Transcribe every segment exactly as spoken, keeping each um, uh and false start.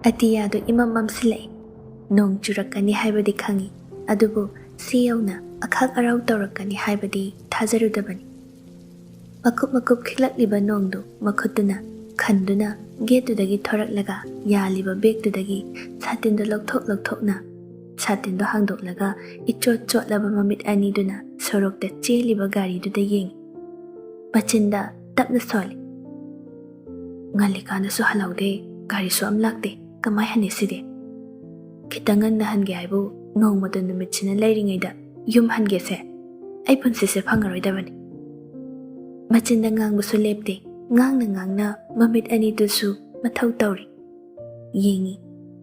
ꯑꯇꯤꯌꯥꯗꯨ ꯏꯃꯝ ꯃꯝꯁꯤꯜꯂꯛꯏ꯫ ꯅꯣꯡ ꯆꯨꯔꯛꯀꯅꯤ ꯍꯥꯏꯕꯗꯤ ꯈꯪꯏ, ꯑꯗꯨꯕꯨ ꯁꯤ ꯌꯧꯅ ꯑꯈꯥꯛ ꯑꯔꯥꯎ ꯇꯧꯔꯛꯀꯅꯤ ꯍꯥꯏꯕꯗꯤ ꯊꯥꯖꯔꯨꯗꯕꯅꯤ꯫ ꯃꯀꯨꯞ ꯃꯀꯨꯞ ꯈꯤꯛꯂꯛꯂꯤꯕ ꯅꯣꯡꯗꯨ ꯃꯈꯨꯠꯇꯨꯅ ꯈꯟꯗꯨꯅ ꯒꯦꯠꯇꯨꯗꯒꯤ ꯊꯣꯔꯛꯂꯒ ꯌꯥꯜꯂꯤꯕ ꯕꯦꯒꯇꯨꯗꯒꯤ ꯁꯥꯇꯤꯟꯗꯨ ꯂꯧꯊꯣꯛ ꯂꯧꯊꯣꯛꯅ, ꯁꯥꯇꯤꯟꯗꯨ ꯍꯥꯡꯗꯣꯛꯂꯒ ꯏꯆꯣꯠ ꯆꯣꯠꯂꯕ ꯃꯃꯤꯠ ꯑꯅꯤꯗꯨꯅ ꯁꯣꯔꯣꯛꯇ ꯆꯦꯜꯂꯤꯕ ꯒꯥꯔꯤꯗꯨꯗ ꯌꯦꯡꯏ꯫ ꯃꯆꯤꯟꯗ ꯇꯞꯅ ꯁꯣꯜꯂꯤ꯫ "ꯉꯜꯂꯤꯀꯥꯟꯗꯁꯨ ꯍꯜꯍꯧꯗꯦ, ꯒꯥꯔꯤꯁꯨ ꯑꯝ ꯂꯥꯛꯇꯦ, ꯀꯃꯥꯏ ꯍꯟꯅꯤ ꯁꯤꯗꯤ? ꯈꯤꯇꯪ ꯉꯟꯅ ꯍꯟꯒꯦ ꯍꯥꯏꯕꯨ ꯅꯣꯡꯃꯇ ꯅꯨꯃꯤꯠꯁꯤꯅ ꯂꯩꯔꯤꯉꯩꯗ ꯌꯨꯝ ꯍꯟꯒꯦꯁꯦ? ꯑꯩ ꯄꯨꯟꯁꯤꯁꯦ ꯐꯪꯉꯔꯣꯏꯗꯕꯅꯤ꯫" ꯃꯆꯤꯟꯗ ꯉꯥꯡꯕꯁꯨ ꯂꯦꯞꯇꯦ, ꯉꯥꯡꯅ ꯉꯥꯡꯅ ꯃꯃꯤꯠ ꯑꯅꯤꯗꯨꯁꯨ ꯃꯊꯧ ꯇꯧꯔꯤ꯫ ꯌꯦꯡꯏ,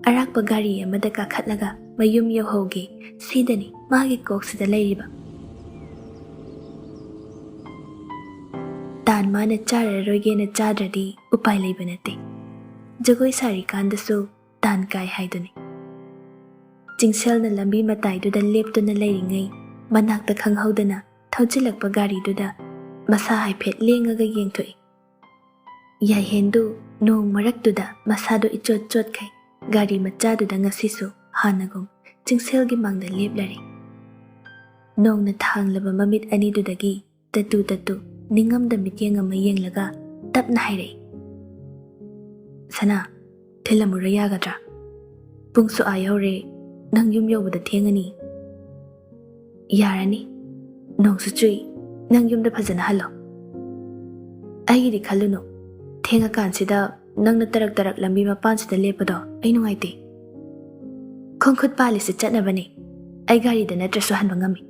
ꯑꯔꯥꯛꯄ ꯒꯥꯔꯤ ꯑꯃꯗ ꯀꯥꯈꯠꯂꯒ ꯃꯌꯨꯝ ꯌꯧꯍꯧꯒꯦ, ꯁꯤꯗꯅꯤ ꯃꯥꯒꯤ ꯀꯣꯛꯁꯤꯗ ꯂꯩꯔꯤꯕ꯫ ꯇꯥꯟ ꯃꯥꯅ ꯆꯥꯔꯔꯣꯏꯒꯦꯅ ꯆꯥꯗ꯭ꯔꯗꯤ ꯎꯄꯥꯏ ꯂꯩꯕ ꯅꯠꯇꯦ꯫ ꯖꯒꯣꯏ ꯁꯥꯔꯤꯀꯥꯟꯗꯁꯨ ꯇꯥꯟ ꯀꯥꯏ ꯍꯥꯏꯗꯨꯅꯤ꯫ ꯆꯤꯡꯁꯦꯜꯅ ꯂꯝꯕꯤ ꯃꯇꯥꯏꯗꯨꯗ ꯂꯦꯞꯇꯨꯅ ꯂꯩꯔꯤꯉꯩ, ꯃꯅꯥꯛꯇ ꯈꯪꯍꯧꯗꯅ ꯊꯧꯖꯤꯜꯂꯛꯄ ꯒꯥꯔꯤꯗꯨꯗ ꯃꯁꯥ ꯍꯥꯏꯐꯦꯠ ꯂꯦꯡꯉꯒ ꯌꯦꯡꯊꯣꯛꯏ꯫ ꯌꯥꯏꯍꯦꯟꯗꯨ ꯅꯣꯡ ꯃꯔꯛꯇꯨꯗ ꯃꯁꯥꯗꯨ ꯏꯆꯣꯠ ꯆꯣꯠꯈꯩ ꯒꯥꯔꯤ ꯃꯆꯥꯗꯨꯗ ꯉꯁꯤꯁꯨ ꯍꯥꯟꯅꯒꯨꯝ ꯆꯤꯡꯁꯦꯜꯒꯤ ꯃꯥꯡꯗ ꯂꯦꯞꯂꯔꯦ꯫ ꯅꯣꯡꯅ ꯊꯥꯡꯂꯕ ꯃꯃꯤꯠ ꯑꯅꯤꯗꯨꯗꯒꯤ ꯇꯠꯇꯨ ꯇꯠꯇꯨ ꯅꯤꯡꯉꯝꯗ ꯃꯤꯠꯌꯦꯡ ꯑꯃ ꯌꯦꯡꯂꯒ ꯇꯞꯅ ꯍꯥꯏꯔꯛꯏ, "ꯁꯅꯥ, ꯊꯤꯜꯂꯝꯃꯨꯔ ꯌꯥꯒꯗ꯭ꯔꯥ? ꯄꯨꯡꯁꯨ ꯑꯥ ꯌꯧꯔꯦ, ꯅꯪ ꯌꯨꯝ ꯌꯧꯕꯗ ꯊꯦꯡꯉꯅꯤ꯫" "ꯌꯥꯔꯅꯤ, ꯅꯣꯡꯁꯨ ꯆꯨꯏ, ꯅꯪ ꯌꯨꯝꯗ ꯐꯖꯅ ꯍꯜꯂꯣ꯫ ꯑꯩꯒꯤꯗꯤ ꯈꯜꯂꯨꯅꯨ, ꯊꯦꯡꯉꯀꯥꯟꯁꯤꯗ ꯅꯪꯅ ꯇꯔꯛ ꯇꯔꯛ ꯂꯝꯕꯤ ꯃꯄꯥꯟꯁꯤꯗ ꯂꯦꯞꯄꯗꯣ ꯑꯩ ꯅꯨꯡꯉꯥꯏꯇꯦ꯫ ꯈꯣꯡ ꯈꯨꯠ ꯄꯥꯜꯂꯤꯁꯦ ꯆꯠꯅꯕꯅꯦ, ꯑꯩ ꯒꯥꯔꯤꯗ ꯅꯠꯇ꯭ꯔꯁꯨ ꯍꯟꯕ ꯉꯝꯃꯤ꯫"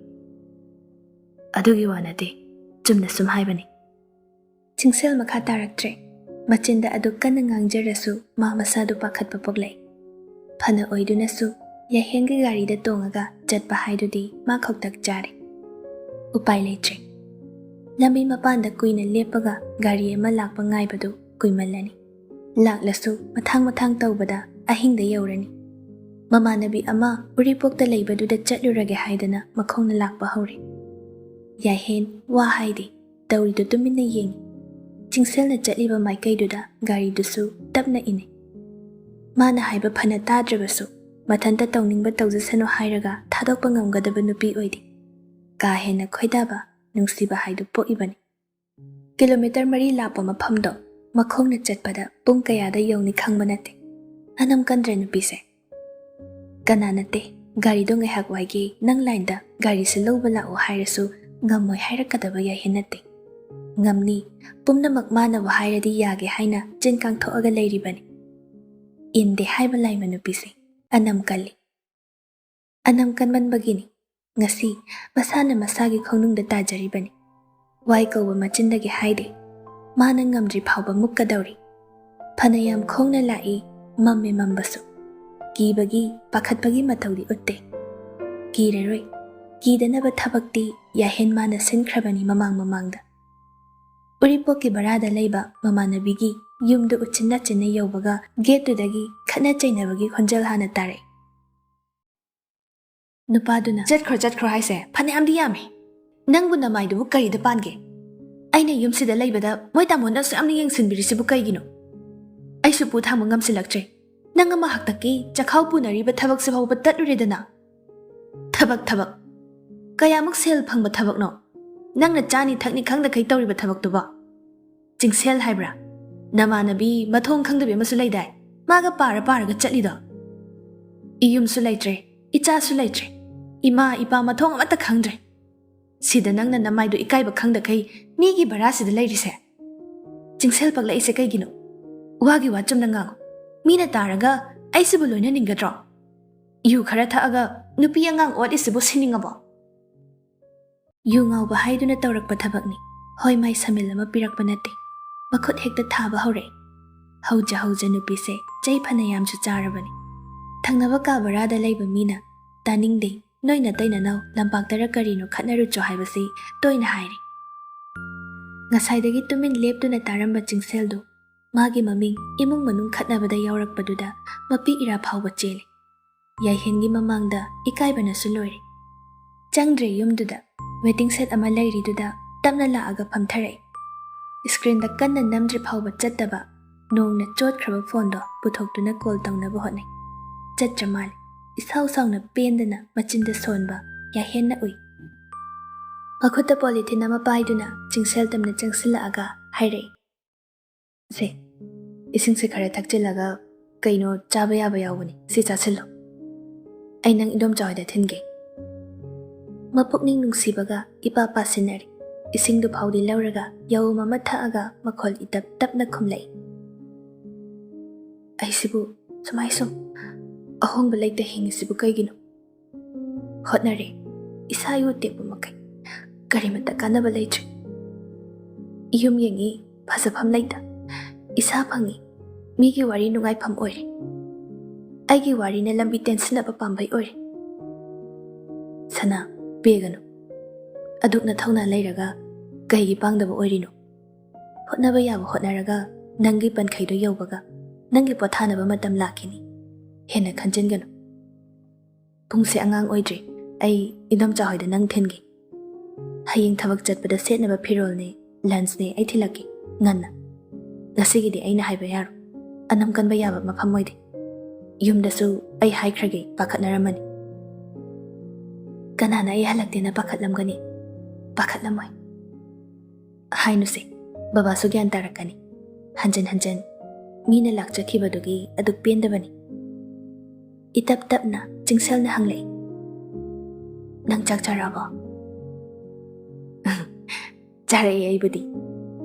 "ꯑꯗꯨꯒꯤ ꯋꯥ ꯅꯠꯇꯦ, ꯆꯨꯝꯅ ꯁꯨꯝ ꯍꯥꯏꯕꯅꯤ꯫" ꯆꯤꯡꯁꯦꯜ ꯃꯈꯥ ꯇꯥꯔꯛꯇ꯭ꯔꯦ꯫ ꯃꯆꯤꯟꯗ ꯑꯗꯨ ꯀꯟꯅ ꯉꯥꯡꯖꯔꯁꯨ ꯃꯥ ꯃꯁꯥꯗꯨ ꯄꯥꯈꯠꯄ ꯄꯣꯛꯂꯛꯏ꯫ ꯐꯅ ꯑꯣꯏꯗꯨꯅꯁꯨ ꯌꯥꯏꯍꯦꯟꯒꯤ ꯒꯥꯔꯤꯗ ꯇꯣꯡꯉꯒ ꯆꯠꯄ ꯍꯥꯏꯗꯨꯗꯤ ꯃꯥ ꯈꯧꯇꯛ ꯆꯥꯔꯦ꯫ ꯎꯄꯥꯏ ꯂꯩꯇ꯭ꯔꯦ꯫ ꯂꯝꯕꯤ ꯃꯄꯥꯟꯗ ꯀꯨꯏꯅ ꯂꯦꯞꯄꯒ ꯒꯥꯔꯤ ꯑꯃ ꯂꯥꯛꯄ ꯉꯥꯏꯕꯗꯨ ꯀꯨꯏꯃꯜꯂꯅꯤ꯫ ꯂꯥꯛꯂꯁꯨ ꯃꯊꯥꯡ ꯃꯊꯥꯡ ꯇꯧꯕꯗ ꯑꯍꯤꯡꯗ ꯌꯧꯔꯅꯤ꯫ ꯃꯃꯥꯟꯅꯕꯤ ꯑꯃ ꯎꯔꯤꯄꯣꯛꯇ ꯂꯩꯕꯗꯨꯗ ꯆꯠꯂꯨꯔꯒꯦ ꯍꯥꯏꯗꯅ ꯃꯈꯣꯡꯅ ꯂꯥꯛꯄ ꯍꯧꯔꯦ꯫ ꯌꯥꯏꯍꯦꯟ ꯋꯥ ꯍꯥꯏꯗꯦ, ꯇꯧꯔꯤꯗꯨ ꯇꯨꯃꯤꯟꯅ ꯌꯦꯡꯏ꯫ ꯆꯤꯡꯁꯦꯜꯅ ꯆꯠꯂꯤꯕ ꯃꯥꯏꯀꯩꯗꯨꯗ ꯒꯥꯔꯤꯗꯨꯁꯨ ꯇꯞꯅ ꯏꯟꯅꯩ꯫ ꯃꯥꯅ ꯍꯥꯏꯕ ꯐꯅ ꯇꯥꯗ꯭ꯔꯕꯁꯨ, ꯃꯊꯟꯇ ꯇꯧꯅꯤꯡꯕ ꯇꯧꯖꯁꯅꯨ ꯍꯥꯏꯔꯒ ꯊꯥꯗꯣꯛꯄ ꯉꯝꯒꯗꯕ ꯅꯨꯄꯤ ꯑꯣꯏꯗꯦ꯫ ꯀꯥ ꯍꯦꯟꯅ ꯈꯣꯏꯗꯥꯕ, ꯅꯨꯡꯁꯤꯕ ꯍꯥꯏꯗꯨ ꯄꯣꯛꯏꯕꯅꯤ꯫ ꯀꯤꯂꯣꯃꯤꯇꯔ ꯃꯔꯤ ꯂꯥꯞꯄ ꯃꯐꯝꯗꯣ ꯃꯈꯣꯡꯅ ꯆꯠꯄꯗ ꯄꯨꯡ ꯀꯌꯥꯗ ꯌꯧꯅꯤ ꯈꯪꯕ ꯅꯠꯇꯦ꯫ ꯑꯅꯝ ꯀꯟꯗ꯭ꯔꯦ ꯅꯨꯄꯤꯁꯦ꯫ "ꯀꯅꯥ ꯅꯠꯇꯦ, ꯒꯥꯔꯤꯗꯣ ꯉꯥꯏꯍꯥꯛ ꯋꯥꯏꯒꯦ, ꯅꯪ ꯂꯥꯏꯟꯗ ꯒꯥꯔꯤꯁꯦ ꯂꯧꯕ ꯂꯥꯛꯑꯣ" ꯍꯥꯏꯔꯁꯨ ꯉꯝꯃꯣꯏ ꯍꯥꯏꯔꯛꯀꯗꯕ ꯌꯥꯏꯍꯦ ꯅꯠꯇꯦ꯫ ꯉꯝꯅꯤ, ꯄꯨꯝꯅꯃꯛ ꯃꯥꯅꯕꯨ ꯍꯥꯏꯔꯗꯤ ꯌꯥꯒꯦ ꯍꯥꯏꯅ ꯆꯤꯟ ꯀꯥꯡꯊꯣꯛꯑꯒ ꯂꯩꯔꯤꯕꯅꯤ꯫ ꯏꯟꯗꯦ ꯍꯥꯏꯕ ꯂꯥꯏꯃ ꯅꯨꯄꯤꯁꯦ ꯑꯅꯝ ꯀꯜꯂꯤ꯫ ꯑꯅꯝ ꯀꯟꯃꯟꯕꯒꯤꯅꯤ ꯉꯁꯤ ꯃꯁꯥꯅ ꯃꯁꯥꯒꯤ ꯈꯣꯡꯅꯨꯡꯗ ꯇꯥꯖꯔꯤꯕꯅꯤ꯫ ꯋꯥꯏ ꯀꯧꯕ ꯃꯆꯤꯟꯗꯒꯤ ꯍꯥꯏꯗꯦ꯫ ꯃꯥꯅ ꯉꯝꯗ꯭ꯔꯤ ꯐꯥꯎꯕ ꯃꯨꯛꯀꯗꯧꯔꯤ꯫ ꯐꯅꯌꯥꯝ ꯈꯣꯡꯅ ꯂꯥꯛꯏ, ꯃꯝꯃꯦ ꯃꯝꯕꯁꯨ꯫ ꯀꯤꯕꯒꯤ, ꯄꯥꯈꯠꯄꯒꯤ ꯃꯇꯧꯗꯤ ꯎꯠꯇꯦ꯫ ꯀꯤꯔꯔꯣꯏ꯫ ꯀꯤꯗꯅꯕ ꯊꯕꯛꯇꯤ ꯌꯥꯍꯦꯟ ꯃꯥꯅ ꯁꯤꯟꯈ꯭ꯔꯕꯅꯤ ꯃꯃꯥꯡ ꯃꯃꯥꯡꯗ꯫ ꯎꯔꯤꯄꯣꯛꯀꯤ ꯚꯔꯥꯗ ꯂꯩꯕ ꯃꯃꯥꯟꯅꯕꯤꯒꯤ ꯌꯨꯝꯗꯨ ꯎꯆꯤꯟ ꯅꯥꯆꯤꯟꯅ ꯌꯧꯕꯒ ꯒꯦꯠꯇꯨꯗꯒꯤ ꯈꯠꯅ ꯆꯩꯅꯕꯒꯤ ꯈꯣꯟꯖꯦꯜ ꯍꯥꯟꯅ ꯇꯥꯔꯛꯏ꯫ ꯅꯨꯄꯥꯗꯨꯅ, "ꯆꯠꯈ꯭ꯔꯣ, ꯆꯠꯈ꯭ꯔꯣ ꯍꯥꯏꯁꯦ ꯐꯅꯌꯥꯝꯗꯤ ꯌꯥꯝꯃꯤ꯫ ꯅꯪꯕꯨ ꯅꯃꯥꯏꯗꯨꯕꯨ ꯀꯔꯤꯗ ꯄꯥꯟꯒꯦ? ꯑꯩꯅ ꯌꯨꯝꯁꯤꯗ ꯂꯩꯕꯗ ꯃꯣꯏ ꯇꯥꯃꯣꯅ ꯑꯁꯨꯛ ꯌꯥꯝꯅ ꯌꯦꯡꯁꯤꯟꯕꯤꯔꯤꯁꯤꯕꯨ ꯀꯩꯒꯤꯅꯣ? ꯑꯩꯁꯨ ꯄꯨ ꯊꯥꯡꯕ ꯉꯝꯁꯤꯜꯂꯛꯇ꯭ꯔꯦ꯫ ꯅꯪ ꯑꯃ ꯍꯥꯛꯇꯛꯀꯤ ꯆꯈꯥꯎ ꯄꯨꯅꯔꯤꯕ ꯊꯕꯛꯁꯤ ꯐꯥꯎꯕ ꯇꯠꯂꯨꯔꯦꯗꯅ꯫ ꯊꯕꯛ, ꯊꯕꯛ꯫ ꯀꯌꯥꯃꯨꯛ ꯁꯦꯜ ꯐꯪꯕ ꯊꯕꯛꯅꯣ? ꯅꯪꯅ ꯆꯥꯅꯤ ꯊꯛꯅꯤ ꯈꯪꯗꯈꯩ ꯇꯧꯔꯤꯕ ꯊꯕꯛꯇꯨꯕꯣ?" ꯆꯤꯡꯁꯦꯜ ꯍꯥꯏꯕ꯭ꯔꯥ? ꯅꯃꯥꯟꯅꯕꯤ ꯃꯊꯣꯡ ꯈꯪꯗꯕꯤ ꯑꯃꯁꯨ ꯂꯩꯗꯥꯏ? ꯃꯥꯒ ꯄꯥꯔ ꯄꯥꯔꯒ ꯆꯠꯂꯤꯗꯣ꯫ ꯏꯌꯨꯝꯁꯨ ꯂꯩꯇ꯭ꯔꯦ, ꯏꯆꯥꯁꯨ ꯂꯩꯇ꯭ꯔꯦ, ꯏꯃꯥ ꯏꯄꯥ ꯃꯊꯣꯡ ꯑꯃꯠꯇ ꯈꯪꯗ꯭ꯔꯦ꯫ ꯁꯤꯗ ꯅꯪꯅ ꯅꯃꯥꯏꯗꯣ ꯏꯀꯥꯏꯕ ꯈꯪꯗꯈꯩ ꯃꯤꯒꯤ ꯚꯔꯥꯁꯤꯗ ꯂꯩꯔꯤꯁꯦ꯫ ꯆꯤꯡꯁꯦꯜ ꯄꯛꯂꯛꯏꯁꯦ ꯀꯩꯒꯤꯅꯣ? ꯋꯥꯒꯤ ꯋꯥ ꯆꯨꯝꯅ ꯉꯥꯡꯉꯨ꯫ ꯃꯤꯅ ꯇꯥꯔꯒ ꯑꯩꯁꯤꯕꯨ ꯂꯣꯏꯅꯅꯤꯡꯒꯗ꯭ꯔꯣ? ꯌꯨ ꯈꯔ ꯊꯛꯑꯒ ꯅꯨꯄꯤ ꯑꯉꯥꯡ ꯑꯣꯠꯂꯤꯁꯤꯕꯨ ꯁꯤꯅꯤꯡꯉꯕꯣ? ꯌꯨ ꯉꯥꯎꯕ ꯍꯥꯏꯗꯨꯅ ꯇꯧꯔꯛꯄ ꯊꯕꯛꯅꯤ꯫ ꯍꯣꯏ ꯃꯥꯏ ꯁꯃꯤꯜ ꯑꯃ ꯄꯤꯔꯛꯄ ꯅꯠꯇꯦ꯫ ꯃꯈꯨꯠ ꯍꯦꯛꯇ ꯊꯥꯕ ꯍꯧꯔꯛꯏ꯫ ꯍꯧꯖ ꯍꯧꯖ ꯅꯨꯄꯤꯁꯦ ꯆꯩ ꯐꯅꯌꯥꯝꯁꯨ ꯆꯥꯔꯕꯅꯤ꯫ ꯊꯪꯅꯕ ꯀꯥ ꯚꯔꯥꯗ ꯂꯩꯕ ꯃꯤꯅ, "ꯇꯥꯅꯤꯡꯗꯦ, ꯅꯣꯏ ꯅꯇꯩ ꯅꯅꯥꯎ ꯂꯝꯄꯥꯛꯇꯔ ꯀꯔꯤꯅꯣ ꯈꯠꯅꯔꯨꯆꯣ" ꯍꯥꯏꯕꯁꯤ ꯇꯣꯏꯅ ꯍꯥꯏꯔꯤ꯫ ꯉꯁꯥꯏꯗꯒꯤ ꯇꯨꯃꯤꯟ ꯂꯦꯞꯇꯨꯅ ꯇꯥꯔꯝꯕ ꯆꯤꯡꯁꯦꯜꯗꯨ ꯃꯥꯒꯤ ꯃꯃꯤꯡ ꯏꯃꯨꯡ ꯃꯅꯨꯡ ꯈꯠꯅꯕꯗ ꯌꯥꯎꯔꯛꯄꯗꯨꯗ ꯃꯄꯤ ꯏꯔꯥ ꯐꯥꯎꯕ ꯆꯦꯜꯂꯤ꯫ ꯌꯥꯏꯍꯦꯟꯒꯤ ꯃꯃꯥꯡꯗ ꯏꯀꯥꯏꯕꯅꯁꯨ ꯂꯣꯏꯔꯦ꯫ ꯆꯪꯗ꯭ꯔꯦ ꯌꯨꯝꯗꯨꯗ꯫ ꯋꯦꯇꯤꯡ ꯁꯦꯠ ꯑꯃ ꯂꯩꯔꯤꯗꯨꯗ ꯇꯞꯅ ꯂꯥꯛꯑꯒ ꯐꯝꯊꯔꯛꯏ꯫ ꯁ꯭ꯀ꯭ꯔꯤꯟꯗ ꯀꯟꯅ ꯅꯝꯗ꯭ꯔꯤ ꯐꯥꯎꯕ ꯆꯠꯇꯕ ꯅꯣꯡꯅ ꯆꯣꯠꯈ꯭ꯔꯕ ꯐꯣꯟꯗꯣ ꯄꯨꯊꯣꯛꯇꯨꯅ ꯀꯣꯜ ꯇꯧꯅꯕ ꯍꯣꯠꯅꯩ꯫ ꯆꯠꯇ꯭ꯔ ꯃꯥꯜꯂꯦ꯫ ꯏꯁꯥꯎ ꯁꯥꯎꯅ ꯄꯦꯟꯗꯅ ꯃꯆꯤꯟꯗ ꯁꯣꯟꯕ ꯌꯥꯍꯦꯟꯅ ꯎꯏ꯫ ꯃꯈꯨꯠꯇ ꯄꯣꯂꯤꯊꯤꯟ ꯑꯃ ꯄꯥꯏꯗꯨꯅ ꯆꯤꯡꯁꯦꯜ ꯇꯝꯅ ꯆꯪꯁꯤꯜꯂꯛꯑꯒ ꯍꯥꯏꯔꯛꯏ, "ꯁꯦ, ꯏꯁꯤꯡꯁꯦ ꯈꯔ ꯊꯛꯆꯤꯜꯂꯒ ꯀꯩꯅꯣ ꯆꯥꯕ ꯌꯥꯕ ꯌꯥꯎꯕꯅꯤ, ꯁꯤ ꯆꯥꯁꯤꯜꯂꯣ꯫ ꯑꯩ ꯅꯪ ꯏꯗꯣꯝꯆꯥ ꯍꯣꯏꯗ ꯊꯤꯟꯒꯦ"꯫ ꯃꯄꯨꯛꯅꯤꯡ ꯅꯨꯡꯁꯤꯕꯒ ꯏꯄꯥ ꯄꯥꯁꯤꯟꯅꯔꯦ꯫ ꯏꯁꯤꯡꯗꯨ ꯐꯥꯎꯗꯤ ꯂꯧꯔꯒ ꯌꯥꯍꯨꯝ ꯑꯃ ꯊꯛꯑꯒ ꯃꯈꯣꯜ ꯏꯇꯞ ꯇꯞꯅ ꯈꯨꯝꯂꯛꯏ, "ꯑꯩꯁꯤꯕꯨ ꯁꯨꯃꯥꯏ ꯁꯨꯝ ꯑꯍꯣꯡꯕ ꯂꯩꯇ ꯍꯤꯡꯉꯤꯁꯤꯕꯨ ꯀꯩꯒꯤꯅꯣ? ꯍꯣꯠꯅꯔꯦ, ꯏꯁꯥ ꯏꯎ ꯇꯦꯛꯄ ꯃꯈꯩ, ꯀꯔꯤꯃꯠꯇ ꯀꯥꯟꯅꯕ ꯂꯩꯇ꯭ꯔꯦ꯫ ꯌꯨꯝ ꯌꯦꯡꯉꯤ, ꯐꯖꯐꯝ ꯂꯩꯇ, ꯏꯁꯥ ꯐꯪꯉꯤ, ꯃꯤꯒꯤ ꯋꯥꯔꯤ ꯅꯨꯡꯉꯥꯏꯐꯝ ꯑꯣꯏꯔꯦ꯫ ꯑꯩꯒꯤ ꯋꯥꯔꯤꯅ ꯂꯝꯕꯤ ꯇꯦꯟꯁꯤꯟꯅꯕ ꯄꯥꯝꯕꯩ ꯑꯣꯏꯔꯦ"꯫ "ꯁꯅꯥ, ꯄꯦꯒꯅꯨ꯫ ꯑꯗꯨꯛ ꯅꯊꯧꯅꯥ ꯂꯩꯔꯒ ꯀꯩꯒꯤ ꯄꯥꯡꯗꯕ ꯑꯣꯏꯔꯤꯅꯣ? ꯍꯣꯠꯅꯕ ꯌꯥꯕ ꯍꯣꯠꯅꯔꯒ ꯅꯪꯒꯤ ꯄꯟꯈꯩꯗꯣ ꯌꯧꯕꯒ ꯅꯪꯒꯤ ꯄꯣꯊꯥꯅꯕ ꯃꯇꯝ ꯂꯥꯛꯈꯤꯅꯤ꯫ ꯍꯦꯟꯅ ꯈꯟꯖꯤꯟꯒꯅꯨ꯫ ꯄꯨꯡꯁꯦ ꯑꯉꯥꯡ ꯑꯣꯏꯗ꯭ꯔꯤ꯫ ꯑꯩ ꯏꯗꯣꯝꯆꯥ ꯍꯣꯏꯗ ꯅꯪ ꯊꯤꯟꯒꯦ꯫ ꯍꯌꯦꯡ ꯊꯕꯛ ꯆꯠꯄꯗ ꯁꯦꯠꯅꯕ ꯐꯤꯔꯣꯜꯅꯦ, ꯂꯟꯆꯅꯦ ꯑꯩ ꯊꯤꯜꯂꯛꯀꯦ ꯉꯟꯅ꯫ ꯉꯁꯤꯒꯤꯗꯤ ꯑꯩꯅ ꯍꯥꯏꯕ ꯌꯥꯔꯣꯏ꯫ ꯑꯅꯝ ꯀꯟꯕ ꯌꯥꯕ ꯃꯐꯝ ꯑꯣꯏꯗꯦ꯫ ꯌꯨꯝꯗꯁꯨ ꯑꯩ ꯍꯥꯏꯈ꯭ꯔꯒꯦ, ꯄꯥꯈꯠꯅꯔꯝꯃꯅꯤ꯫ ꯀꯅꯥꯅ ꯑꯩ ꯍꯜꯂꯛꯇꯦꯅ ꯄꯥꯈꯠꯂꯝꯒꯅꯤ? ꯄꯥꯈꯠꯂꯝꯃꯣꯏ꯫ ꯍꯥꯏꯅꯨꯁꯦ, ꯕꯕꯥꯁꯨ ꯒ꯭ꯌꯥꯟ ꯇꯥꯔꯛꯀꯅꯤ꯫ ꯍꯟꯖꯟ ꯍꯟꯖꯟ ꯃꯤꯅ ꯂꯥꯛꯆꯈꯤꯕꯗꯨꯒꯤ ꯑꯗꯨꯛ ꯄꯦꯟꯗꯕꯅꯤ"꯫ ꯏꯇꯞ ꯇꯞꯅ ꯆꯤꯡꯁꯦꯜꯅ ꯍꯪꯂꯛꯏ, "ꯅꯪ ꯆꯥꯛ ꯆꯥꯔꯛꯑꯕꯣ?" "ꯆꯥꯔꯛꯑꯦ ꯑꯩꯕꯨꯗꯤ꯫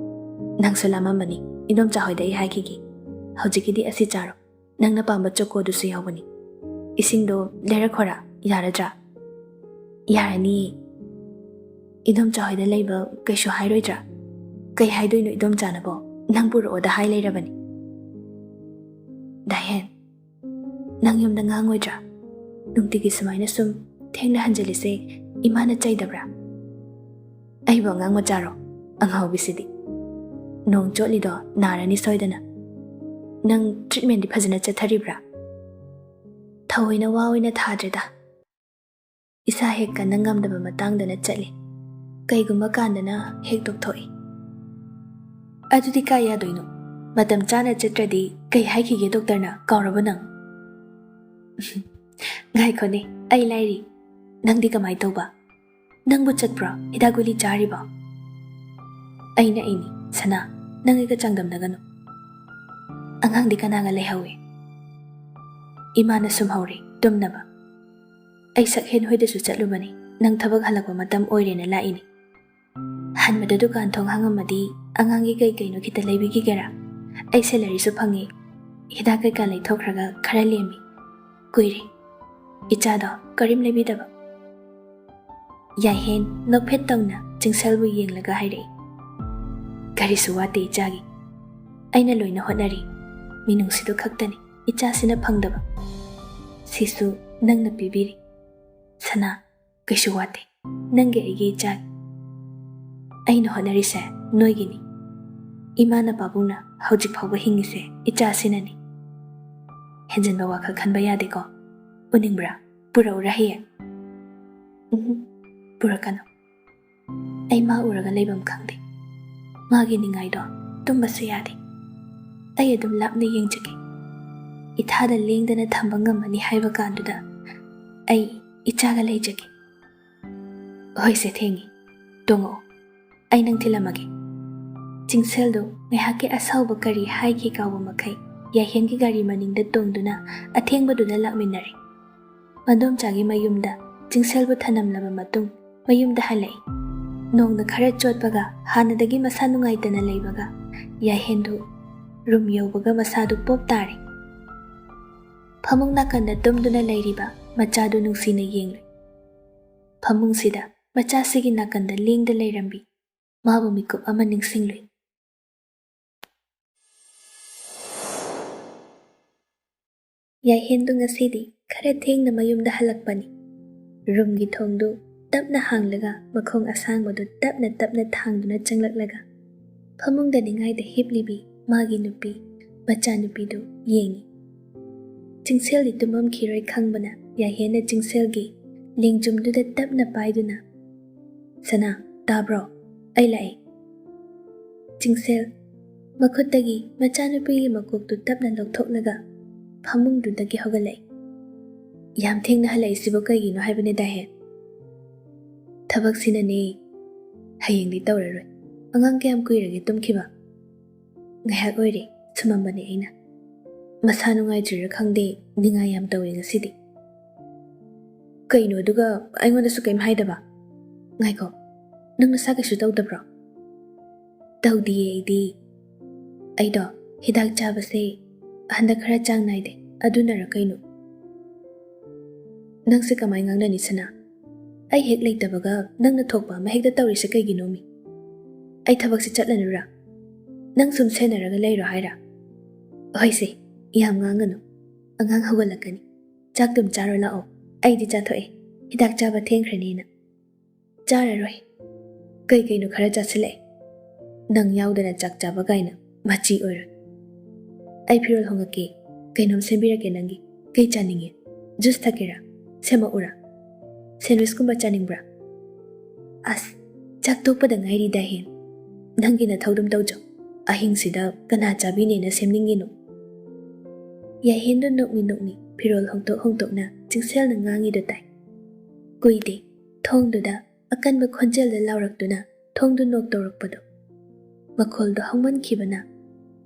ꯅꯪꯁꯨ ꯂꯥꯝꯃꯝꯃꯅꯤ꯫ ꯏꯗꯣꯝꯆꯥ ꯍꯣꯏꯗ ꯑꯩ ꯍꯥꯏꯈꯤꯒꯦ꯫ ꯍꯧꯖꯤꯛꯀꯤꯗꯤ ꯑꯁꯤ ꯆꯥꯔꯣ꯫ ꯅꯪꯅ ꯄꯥꯝꯕ ꯆꯣꯀꯣꯗꯨꯁꯨ ꯌꯥꯎꯕꯅꯤ꯫ ꯏꯁꯤꯡꯗꯣ ꯂꯩꯔꯛꯈꯣꯔꯥ? ꯌꯥꯔꯗ꯭ꯔꯥ?" "ꯌꯥꯔꯅꯤꯌꯦ꯫ ꯏꯗꯣꯝꯆꯥ ꯍꯣꯏꯗ ꯂꯩꯕ ꯀꯩꯁꯨ ꯍꯥꯏꯔꯣꯏꯗ꯭ꯔꯥ?" "ꯀꯩ ꯍꯥꯏꯗꯣꯏꯅꯣ ꯏꯗꯣꯝꯆꯥꯅꯕꯣ? ꯅꯪ ꯄꯨꯔꯛꯑꯣꯗ ꯍꯥꯏ ꯂꯩꯔꯕꯅꯤ"꯫ "ꯗꯥꯍꯦꯟ, ꯅꯪ ꯌꯨꯝꯗ ꯉꯥꯡꯉꯣꯏꯗ꯭ꯔꯥ? ꯅꯨꯡꯇꯤꯒꯤ ꯁꯨꯃꯥꯏꯅ ꯁꯨꯝ ꯊꯦꯡꯅ ꯍꯟꯖꯤꯜꯂꯤꯁꯦ ꯏꯃꯥꯅ ꯆꯩꯗꯕ꯭ꯔꯥ?" "ꯑꯩꯕꯨ ꯑꯉꯥꯡ ꯃꯆꯥꯔꯣ? ꯑꯉꯥꯎꯕꯤꯁꯤꯗꯤ꯫ ꯅꯣꯡ ꯆꯣꯠꯂꯤꯗꯣ ꯅꯥꯔꯅꯤ ꯁꯣꯏꯗꯅ꯫ ꯅꯪ ꯇ꯭ꯔꯤꯠꯃꯦꯟꯗꯤ ꯐꯖꯅ ꯆꯠꯊꯔꯤꯕ꯭ꯔꯥ?" "ꯊꯑꯣꯏꯅ ꯋꯥ ꯑꯣꯏꯅ ꯊꯥꯗ꯭ꯔꯦꯗ꯫ ꯏꯁꯥ ꯍꯦꯛ ꯀꯟꯅ ꯉꯝꯗꯕ ꯃꯇꯥꯡꯗꯅ ꯆꯠꯂꯤ꯫ ꯀꯩꯒꯨꯝꯕ ꯀꯥꯟꯗꯅ ꯍꯦꯛ ꯇꯣꯛꯊꯣꯛꯏ"꯫ "ꯑꯗꯨꯗꯤ ꯀꯥꯏ ꯌꯥꯗꯣꯏꯅꯣ? ꯃꯇꯝ ꯆꯥꯅ ꯆꯠꯇ꯭ꯔꯗꯤ ꯀꯩ ꯍꯥꯏꯈꯤꯒꯦ ꯗꯣꯛꯇꯔꯅ? ꯀꯥꯎꯔꯕ ꯅꯪ? ꯉꯥꯏꯈꯣꯅꯦ, ꯑꯩ ꯂꯥꯏꯔꯤ꯫ ꯅꯪꯗꯤ ꯀꯃꯥꯏ ꯇꯧꯕ? ꯅꯪꯕꯨ ꯆꯠꯄ꯭ꯔꯣ? ꯍꯤꯗꯥꯛ ꯒꯨꯂꯤ ꯆꯥꯔꯤꯕꯣ? ꯑꯩꯅ ꯑꯩꯅꯤ, ꯁꯅꯥ, ꯅꯪ ꯑꯩꯒ ꯆꯥꯡꯗꯝꯅꯒꯅꯨ꯫ ꯑꯉꯥꯡꯗꯤ ꯀꯅꯥꯒ ꯂꯩꯍꯧꯏ? ꯏꯃꯥꯅ ꯁꯨꯝꯍꯧꯔꯤ, ꯇꯨꯝꯅꯕ꯫ ꯑꯩ ꯁꯛꯍꯦꯟ ꯍꯣꯏꯗꯁꯨ ꯆꯠꯂꯨꯕꯅꯤ, ꯅꯪ ꯊꯕꯛ ꯍꯜꯂꯛꯄ ꯃꯇꯝ ꯑꯣꯏꯔꯦꯅ ꯂꯥꯛꯏꯅꯤ꯫ ꯍꯟꯕꯗ ꯗꯨꯀꯥꯟ ꯊꯣꯡ ꯍꯥꯡꯉꯝꯃꯗꯤ ꯑꯉꯥꯡꯒꯤ ꯀꯩ ꯀꯩꯅꯣ ꯈꯤꯇ ꯂꯩꯕꯤꯈꯤꯒꯦꯔꯥ? ꯑꯩ ꯁꯦꯂꯔꯤꯁꯨ ꯐꯪꯉꯤ, ꯍꯤꯗꯥꯛ ꯀꯩꯀꯥ ꯂꯩꯊꯣꯛꯈ꯭ꯔꯒ ꯈꯔ ꯂꯦꯝꯃꯤ꯫ ꯀꯨꯏꯔꯦ ꯏꯆꯥꯗꯣ ꯀꯔꯤꯝ ꯂꯩꯕꯤꯗꯕ꯫ ꯌꯥꯏꯍꯦꯟ ꯅꯣꯛꯐꯦꯠ ꯇꯧꯅ ꯆꯤꯡꯁꯦꯜꯕꯨ ꯌꯦꯡꯂꯒ ꯍꯥꯏꯔꯛꯏ, "ꯀꯔꯤꯁꯨ ꯋꯥꯠꯇꯦ ꯏꯆꯥꯒꯤ꯫ ꯑꯩꯅ ꯂꯣꯏꯅ ꯍꯣꯠꯅꯔꯤ꯫ ꯃꯤꯅꯨꯡꯁꯤꯗꯨ ꯈꯛꯇꯅꯤ ꯏꯆꯥꯁꯤꯅ ꯐꯪꯗꯕ꯫ ꯁꯤꯁꯨ ꯅꯪꯅ ꯄꯤꯕꯤꯔꯤ꯫ ꯁꯅꯥ, ꯀꯩꯁꯨ ꯋꯥꯠꯇꯦ ꯅꯪꯒꯤ ꯑꯩꯒꯤ ꯏꯆꯥꯒꯤ꯫ ꯑꯩꯅ ꯍꯣꯠꯅꯔꯤꯁꯦ ꯅꯣꯏꯒꯤꯅꯤ꯫ ꯏꯃꯥꯅ ꯄꯥꯕꯨꯡꯅ ꯍꯧꯖꯤꯛ ꯐꯥꯎꯕ ꯍꯤꯡꯉꯤꯁꯦ ꯏꯆꯥꯁꯤꯅꯅꯤ꯫ ꯍꯦꯟꯖꯤꯟꯕ ꯋꯥꯈꯜ ꯈꯟꯕ ꯌꯥꯗꯦꯀꯣ꯫ ꯎꯅꯤꯡꯕ꯭ꯔꯥ? ꯄꯨꯔꯛꯎꯔꯥ ꯍꯌꯦꯡ?" "ꯎꯝ, ꯄꯨꯔꯛꯀꯅꯨ꯫ ꯑꯩ ꯃꯥ ꯎꯔꯒ ꯂꯩꯐꯝ ꯈꯪꯗꯦ꯫ ꯃꯥꯒꯤ ꯅꯤꯡꯉꯥꯏꯗꯣ ꯇꯨꯝꯕꯁꯨ ꯌꯥꯗꯦ꯫ ꯑꯩ ꯑꯗꯨꯝ ꯂꯥꯞꯅ ꯌꯦꯡꯖꯒꯦ꯫ ꯏꯊꯥꯗ ꯂꯦꯡꯗꯅ ꯊꯝꯕ ꯉꯝꯃꯅꯤ ꯍꯥꯏꯕ ꯀꯥꯟꯗꯨꯗ ꯑꯩ ꯏꯆꯥꯒ ꯂꯩꯖꯒꯦ꯫ ꯍꯣꯏꯁꯦ, ꯊꯦꯡꯉꯤ꯫ ꯇꯣꯡꯉꯛꯑꯣ꯫ ꯑꯩ ꯅꯪ ꯊꯤꯜꯂꯝꯃꯒꯦ꯫" ꯆꯤꯡꯁꯦꯜꯗꯨ ꯉꯥꯏꯍꯥꯛꯀꯤ ꯑꯁꯥꯎꯕ ꯀꯔꯤ ꯍꯥꯏꯈꯤ ꯀꯥꯎꯕ ꯃꯈꯩ ꯌꯥꯏꯍꯦꯟꯒꯤ ꯒꯥꯔꯤ ꯃꯅꯤꯡꯗ ꯇꯣꯡꯗꯨꯅ ꯑꯊꯦꯡꯕꯗꯨꯗ ꯂꯥꯛꯃꯤꯟꯅꯔꯦ꯫ ꯃꯗꯣꯝꯆꯥꯒꯤ ꯃꯌꯨꯝꯗ ꯆꯤꯡꯁꯦꯜꯕꯨ ꯊꯅꯝꯂꯕ ꯃꯇꯨꯡ ꯃꯌꯨꯝꯗ ꯍꯜꯂꯛꯏ꯫ ꯅꯣꯡꯅ ꯈꯔ ꯆꯣꯠꯄꯒ ꯍꯥꯟꯅꯗꯒꯤ ꯃꯁꯥ ꯅꯨꯡꯉꯥꯏꯇꯅ ꯂꯩꯕꯒ ꯌꯥꯏꯍꯦꯟꯗꯨ ꯔꯨꯝ ꯌꯧꯕꯒ ꯃꯁꯥꯗꯨ ꯄꯣꯞ ꯇꯥꯔꯦ꯫ ꯐꯃꯨꯡ ꯅꯥꯀꯟꯗ ꯇꯨꯝꯗꯨꯅ ꯂꯩꯔꯤꯕ ꯃꯆꯥꯗꯨ ꯅꯨꯡꯁꯤꯅ ꯌꯦꯡꯂꯨꯏ꯫ ꯐꯃꯨꯡꯁꯤꯗ ꯃꯆꯥꯁꯤꯒꯤ ꯅꯥꯀꯟꯗ ꯂꯦꯡꯗ ꯂꯩꯔꯝꯕꯤ ꯃꯥꯕꯨ ꯃꯤꯀꯨꯞ ꯑꯃ ꯅꯤꯡꯁꯤꯡꯂꯨꯏ꯫ ꯌꯥꯏꯍꯦꯟꯗꯨ ꯉꯁꯤꯗꯤ ꯈꯔ ꯊꯦꯡꯅ ꯃꯌꯨꯝꯗ ꯍꯜꯂꯛꯄꯅꯤ꯫ ꯔꯨꯝꯒꯤ ꯊꯣꯡꯗꯨ ꯇꯞꯅ ꯍꯥꯡꯂꯒ ꯃꯈꯣꯡ ꯑꯁꯥꯡꯕꯗꯨ ꯇꯞꯅ ꯇꯞꯅ ꯊꯥꯡꯗꯨꯅ ꯆꯪꯂꯛꯂꯒ ꯐꯃꯨꯡꯗ ꯅꯤꯡꯉꯥꯏꯗ ꯍꯤꯞꯂꯤꯕꯤ ꯃꯥꯒꯤ ꯅꯨꯄꯤ, ꯃꯆꯥꯅꯨꯄꯤꯗꯨ ꯌꯦꯡꯏ꯫ ꯆꯤꯡꯁꯦꯜꯗꯤ ꯇꯨꯝꯃꯝꯈꯤꯔꯣꯏ ꯈꯪꯕꯅ ꯌꯥꯏꯍꯦꯟꯅ ꯆꯤꯡꯁꯦꯜꯒꯤ ꯂꯦꯡꯖꯨꯝꯗꯨꯗ ꯇꯞꯅ ꯄꯥꯏꯗꯨꯅ, "ꯁꯅꯥ, ꯇꯥꯕ꯭ꯔꯣ? ꯑꯩ ꯂꯥꯛꯑꯦ꯫" ꯆꯤꯡꯁꯦꯜ, ꯃꯈꯨꯠꯇꯒꯤ ꯃꯆꯥꯅꯨꯄꯤꯒꯤ ꯃꯀꯣꯛꯇꯨ ꯇꯞꯅ ꯂꯧꯊꯣꯛꯂꯒ ꯐꯃꯨꯡꯗꯨꯗꯒꯤ ꯍꯧꯒꯠꯂꯛꯏ꯫ "ꯌꯥꯝ ꯊꯦꯡꯅ ꯍꯜꯂꯛꯏꯁꯤꯕꯨ ꯀꯩꯒꯤꯅꯣ ꯍꯥꯏꯕꯅꯤꯗ ꯍꯦ?" "ꯊꯕꯛꯁꯤꯅꯅꯦ꯫ ꯍꯌꯦꯡꯗꯤ ꯇꯧꯔꯔꯣꯏ꯫ ꯑꯉꯥꯡ ꯀꯌꯥꯝ ꯀꯨꯏꯔꯒꯦ ꯇꯨꯝꯈꯤꯕ?" "ꯉꯥꯏꯍꯥꯛ ꯑꯣꯏꯔꯦ, ꯁꯨꯝꯃꯝꯕꯅꯦ ꯑꯩꯅ꯫ ꯃꯁꯥ ꯅꯨꯡꯉꯥꯏꯇ꯭ꯔꯤꯔꯥ ꯈꯪꯗꯦ, ꯅꯤꯡꯉꯥꯏ ꯌꯥꯝ ꯇꯧꯋꯦ ꯉꯁꯤꯗꯤ꯫ ꯀꯩꯅꯣ ꯑꯗꯨꯒ ꯑꯩꯉꯣꯟꯗꯁꯨ ꯀꯩꯝ ꯍꯥꯏꯗꯕ? ꯉꯥꯏꯈꯣ, ꯅꯪ ꯅꯁꯥ ꯀꯩꯁꯨ ꯇꯧꯗꯕ꯭ꯔꯣ?" "ꯇꯧꯗꯤꯌꯦ ꯑꯩꯗꯤ꯫ ꯑꯩꯗꯣ ꯍꯤꯗꯥꯛ ꯆꯥꯕꯁꯦ ꯍꯟꯗꯛ ꯈꯔ ꯆꯥꯡ ꯅꯥꯏꯗꯦ, ꯑꯗꯨꯅꯔ ꯀꯩꯅꯣ?" "ꯅꯪꯁꯦ ꯀꯃꯥꯏ ꯉꯥꯡꯅꯅꯤ ꯁꯅꯥ? ꯑꯩ ꯍꯦꯛ ꯂꯩꯇꯕꯒ ꯅꯪꯅ ꯊꯣꯛꯄ ꯑꯃ ꯍꯦꯛꯇ ꯇꯧꯔꯤꯁꯦ ꯀꯩꯒꯤꯅꯣꯃꯤ? ꯑꯩ ꯊꯕꯛꯁꯦ ꯆꯠꯂꯅꯨꯔꯥ? ꯅꯪ ꯁꯨꯝ ꯁꯦꯟꯅꯔꯒ ꯂꯩꯔꯣ ꯍꯥꯏꯔꯥ? ꯍꯣꯏꯁꯦ, ꯌꯥꯝ ꯉꯥꯡꯒꯅꯨ꯫ ꯑꯉꯥꯡ ꯍꯧꯒꯠꯂꯛꯀꯅꯤ꯫ ꯆꯥꯛ ꯇꯨꯝ ꯆꯥꯔꯣ ꯂꯥꯛꯑꯣ꯫ ꯑꯩꯗꯤ ꯆꯥꯊꯣꯛꯑꯦ꯫ ꯍꯤꯗꯥꯛ ꯆꯥꯕ ꯊꯦꯡꯈ꯭ꯔꯅꯤꯅ꯫" "ꯆꯥꯔꯔꯣꯏ꯫ ꯀꯩ ꯀꯩꯅꯣ ꯈꯔ ꯆꯥꯁꯤꯜꯂꯛꯑꯦ꯫ ꯅꯪ ꯌꯥꯎꯗꯅ ꯆꯥꯛ ꯆꯥꯕ ꯀꯥꯏꯅ ꯃꯆꯤ ꯑꯣꯏꯔꯣꯏ꯫ ꯑꯩ ꯐꯤꯔꯣꯜ ꯍꯣꯡꯉꯛꯀꯦ꯫ ꯀꯩꯅꯣꯝ ꯁꯦꯝꯕꯤꯔꯛꯀꯦ ꯅꯪꯒꯤ꯫ ꯀꯩ ꯆꯥꯅꯤꯡꯉꯦ? ꯖꯨꯁ ꯊꯛꯀꯦꯔꯥ? ꯁꯦꯝꯃꯛꯎꯔꯥ? ꯁꯦꯟꯋꯤꯁꯀꯨꯝꯕ ꯆꯥꯅꯤꯡꯕ꯭ꯔꯥ?" "ꯑꯁ, ꯆꯥꯛ ꯇꯣꯛꯄꯗ ꯉꯥꯏꯔꯤꯗ ꯍꯦꯟ꯫ ꯅꯪꯒꯤ ꯅꯊꯧꯗꯨꯝ ꯇꯧꯖꯧ꯫ ꯑꯍꯤꯡꯁꯤꯗ ꯀꯅꯥ ꯆꯥꯕꯤꯅꯦꯅ ꯁꯦꯝꯅꯤꯡꯉꯤꯅꯣ?" ꯌꯥꯏꯍꯦꯟꯗꯣ ꯅꯣꯛꯃꯤ ꯅꯣꯛꯃꯤ ꯐꯤꯔꯣꯜ ꯍꯣꯡꯗꯣꯛ ꯍꯣꯡꯗꯣꯛꯅ ꯆꯤꯡꯁꯦꯜꯅ ꯉꯥꯡꯉꯤꯗꯣ ꯇꯥꯏ꯫ ꯀꯨꯏꯗꯦ, ꯊꯣꯡꯗꯨꯗ ꯑꯀꯟꯕ ꯈꯣꯟꯖꯦꯜꯗ ꯂꯥꯎꯔꯛꯇꯨꯅ ꯊꯣꯡꯗꯨ ꯅꯣꯛ ꯇꯧꯔꯛꯄꯗꯣ꯫ ꯃꯈꯣꯜꯗꯣ ꯍꯧꯃꯟꯈꯤꯕꯅ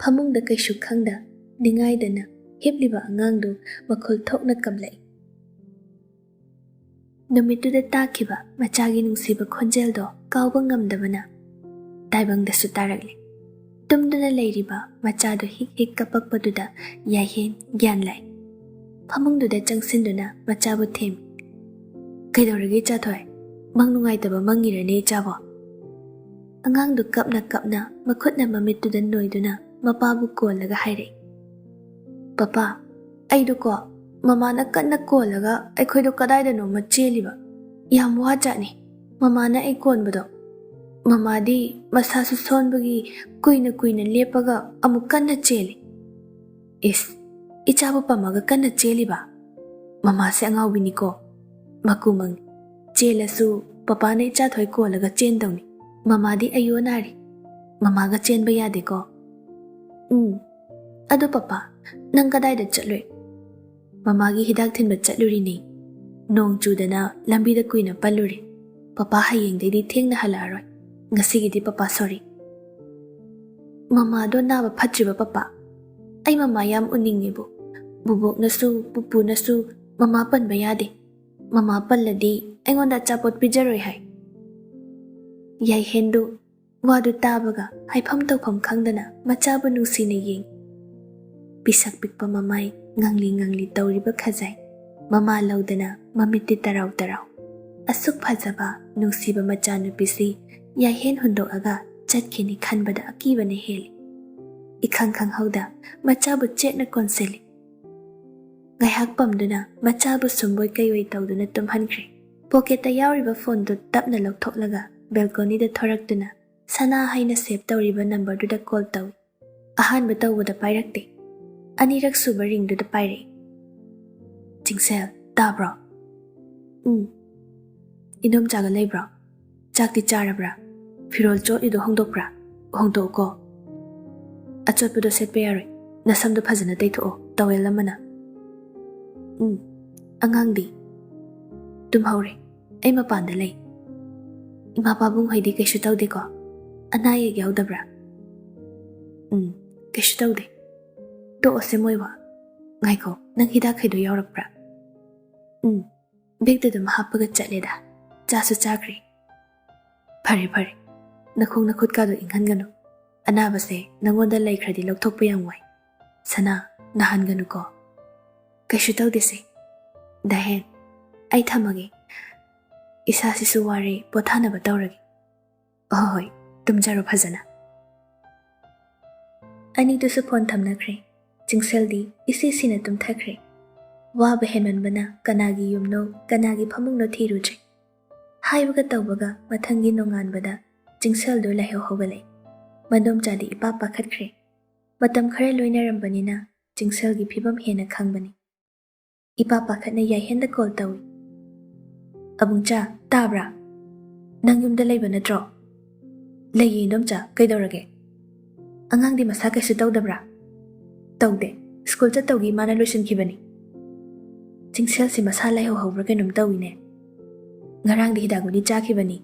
ꯐꯃꯨꯡꯗ ꯀꯩꯁꯨ ꯈꯪꯗ ꯅꯤꯡꯉꯥꯏꯗꯅ ꯍꯤꯞꯂꯤꯕ ꯑꯉꯥꯡꯗꯨ ꯃꯈꯣꯜ ꯊꯣꯛꯅ ꯀꯞꯂꯛꯏ꯫ ꯅꯨꯃꯤꯠꯇꯨꯗ ꯇꯥꯈꯤꯕ ꯃꯆꯥꯒꯤ ꯅꯨꯡꯁꯤꯕ ꯈꯣꯟꯖꯦꯜꯗꯣ ꯀꯥꯎꯕ ꯉꯝꯗꯕꯅ ꯇꯥꯏꯕꯪꯗꯁꯨ ꯇꯥꯔꯛꯂꯦ꯫ ꯇꯨꯝꯗꯨꯅ ꯂꯩꯔꯤꯕ ꯃꯆꯥꯗꯨ ꯍꯤꯛ ꯍꯤꯛ ꯀꯞꯄꯛꯄꯗꯨꯗ ꯌꯥꯏꯍꯦꯟ ꯒ꯭ꯌꯥꯟ ꯂꯥꯛꯏ꯫ ꯐꯃꯨꯡꯗꯨꯗ ꯆꯪꯁꯤꯟꯗꯨꯅ ꯃꯆꯥꯕꯨ ꯊꯦꯝꯃꯤ꯫ "ꯀꯩꯗꯧꯔꯒꯦ ꯏꯆꯥꯊꯣꯏ? ꯃꯪ ꯅꯨꯡꯉꯥꯏꯇꯕ ꯃꯪꯉꯤꯔꯅꯦ ꯏꯆꯥꯕꯣ?" ꯑꯉꯥꯡꯗꯨ ꯀꯞꯅ ꯀꯞꯅ ꯃꯈꯨꯠꯅ ꯃꯃꯤꯠꯇꯨꯗ ꯅꯣꯏꯗꯨꯅ ꯃꯄꯥꯕꯨ ꯀꯣꯜꯂꯒ ꯍꯥꯏꯔꯛꯏ, "ꯄꯄꯥ, ꯑꯩꯗꯨꯀꯣ ꯃꯃꯥꯅ ꯀꯟꯅ ꯀꯣꯜꯂꯒ ꯑꯩꯈꯣꯏꯗꯣ ꯀꯗꯥꯏꯗꯅꯣꯃ ꯆꯦꯜꯂꯤꯕ꯫ ꯌꯥꯝ ꯋꯥꯖꯥꯠꯅꯤ꯫ ꯃꯃꯥꯅ ꯑꯩ ꯀꯣꯟꯕꯗꯣ꯫ ꯃꯃꯥꯗꯤ ꯃꯁꯥꯁꯨ ꯁꯣꯟꯕꯒꯤ ꯀꯨꯏꯅ ꯀꯨꯏꯅ ꯂꯦꯞꯄꯒ ꯑꯃꯨꯛ ꯀꯟꯅ ꯆꯦꯜꯂꯤ꯫" "ꯏꯁ, ꯏꯆꯥꯕꯨ ꯄꯝꯃꯒ ꯀꯟꯅ ꯆꯦꯜꯂꯤꯕ? ꯃꯃꯥꯁꯦ ꯑꯉꯥꯎꯕꯤꯅꯤꯀꯣ꯫ ꯃꯀꯨ ꯃꯪꯅꯤ꯫ ꯆꯦꯜꯂꯁꯨ ꯄꯄꯥꯅ ꯏꯆꯥꯊꯣꯏ ꯀꯣꯜꯂꯒ ꯆꯦꯟꯗꯧꯅꯤ꯫ ꯃꯃꯥꯗꯤ ꯑꯌꯣ ꯅꯥꯔꯤ꯫ ꯃꯃꯥꯒ ꯆꯦꯟꯕ ꯌꯥꯗꯦꯀꯣ꯫ "ꯎꯝ, ꯑꯗꯣ ꯄꯄꯥ, ꯅꯪ ꯀꯗꯥꯏꯗ ꯆꯠꯂꯨꯏ?" "ꯃꯃꯥꯒꯤ ꯍꯤꯗꯥꯛ ꯊꯤꯟꯕ ꯆꯠꯂꯨꯔꯤꯅꯦ꯫ ꯅꯣꯡ ꯆꯨꯗꯅ ꯂꯝꯕꯤꯗ ꯀꯨꯏꯅ ꯄꯜꯂꯨꯔꯦ꯫ ꯄꯄꯥ ꯍꯌꯦꯡꯗꯩꯗꯤ ꯊꯦꯡꯅ ꯍꯜꯂꯛꯑꯔꯣꯏ꯫ ꯉꯁꯤꯒꯤꯗꯤ ꯄꯄꯥ ꯁꯣꯔꯤ꯫" "ꯃꯃꯥꯗꯣ ꯅꯥꯕ ꯐꯠꯇ꯭ꯔꯤꯕ ꯄꯄꯥ? ꯑꯩ ꯃꯃꯥ ꯌꯥꯝ ꯎꯅꯤꯡꯉꯦꯕꯨ꯫ ꯕꯨꯕꯣꯛꯅꯁꯨ ꯄꯨꯄꯨꯅꯁꯨ ꯃꯃꯥ ꯄꯟꯕ ꯌꯥꯗꯦ꯫ ꯃꯃꯥ ꯄꯜꯂꯗꯤ ꯑꯩꯉꯣꯟꯗ ꯑꯆꯥꯄꯣꯠ ꯄꯤꯖꯔꯣꯏ ꯍꯥꯏ꯫" ꯌꯥꯏꯍꯦꯟꯗꯨ ꯋꯥꯗꯨ ꯇꯥꯕꯒ ꯍꯥꯏꯐꯝ ꯇꯧꯐꯝ ꯈꯪꯗꯅ ꯃꯆꯥꯕꯨ ꯅꯨꯡꯁꯤꯅ ꯌꯦꯡ꯫ ꯄꯤꯁꯛ ꯄꯤꯛꯄ ꯃꯃꯥꯏ ꯉꯥꯡꯂꯤ ꯉꯥꯡꯂꯤ ꯇꯧꯔꯤꯕ ꯈꯖꯥꯏ, ꯃꯃꯥ ꯂꯧꯗꯅ ꯃꯃꯤꯠꯇꯤ ꯇꯔꯥꯎ ꯇꯔꯥꯎ꯫ ꯑꯁꯨꯛ ꯐꯖꯕ, ꯅꯨꯡꯁꯤꯕ ꯃꯆꯥꯅꯨꯄꯤꯁꯤ ꯌꯥꯏꯍꯦꯟ ꯍꯨꯟꯗꯣꯛꯑꯒ ꯆꯠꯈꯤꯅꯤ ꯈꯟꯕꯗ ꯑꯀꯤꯕꯅ ꯍꯦꯜꯂꯤ꯫ ꯏꯈꯪ ꯈꯪꯍꯧꯗ ꯃꯆꯥꯕꯨ ꯆꯦꯠꯅ ꯀꯣꯟꯁꯤꯜꯂꯤ꯫ ꯉꯥꯏꯍꯥꯛ ꯄꯝꯗꯨꯅ ꯃꯆꯥꯕꯨ ꯁꯨꯝꯕꯣꯏ ꯀꯩꯑꯣꯏ ꯇꯧꯗꯨꯅ ꯇꯨꯝꯍꯟꯈ꯭ꯔꯦ꯫ ꯄꯣꯀꯦꯠꯇ ꯌꯥꯎꯔꯤꯕ ꯐꯣꯟꯗꯨ ꯇꯞꯅ ꯂꯧꯊꯣꯛꯂꯒ ꯕꯦꯜꯀꯣꯅꯤꯗ ꯊꯣꯔꯛꯇꯨꯅ ꯁꯅꯥ ꯍꯥꯏꯅ ꯁꯦꯚ ꯇꯧꯔꯤꯕ ꯅꯝꯕꯔꯗꯨꯗ ꯀꯣꯜ ꯇꯧꯏ꯫ ꯑꯍꯥꯟꯕ ꯇꯧꯕꯗ ꯄꯥꯏꯔꯛꯇꯦ꯫ ꯑꯅꯤꯔꯛ ꯁꯨꯕ ꯔꯤꯡꯗꯨꯗ ꯄꯥꯏꯔꯛꯏ꯫ "ꯆꯤꯡꯁꯦꯜ, ꯇꯥꯕ꯭ꯔꯣ?" "ꯎꯝ꯫ ꯏꯟꯗꯣꯝꯆꯥꯒ ꯂꯩꯕ꯭ꯔꯣ? ꯆꯥꯛꯇꯤ ꯆꯥꯔꯕ꯭ꯔꯥ? ꯐꯤꯔꯣꯜ ꯆꯣꯠꯂꯤꯗꯣ ꯍꯣꯡꯗꯣꯛꯄ꯭ꯔꯥ? ꯍꯣꯡꯗꯣꯛꯎꯀꯣ꯫ ꯑꯆꯣꯠꯄꯗꯣ ꯁꯦꯠꯄ ꯌꯥꯔꯣꯏ꯫ ꯅꯁꯝꯗꯣ ꯐꯖꯅ ꯇꯩꯊꯣꯛꯑꯣ, ꯇꯋꯦꯜ ꯑꯃꯅ꯫" "ꯎꯝ, ꯑꯉꯥꯡꯗꯤ?" "ꯇꯨꯝꯍꯧꯔꯦ꯫ ꯑꯩ ꯃꯄꯥꯟꯗ ꯂꯩ꯫" "ꯏꯃꯥ ꯄꯥꯕꯨꯡ ꯍꯣꯏꯗꯤ ꯀꯩꯁꯨ ꯇꯧꯗꯦꯀꯣ? ꯑꯅꯥ ꯑꯌꯦꯛ ꯌꯥꯎꯗꯕ꯭ꯔꯥ?" "ꯎꯝ, ꯀꯩꯁꯨ ꯇꯧꯗꯦ꯫ ꯇꯣꯛꯑꯁꯦ ꯃꯣꯏ ꯋꯥ꯫ ꯉꯥꯏꯈꯣ, ꯅꯪ ꯍꯤꯗꯥꯛꯈꯩꯗꯣ ꯌꯥꯎꯔꯛꯄ꯭ꯔꯥ?" "ꯎꯝ, ꯕꯦꯛꯇ ꯑꯗꯨꯝ ꯍꯥꯞꯄꯒ ꯆꯠꯂꯦꯗ꯫ ꯆꯥꯁꯨ ꯆꯥꯈ꯭ꯔꯦ꯫" "ꯐꯔꯦ, ꯐꯔꯦ꯫ ꯅꯈꯣꯡ ꯅꯈꯨꯠꯀꯥꯗꯣ ꯏꯪꯍꯟꯒꯅꯨ꯫ ꯑꯅꯥꯕꯁꯦ ꯅꯪꯉꯣꯟꯗ ꯂꯩꯈ꯭ꯔꯗꯤ ꯂꯧꯊꯣꯛꯄ ꯌꯥꯝ ꯋꯥꯏ꯫ ꯁꯅꯥ, ꯅꯥꯍꯟꯒꯅꯨꯀꯣ꯫" "ꯀꯩꯁꯨ ꯇꯧꯗꯦꯁꯦ꯫ ꯗꯥꯍꯦꯟ, ꯑꯩ ꯊꯝꯃꯒꯦ꯫ ꯏꯁꯥꯁꯤꯁꯨ ꯋꯥꯔꯦ, ꯄꯣꯊꯥꯅꯕ ꯇꯧꯔꯒꯦ꯫" "ꯍꯣꯏ, ꯍꯣꯏ, ꯇꯨꯝꯖꯔꯣ ꯐꯖꯅ꯫" ꯑꯅꯤꯗꯨꯁꯨ ꯐꯣꯟ ꯊꯝꯅꯈ꯭ꯔꯦ꯫ ꯆꯤꯡꯁꯦꯜꯗꯤ ꯏꯁꯤ ꯁꯤꯅ ꯇꯨꯝꯊꯈ꯭ꯔꯦ꯫ ꯋꯥꯕ ꯍꯦꯟꯃꯟꯕꯅ ꯀꯅꯥꯒꯤ ꯌꯨꯝꯅꯣ, ꯀꯅꯥꯒꯤ ꯐꯃꯨꯡꯅꯣ ꯊꯤꯔꯨꯗ꯭ꯔꯦ꯫ ꯍꯥꯏꯕꯒ ꯇꯧꯕꯒ ꯃꯊꯪꯒꯤ ꯅꯣꯡꯉꯥꯟꯕꯗ ꯆꯤꯡꯁꯦꯜꯗꯨ ꯂꯥꯏꯍꯧ ꯍꯧꯒꯠꯂꯛꯏ꯫ ꯃꯗꯣꯝꯆꯥꯗꯤ ꯏꯄꯥ ꯄꯥꯈꯠꯈ꯭ꯔꯦ꯫ ꯃꯇꯝ ꯈꯔ ꯂꯣꯏꯅꯔꯝꯕꯅꯤꯅ ꯆꯤꯡꯁꯦꯜꯒꯤ ꯐꯤꯕꯝ ꯍꯦꯟꯅ ꯈꯪꯕꯅꯤ꯫ ꯏꯄꯥ ꯄꯥꯈꯠꯅ ꯌꯥꯏꯍꯦꯟꯗ ꯀꯣꯜ ꯇꯧꯏ꯫ "ꯑꯕꯨꯡꯆꯥ, ꯇꯥꯕ꯭ꯔꯥ? ꯅꯪ ꯌꯨꯝꯗ ꯂꯩꯕ ꯅꯠꯇ꯭ꯔꯣ?" "ꯂꯩꯌꯦ, ꯏꯟꯗꯣꯝꯆꯥ, ꯀꯩꯗꯧꯔꯒꯦ?" ꯑꯉꯥꯡꯗꯤ ꯃꯁꯥ ꯀꯩꯁꯨ ꯇꯧꯗꯕ꯭ꯔꯥ? ꯇꯧꯗꯦ꯫ ꯁ꯭ꯀꯨꯜ ꯆꯠꯇꯧꯒꯤ ꯃꯥꯅ ꯂꯣꯏꯁꯤꯟꯈꯤꯕꯅꯤ꯫ ꯆꯤꯡꯁꯦꯜꯁꯤ ꯃꯁꯥ ꯂꯥꯏꯍꯧ ꯍꯧꯕ꯭ꯔꯥ ꯀꯩꯅꯣꯝ ꯇꯧꯏꯅꯦ꯫ ꯉꯔꯥꯡꯗꯤ ꯍꯤꯗꯥꯛ ꯒꯨꯂꯤ ꯆꯥꯈꯤꯕꯅꯤ꯫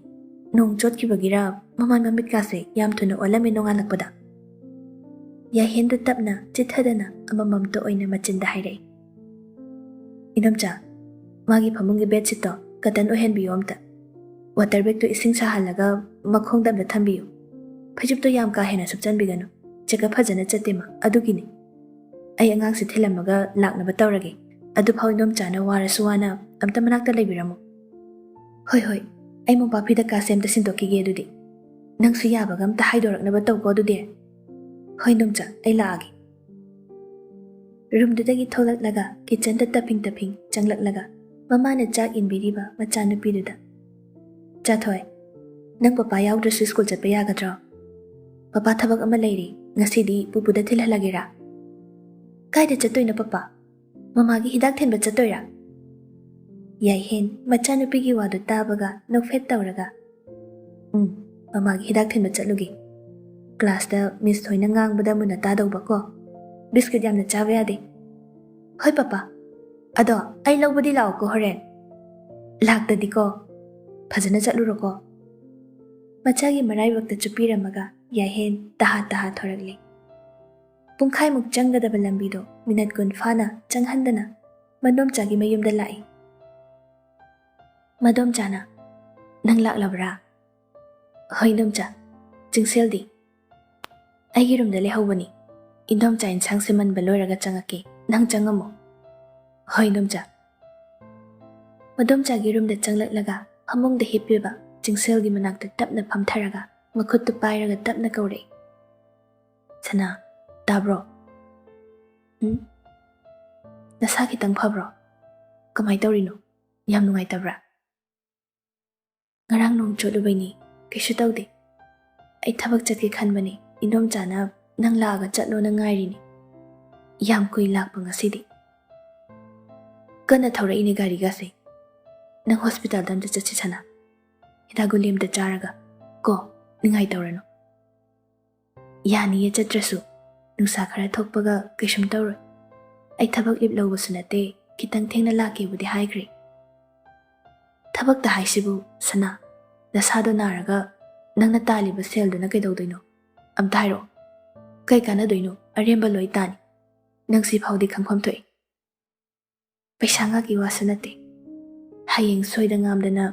ꯅꯣꯡ ꯆꯣꯠꯈꯤꯕꯒꯤꯔ ꯃꯃꯥꯟ ꯃꯃꯤꯠꯀꯥꯁꯦ ꯌꯥꯝ ꯊꯨꯅ ꯑꯣꯜꯂꯝꯃꯦ ꯅꯣꯡꯉꯥꯜꯂꯛꯄꯗ꯫ ꯌꯥꯏꯍꯦꯟꯗꯨ ꯇꯞꯅ ꯆꯤꯠꯊꯗꯅ ꯑꯃꯃꯝꯇ ꯑꯣꯏꯅ ꯃꯆꯤꯟꯗ ꯍꯥꯏꯔꯛꯏ꯫ "ꯏꯅꯝꯆꯥ, ꯃꯥꯒꯤ ꯐꯃꯨꯡꯒꯤ ꯕꯦꯗꯁꯤꯠꯇꯣ ꯀꯇꯟ ꯑꯣꯏꯍꯟꯕꯤꯌꯣ ꯑꯝꯇ꯫ ꯋꯥꯇꯔ ꯕꯦꯒꯇꯨ ꯏꯁꯤꯡ ꯁꯥꯍꯜꯂꯒ ꯃꯈꯣꯡꯗ ꯑꯝꯇ ꯊꯝꯕꯤꯌꯨ꯫ ꯐꯩꯖꯨꯞꯇꯣ ꯌꯥꯝ ꯀꯥ ꯍꯦꯟꯅ ꯁꯨꯞꯆꯟꯕꯤꯒꯅꯨ꯫ ꯆꯦꯛꯑꯞ ꯐꯖꯅ ꯆꯠꯇꯦ ꯃꯥ, ꯑꯗꯨꯒꯤꯅꯤ꯫ ꯑꯩ ꯑꯉꯥꯡꯁꯦ ꯊꯤꯜꯂꯝꯃꯒ ꯂꯥꯛꯅꯕ ꯇꯧꯔꯒꯦ꯫ ꯑꯗꯨꯐꯥꯎ ꯏꯅꯣꯝꯆꯥꯅ ꯋꯥꯔꯁꯨ ꯋꯥꯅ ꯑꯝꯇ ꯃꯅꯥꯛꯇ ꯂꯩꯕꯤꯔꯝꯃꯨ꯫" "ꯍꯣꯏ, ꯍꯣꯏ, ꯑꯩ ꯃꯣꯝꯄꯥꯛ ꯐꯤꯗꯛꯀꯥꯁꯦ ꯑꯝꯇ ꯁꯤꯟꯗꯣꯛꯈꯤꯒꯦ ꯑꯗꯨꯗꯤ꯫ ꯅꯪꯁꯨ ꯌꯥꯕꯒ ꯑꯝꯇ ꯍꯥꯏꯗꯣꯔꯛꯅꯕ ꯇꯧꯀꯣ ꯑꯗꯨꯗꯤ꯫" "ꯍꯣꯏ ꯏꯅꯣꯝꯆꯥ, ꯑꯩ ꯂꯥꯛꯑꯒꯦ꯫" ꯔꯨꯝꯗꯨꯗꯒꯤ ꯊꯣꯛꯂꯛꯂꯒ ꯀꯤꯆꯟꯗ ꯇꯞꯐꯤꯡ ꯇꯞꯐꯤꯡ ꯆꯪꯂꯛꯂꯒ ꯃꯃꯥꯅ ꯆꯥꯛ ꯏꯟꯕꯤꯔꯤꯕ ꯃꯆꯥꯅꯨꯄꯤꯗꯨꯗ, "ꯆꯥꯊꯣꯏ, ꯅꯪ ꯄꯄꯥ ꯌꯥꯎꯗ꯭ꯔꯁꯨ ꯁ꯭ꯀꯨꯜ ꯆꯠꯄ ꯌꯥꯒꯗ꯭ꯔꯣ? ꯄꯄꯥ ꯊꯕꯛ ꯑꯃ ꯂꯩꯔꯦ, ꯉꯁꯤꯗꯤ ꯄꯨꯄꯨꯗ ꯊꯤꯜꯍꯜꯂꯒꯦꯔꯥ?" "ꯀꯥꯏꯗ ꯆꯠꯇꯣꯏꯅꯣ ꯄꯄꯥ? ꯃꯃꯥꯒꯤ ꯍꯤꯗꯥꯛ ꯊꯤꯟꯕ ꯆꯠꯇꯣꯏꯔꯥ?" ꯌꯥꯏꯍꯦꯟ ꯃꯆꯥꯅꯨꯄꯤꯒꯤ ꯋꯥꯗꯨ ꯇꯥꯕꯒ ꯅꯣꯛꯐꯦꯠ ꯇꯧꯔꯒ, "ꯎꯝ, ꯃꯃꯥꯒꯤ ꯍꯤꯗꯥꯛ ꯊꯤꯟꯕ ꯆꯠꯂꯨꯒꯦ꯫ ꯀ꯭ꯂꯥꯁꯇ ꯃꯤꯁ ꯍꯣꯏꯅ ꯉꯥꯡꯕꯗ ꯃꯨꯟꯅ ꯇꯥꯗꯧꯕꯀꯣ꯫ ꯕꯤꯁꯀꯤꯠ ꯌꯥꯝꯅ ꯆꯥꯕ ꯌꯥꯗꯦ꯫" "ꯍꯣꯏ ꯄꯄꯥ꯫ ꯑꯗꯣ ꯑꯩ ꯂꯧꯕꯗꯤ ꯂꯥꯛꯑꯣꯀꯣ ꯍꯣꯔꯦꯟ꯫" "ꯂꯥꯛꯇꯗꯤꯀꯣ꯫ ꯐꯖꯅ ꯆꯠꯂꯨꯔꯣꯀꯣ꯫" ꯃꯆꯥꯒꯤ ꯃꯔꯥꯏꯕꯛꯇ ꯆꯨꯞꯄꯤꯔꯝꯃꯒ ꯌꯥꯏꯍꯦꯟ ꯇꯍꯥ ꯇꯍꯥ ꯊꯣꯔꯛꯂꯤ꯫ ꯄꯨꯡꯈꯥꯏꯃꯨꯛ ꯆꯪꯒꯗꯕ ꯂꯝꯕꯤꯗꯣ ꯃꯤꯅꯠ ꯀꯨꯟ ꯐꯥꯅ ꯆꯪꯍꯟꯗꯅ ꯃꯗꯣꯝꯆꯥꯒꯤ ꯃꯌꯨꯝꯗ ꯂꯥꯛꯏ꯫ ꯃꯗꯣꯝꯆꯥꯅ, "ꯅꯪ ꯂꯥꯛꯂꯕ꯭ꯔꯥ?" "ꯍꯣꯏ ꯏꯅꯣꯝꯆꯥ꯫ ꯆꯤꯡꯁꯦꯜꯗꯤ?" "ꯑꯩꯒꯤ ꯔꯨꯝꯗ ꯂꯩꯍꯧꯕꯅꯤ꯫ ꯏꯟꯗꯣꯝꯆꯥ ꯏꯟꯁꯥꯡ ꯁꯦꯝꯃꯟꯕ ꯂꯣꯏꯔꯒ ꯆꯪꯉꯛꯀꯦ꯫ ꯅꯪ ꯆꯪꯉꯝꯃꯣ꯫" "ꯍꯣꯏ ꯏꯅꯣꯝꯆꯥ꯫" ꯃꯗꯣꯝꯆꯥꯒꯤ ꯔꯨꯝꯗ ꯆꯪꯂꯛꯂꯒ ꯐꯃꯨꯡꯗ ꯍꯤꯞꯄꯤꯕ ꯆꯤꯡꯁꯦꯜꯒꯤ ꯃꯅꯥꯛꯇ ꯇꯞꯅ ꯐꯝꯊꯔꯒ ꯃꯈꯨꯠꯇꯨ ꯄꯥꯏꯔꯒ ꯇꯞꯅ ꯀꯧꯔꯛꯏ꯫ "ꯁꯅꯥ, ꯇꯥꯕ꯭ꯔꯣ?" "ꯎꯝ? ꯅꯁꯥ ꯈꯤꯇꯪ ꯐꯕ꯭ꯔꯣ? ꯀꯃꯥꯏ ꯇꯧꯔꯤꯅꯣ? ꯌꯥꯝ ꯅꯨꯡꯉꯥꯏꯇꯕ꯭ꯔꯥ?" "ꯉꯔꯥꯡ ꯅꯣꯡ ꯆꯣꯠꯂꯨꯕꯩꯅꯤ, ꯀꯩꯁꯨ ꯇꯧꯗꯦ꯫ ꯑꯩ ꯊꯕꯛ ꯆꯠꯀꯦ ꯈꯟꯕꯅꯤ, ꯏꯟꯗꯣꯝꯆꯥꯅ ꯅꯪ ꯂꯥꯛꯑꯒ ꯆꯠꯂꯣꯅ ꯉꯥꯏꯔꯤꯅꯤ꯫ ꯌꯥꯝ ꯀꯨꯏ ꯂꯥꯛꯄ ꯉꯁꯤꯗꯤ꯫ ꯀꯟꯅ ꯊꯧꯔꯛꯏꯅꯦ ꯒꯥꯔꯤꯒꯥꯁꯦ꯫ ꯅꯪ ꯍꯣꯁꯄꯤꯇꯥꯜꯗ ꯑꯝꯇ ꯆꯠꯁꯤ ꯁꯅꯥ꯫ ꯍꯤꯗꯥꯛ ꯒꯨꯂꯤ ꯑꯝꯇ ꯆꯥꯔꯒ ꯀꯣ, ꯅꯤꯡꯉꯥꯏ ꯇꯧꯔꯅꯨ꯫" "ꯌꯥꯅꯤꯌꯦ, ꯆꯠꯇ꯭ꯔꯁꯨ꯫ ꯅꯨꯡꯁꯥ ꯈꯔ ꯊꯣꯛꯄꯒ ꯀꯩꯁꯨꯝ ꯇꯧꯔꯣꯏ꯫ ꯑꯩ ꯊꯕꯛ ꯂꯤꯞ ꯂꯧꯕꯁꯨ ꯅꯠꯇꯦ, ꯈꯤꯇꯪ ꯊꯦꯡꯅ ꯂꯥꯛꯀꯦꯕꯨꯗꯤ ꯍꯥꯏꯈ꯭ꯔꯦ꯫" "ꯊꯕꯛꯇ ꯍꯥꯏꯁꯤꯕꯨ, ꯁꯅꯥ, ꯅꯁꯥꯗꯣ ꯅꯥꯔꯒ ꯅꯪꯅ ꯇꯥꯜꯂꯤꯕ ꯁꯦꯜꯗꯨꯅ ꯀꯩꯗꯧꯗꯣꯏꯅꯣ? ꯑꯝꯇ ꯍꯥꯏꯔꯛꯑꯣ꯫ ꯀꯩ ꯀꯥꯟꯅꯗꯣꯏꯅꯣ? ꯑꯔꯦꯝꯕ ꯂꯣꯏ ꯇꯥꯅꯤ꯫ ꯅꯪ ꯁꯤ ꯐꯥꯎꯗꯤ ꯈꯪꯐꯝ ꯊꯣꯛꯏ꯫ ꯄꯩꯁꯥ ꯉꯥꯛꯀꯤ ꯋꯥꯁꯨ ꯅꯠꯇꯦ꯫ ꯍꯌꯦꯡ ꯁꯣꯏꯗ ꯉꯥꯝꯗꯅ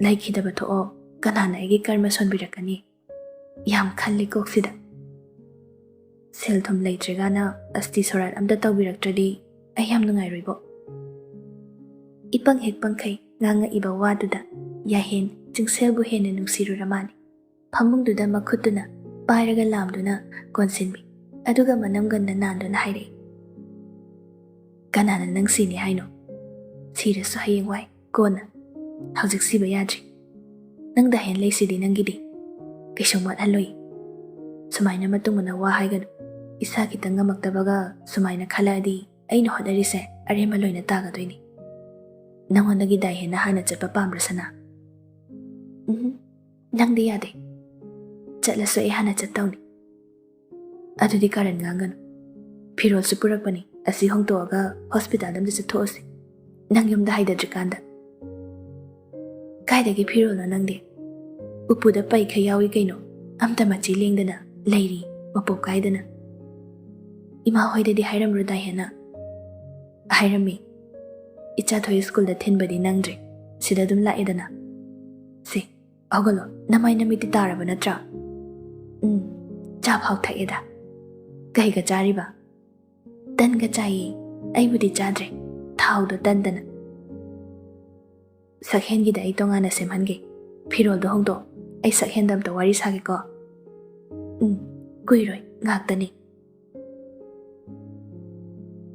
ꯂꯩꯈꯤꯗꯕ ꯊꯣꯛꯑꯣ, ꯀꯅꯥꯅ ꯑꯩꯒꯤ ꯀꯔꯃ ꯁꯣꯟꯕꯤꯔꯛꯀꯅꯤ?" ꯌꯥꯝ ꯈꯜꯂꯤ ꯀꯣꯛꯁꯤꯗ꯫ "ꯁꯦꯜ ꯊꯨꯝ ꯂꯩꯇ꯭ꯔꯤꯒꯥꯅ ꯑꯁꯇꯤ ꯁꯣꯔꯥꯠ ꯑꯝꯇ ꯇꯧꯕꯤꯔꯛꯇ꯭ꯔꯗꯤ ꯑꯩ ꯌꯥꯝ ꯅꯨꯡꯉꯥꯏꯔꯣꯏꯕꯣ꯫" ꯏꯄꯪ ꯍꯦꯛ ꯄꯪꯈꯩ ꯉꯥꯡꯉꯛꯏꯕ ꯋꯥꯗꯨꯗ ꯌꯥꯍꯦꯟ ꯆꯤꯡꯁꯦꯜꯕꯨ ꯍꯦꯟꯅ ꯅꯨꯡꯁꯤꯔꯨꯔ ꯃꯥꯜꯂꯤ꯫ ꯐꯃꯨꯡꯗꯨꯗ ꯃꯈꯨꯠꯇꯨꯅ ꯄꯥꯏꯔꯒ ꯂꯥꯝꯗꯨꯅ ꯀꯣꯟꯁꯤꯟꯕꯤ, ꯑꯗꯨꯒ ꯃꯅꯝꯒꯟꯗ ꯅꯥꯟꯗꯨꯅ ꯍꯥꯏꯔꯛꯏ, "ꯀꯅꯥꯅ ꯅꯪ ꯁꯤꯅꯤ ꯍꯥꯏꯅꯣ? ꯁꯤꯔꯁꯨ ꯍꯌꯦꯡꯋꯥꯏ, ꯀꯣꯟꯅ꯫ ꯍꯧꯖꯤꯛ ꯁꯤꯕ ꯌꯥꯗ꯭ꯔꯤ꯫ ꯅꯪꯗ ꯍꯦꯟ ꯂꯩꯁꯤꯗꯤ ꯅꯪꯒꯤꯗꯤ꯫ ꯀꯩꯁꯨꯝ ꯋꯥꯠꯍꯜꯂꯣꯏ꯫ ꯁꯨꯃꯥꯏꯅ ꯃꯇꯨꯡ ꯃꯅꯥꯎ ꯋꯥ ꯍꯥꯏꯒꯅꯨ꯫ ꯏꯁꯥ ꯈꯤꯇꯪ ꯉꯝꯃꯛꯇꯕꯒ ꯁꯨꯃꯥꯏꯅ ꯈꯜꯂꯛꯑꯗꯤ ꯑꯩꯅ ꯍꯣꯠꯅꯔꯤꯁꯦ ꯑꯔꯦꯝꯕ ꯂꯣꯏꯅ ꯇꯥꯒꯗꯣꯏꯅꯤ꯫ ꯅꯪꯉꯣꯟꯗꯒꯤ ꯗꯥꯏꯍꯦꯟꯅ ꯍꯥꯟꯅ ꯆꯠꯄ ꯄꯥꯝꯕ꯭ꯔꯥ, ꯁꯅꯥ?" "ꯎꯝ, ꯅꯪꯗꯤ ꯌꯥꯗꯦ꯫ ꯆꯠꯂꯁꯨ ꯑꯩ ꯍꯥꯟꯅ ꯆꯠꯇꯧꯅꯤ꯫" "ꯑꯗꯨꯗꯤ ꯀꯥꯔꯟ ꯉꯥꯡꯒꯅꯨ꯫ ꯐꯤꯔꯣꯜꯁꯨ ꯄꯨꯔꯛꯄꯅꯤ, ꯑꯁꯤ ꯍꯣꯡꯗꯣꯛꯑꯒ ꯍꯣꯁꯄꯤꯇꯥꯜꯗ ꯑꯝꯇ ꯆꯠꯊꯣꯛꯑꯁꯤ, ꯅꯪ ꯌꯨꯝꯗ ꯍꯥꯏꯗꯗ꯭ꯔꯤꯀꯥꯟꯗ꯫" "ꯀꯥꯏꯗꯒꯤ ꯐꯤꯔꯣꯜꯅꯣ ꯅꯪꯗꯤ? ꯎꯄꯨꯗ ꯄꯩꯈꯩ ꯌꯥꯎꯏ ꯀꯩꯅꯣ, ꯑꯝꯇ ꯃꯆꯤ ꯂꯦꯡꯗꯅ ꯂꯩꯔꯤ, ꯃꯄꯣꯞ ꯀꯥꯏꯗꯅ꯫" "ꯏꯃꯥ ꯍꯣꯏꯗꯗꯤ ꯍꯥꯏꯔꯝꯕ꯭ꯔꯣ ꯗꯥꯏꯍꯦꯟꯅ?" "ꯍꯥꯏꯔꯝꯃꯤ꯫ ꯏꯆꯥꯊꯣꯏ ꯁ꯭ꯀꯨꯜꯗ ꯊꯤꯟꯕꯗꯤ ꯅꯪꯗ꯭ꯔꯦ, ꯁꯤꯗ ꯑꯗꯨꯝ ꯂꯥꯛꯑꯦꯗꯅ꯫ ꯁꯤ, ꯍꯧꯒꯠꯂꯣ, ꯅꯃꯥꯏ ꯅꯃꯤꯠꯇꯤ ꯇꯥꯔꯕ ꯅꯠꯇ꯭ꯔꯥ?" "ꯎꯝ, ꯆꯥ ꯐꯥꯎ ꯊꯛꯑꯦꯗ꯫" "ꯀꯩꯒ ꯆꯥꯔꯤꯕ?" "ꯇꯟꯒ ꯆꯥꯏꯌꯦ, ꯑꯩꯕꯨꯗꯤ ꯆꯥꯗ꯭ꯔꯦ, ꯊꯥꯎꯗꯣ ꯇꯟꯗꯅ꯫" "ꯁꯛꯍꯦꯟꯒꯤꯗ ꯑꯩ ꯇꯣꯉꯥꯟꯅ ꯁꯦꯝꯍꯟꯒꯦ꯫ ꯐꯤꯔꯣꯜꯗꯣ ꯍꯣꯡꯗꯣꯛꯑꯣ, ꯑꯩ ꯁꯛꯍꯦꯟꯗ ꯑꯝꯇ ꯋꯥꯔꯤ ꯁꯥꯒꯦꯀꯣ꯫" "ꯎꯝ, ꯀꯨꯏꯔꯣꯏ, ꯉꯥꯛꯇꯅꯤ꯫"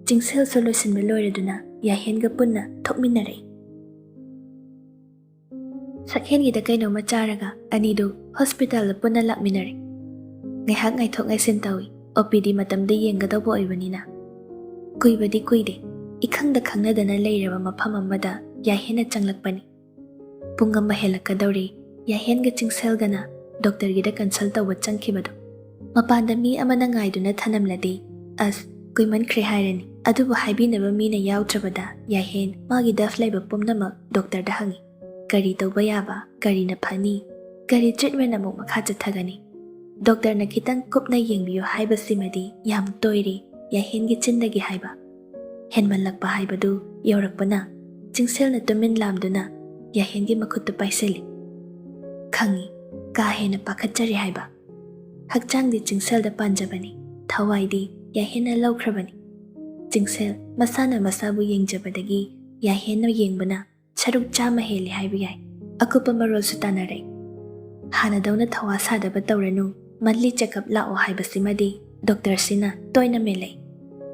ꯆꯤꯡꯁꯦꯜꯁꯨ ꯂꯣꯏꯁꯤꯟꯕ ꯂꯣꯏꯔꯗꯨꯅ ꯌꯥꯍꯦꯟꯒ ꯄꯨꯟꯅ ꯊꯣꯛꯃꯤꯟꯅꯔꯛꯏ꯫ ꯁꯛꯍꯦꯟꯒꯤꯗ ꯀꯩꯅꯣꯝꯃ ꯆꯥꯔꯒ ꯑꯅꯤꯗꯨ ꯍꯣꯁꯄꯤꯇꯥꯜꯗ ꯄꯨꯟꯅ ꯂꯥꯛꯃꯤꯟꯅꯔꯦ꯫ ꯉꯥꯏꯍꯥꯛ ꯉꯥꯏꯊꯣꯛ ꯉꯥꯏꯁꯤꯟ ꯇꯧꯏ, ꯑꯣ ꯄꯤ ꯗꯤ ꯃꯇꯝꯗ ꯌꯦꯡꯒꯗꯧꯕ ꯑꯣꯏꯕꯅꯤꯅ꯫ ꯀꯨꯏꯕꯗꯤ ꯀꯨꯏꯗꯦ, ꯏꯈꯪꯗ ꯈꯪꯅꯗꯅ ꯂꯩꯔꯕ ꯃꯐꯝ ꯑꯃꯗ ꯌꯥꯍꯦꯟꯅ ꯆꯪꯂꯛꯄꯅꯤ꯫ ꯄꯨꯡ ꯑꯃ ꯍꯦꯜꯂꯛꯀꯗꯧꯔꯦ, ꯌꯥꯍꯦꯟꯒ ꯆꯤꯡꯁꯦꯜꯒꯅ ꯗꯣꯛꯇꯔꯒꯤꯗ ꯀꯟꯁꯜ ꯇꯧꯕ ꯆꯪꯈꯤꯕꯗꯣ꯫ ꯃꯄꯥꯟꯗ ꯃꯤ ꯑꯃꯅ ꯉꯥꯏꯗꯨꯅ ꯊꯅꯝꯂꯗꯤ, "ꯑꯁ, ꯀꯨꯏꯃꯟꯈ꯭ꯔꯦ" ꯍꯥꯏꯔꯅꯤ꯫ ꯑꯗꯨꯕꯨ ꯍꯥꯏꯕꯤꯅꯕ ꯃꯤꯅ ꯌꯥꯎꯗ꯭ꯔꯕꯗ ꯌꯥꯏꯍꯦꯟ ꯃꯥꯒꯤ ꯗꯐ ꯂꯩꯕ ꯄꯨꯝꯅꯃꯛ ꯗꯣꯛꯇꯔꯗ ꯍꯪꯏ꯫ ꯀꯔꯤ ꯇꯧꯕ ꯌꯥꯕ, ꯀꯔꯤꯅ ꯐꯅꯤ, ꯀꯔꯤ ꯇ꯭ꯔꯤꯠꯃꯦꯟ ꯑꯃꯨꯛ ꯃꯈꯥ ꯆꯠꯊꯒꯅꯤ? ꯗꯣꯛꯇꯔꯅ ꯈꯤꯇꯪ ꯀꯨꯞꯅ ꯌꯦꯡꯕꯤꯌꯨ ꯍꯥꯏꯕꯁꯤꯃꯗꯤ ꯌꯥꯝ ꯇꯣꯏꯔꯦ ꯌꯥꯏꯍꯦꯟꯒꯤ ꯆꯤꯟꯗꯒꯤ ꯍꯥꯏꯕ꯫ ꯍꯦꯟꯃꯜꯂꯛꯄ ꯍꯥꯏꯕꯗꯨ ꯌꯧꯔꯛꯄꯅ ꯆꯤꯡꯁꯦꯜꯅ ꯇꯨꯃꯤꯟ ꯂꯥꯝꯗꯨꯅ ꯌꯥꯏꯍꯦꯟꯒꯤ ꯃꯈꯨꯠꯇꯨ ꯄꯥꯏꯁꯤꯜꯂꯤ꯫ ꯈꯪꯏ, ꯀꯥ ꯍꯦꯟꯅ ꯄꯥꯈꯠꯆꯔꯤ ꯍꯥꯏꯕ꯫ ꯍꯛꯆꯥꯡꯗꯤ ꯆꯤꯡꯁꯦꯜꯗ ꯄꯥꯟꯖꯕꯅꯤ, ꯊꯋꯥꯏꯗꯤ ꯌꯥꯏꯍꯦꯟꯅ ꯂꯧꯈ꯭ꯔꯕꯅꯤ꯫ ꯆꯤꯡꯁꯦꯜ ꯃꯁꯥꯅ ꯃꯁꯥꯕꯨ ꯌꯦꯡꯖꯕꯗꯒꯤ ꯌꯥꯏꯍꯦꯟꯅ ꯌꯦꯡꯕꯅ ꯁꯔꯨꯛ ꯆꯥꯝꯃ ꯍꯦꯜꯂꯤ ꯍꯥꯏꯕ ꯌꯥꯏ꯫ ꯑꯀꯨꯞꯄ ꯃꯔꯣꯜꯁꯨ ꯇꯥꯟꯅꯔꯦ꯫ ꯍꯥꯟꯅꯗꯧꯅ ꯊꯧꯋꯥ ꯁꯥꯗꯕ ꯇꯧꯔꯅꯨ, ꯃꯟꯂꯤ ꯆꯦꯀꯞ ꯂꯥꯛꯑꯣ ꯍꯥꯏꯕꯁꯤꯃꯗꯤ ꯗꯣꯛꯇꯔꯁꯤꯅ ꯇꯣꯏꯅ ꯃꯦꯜꯂꯦ꯫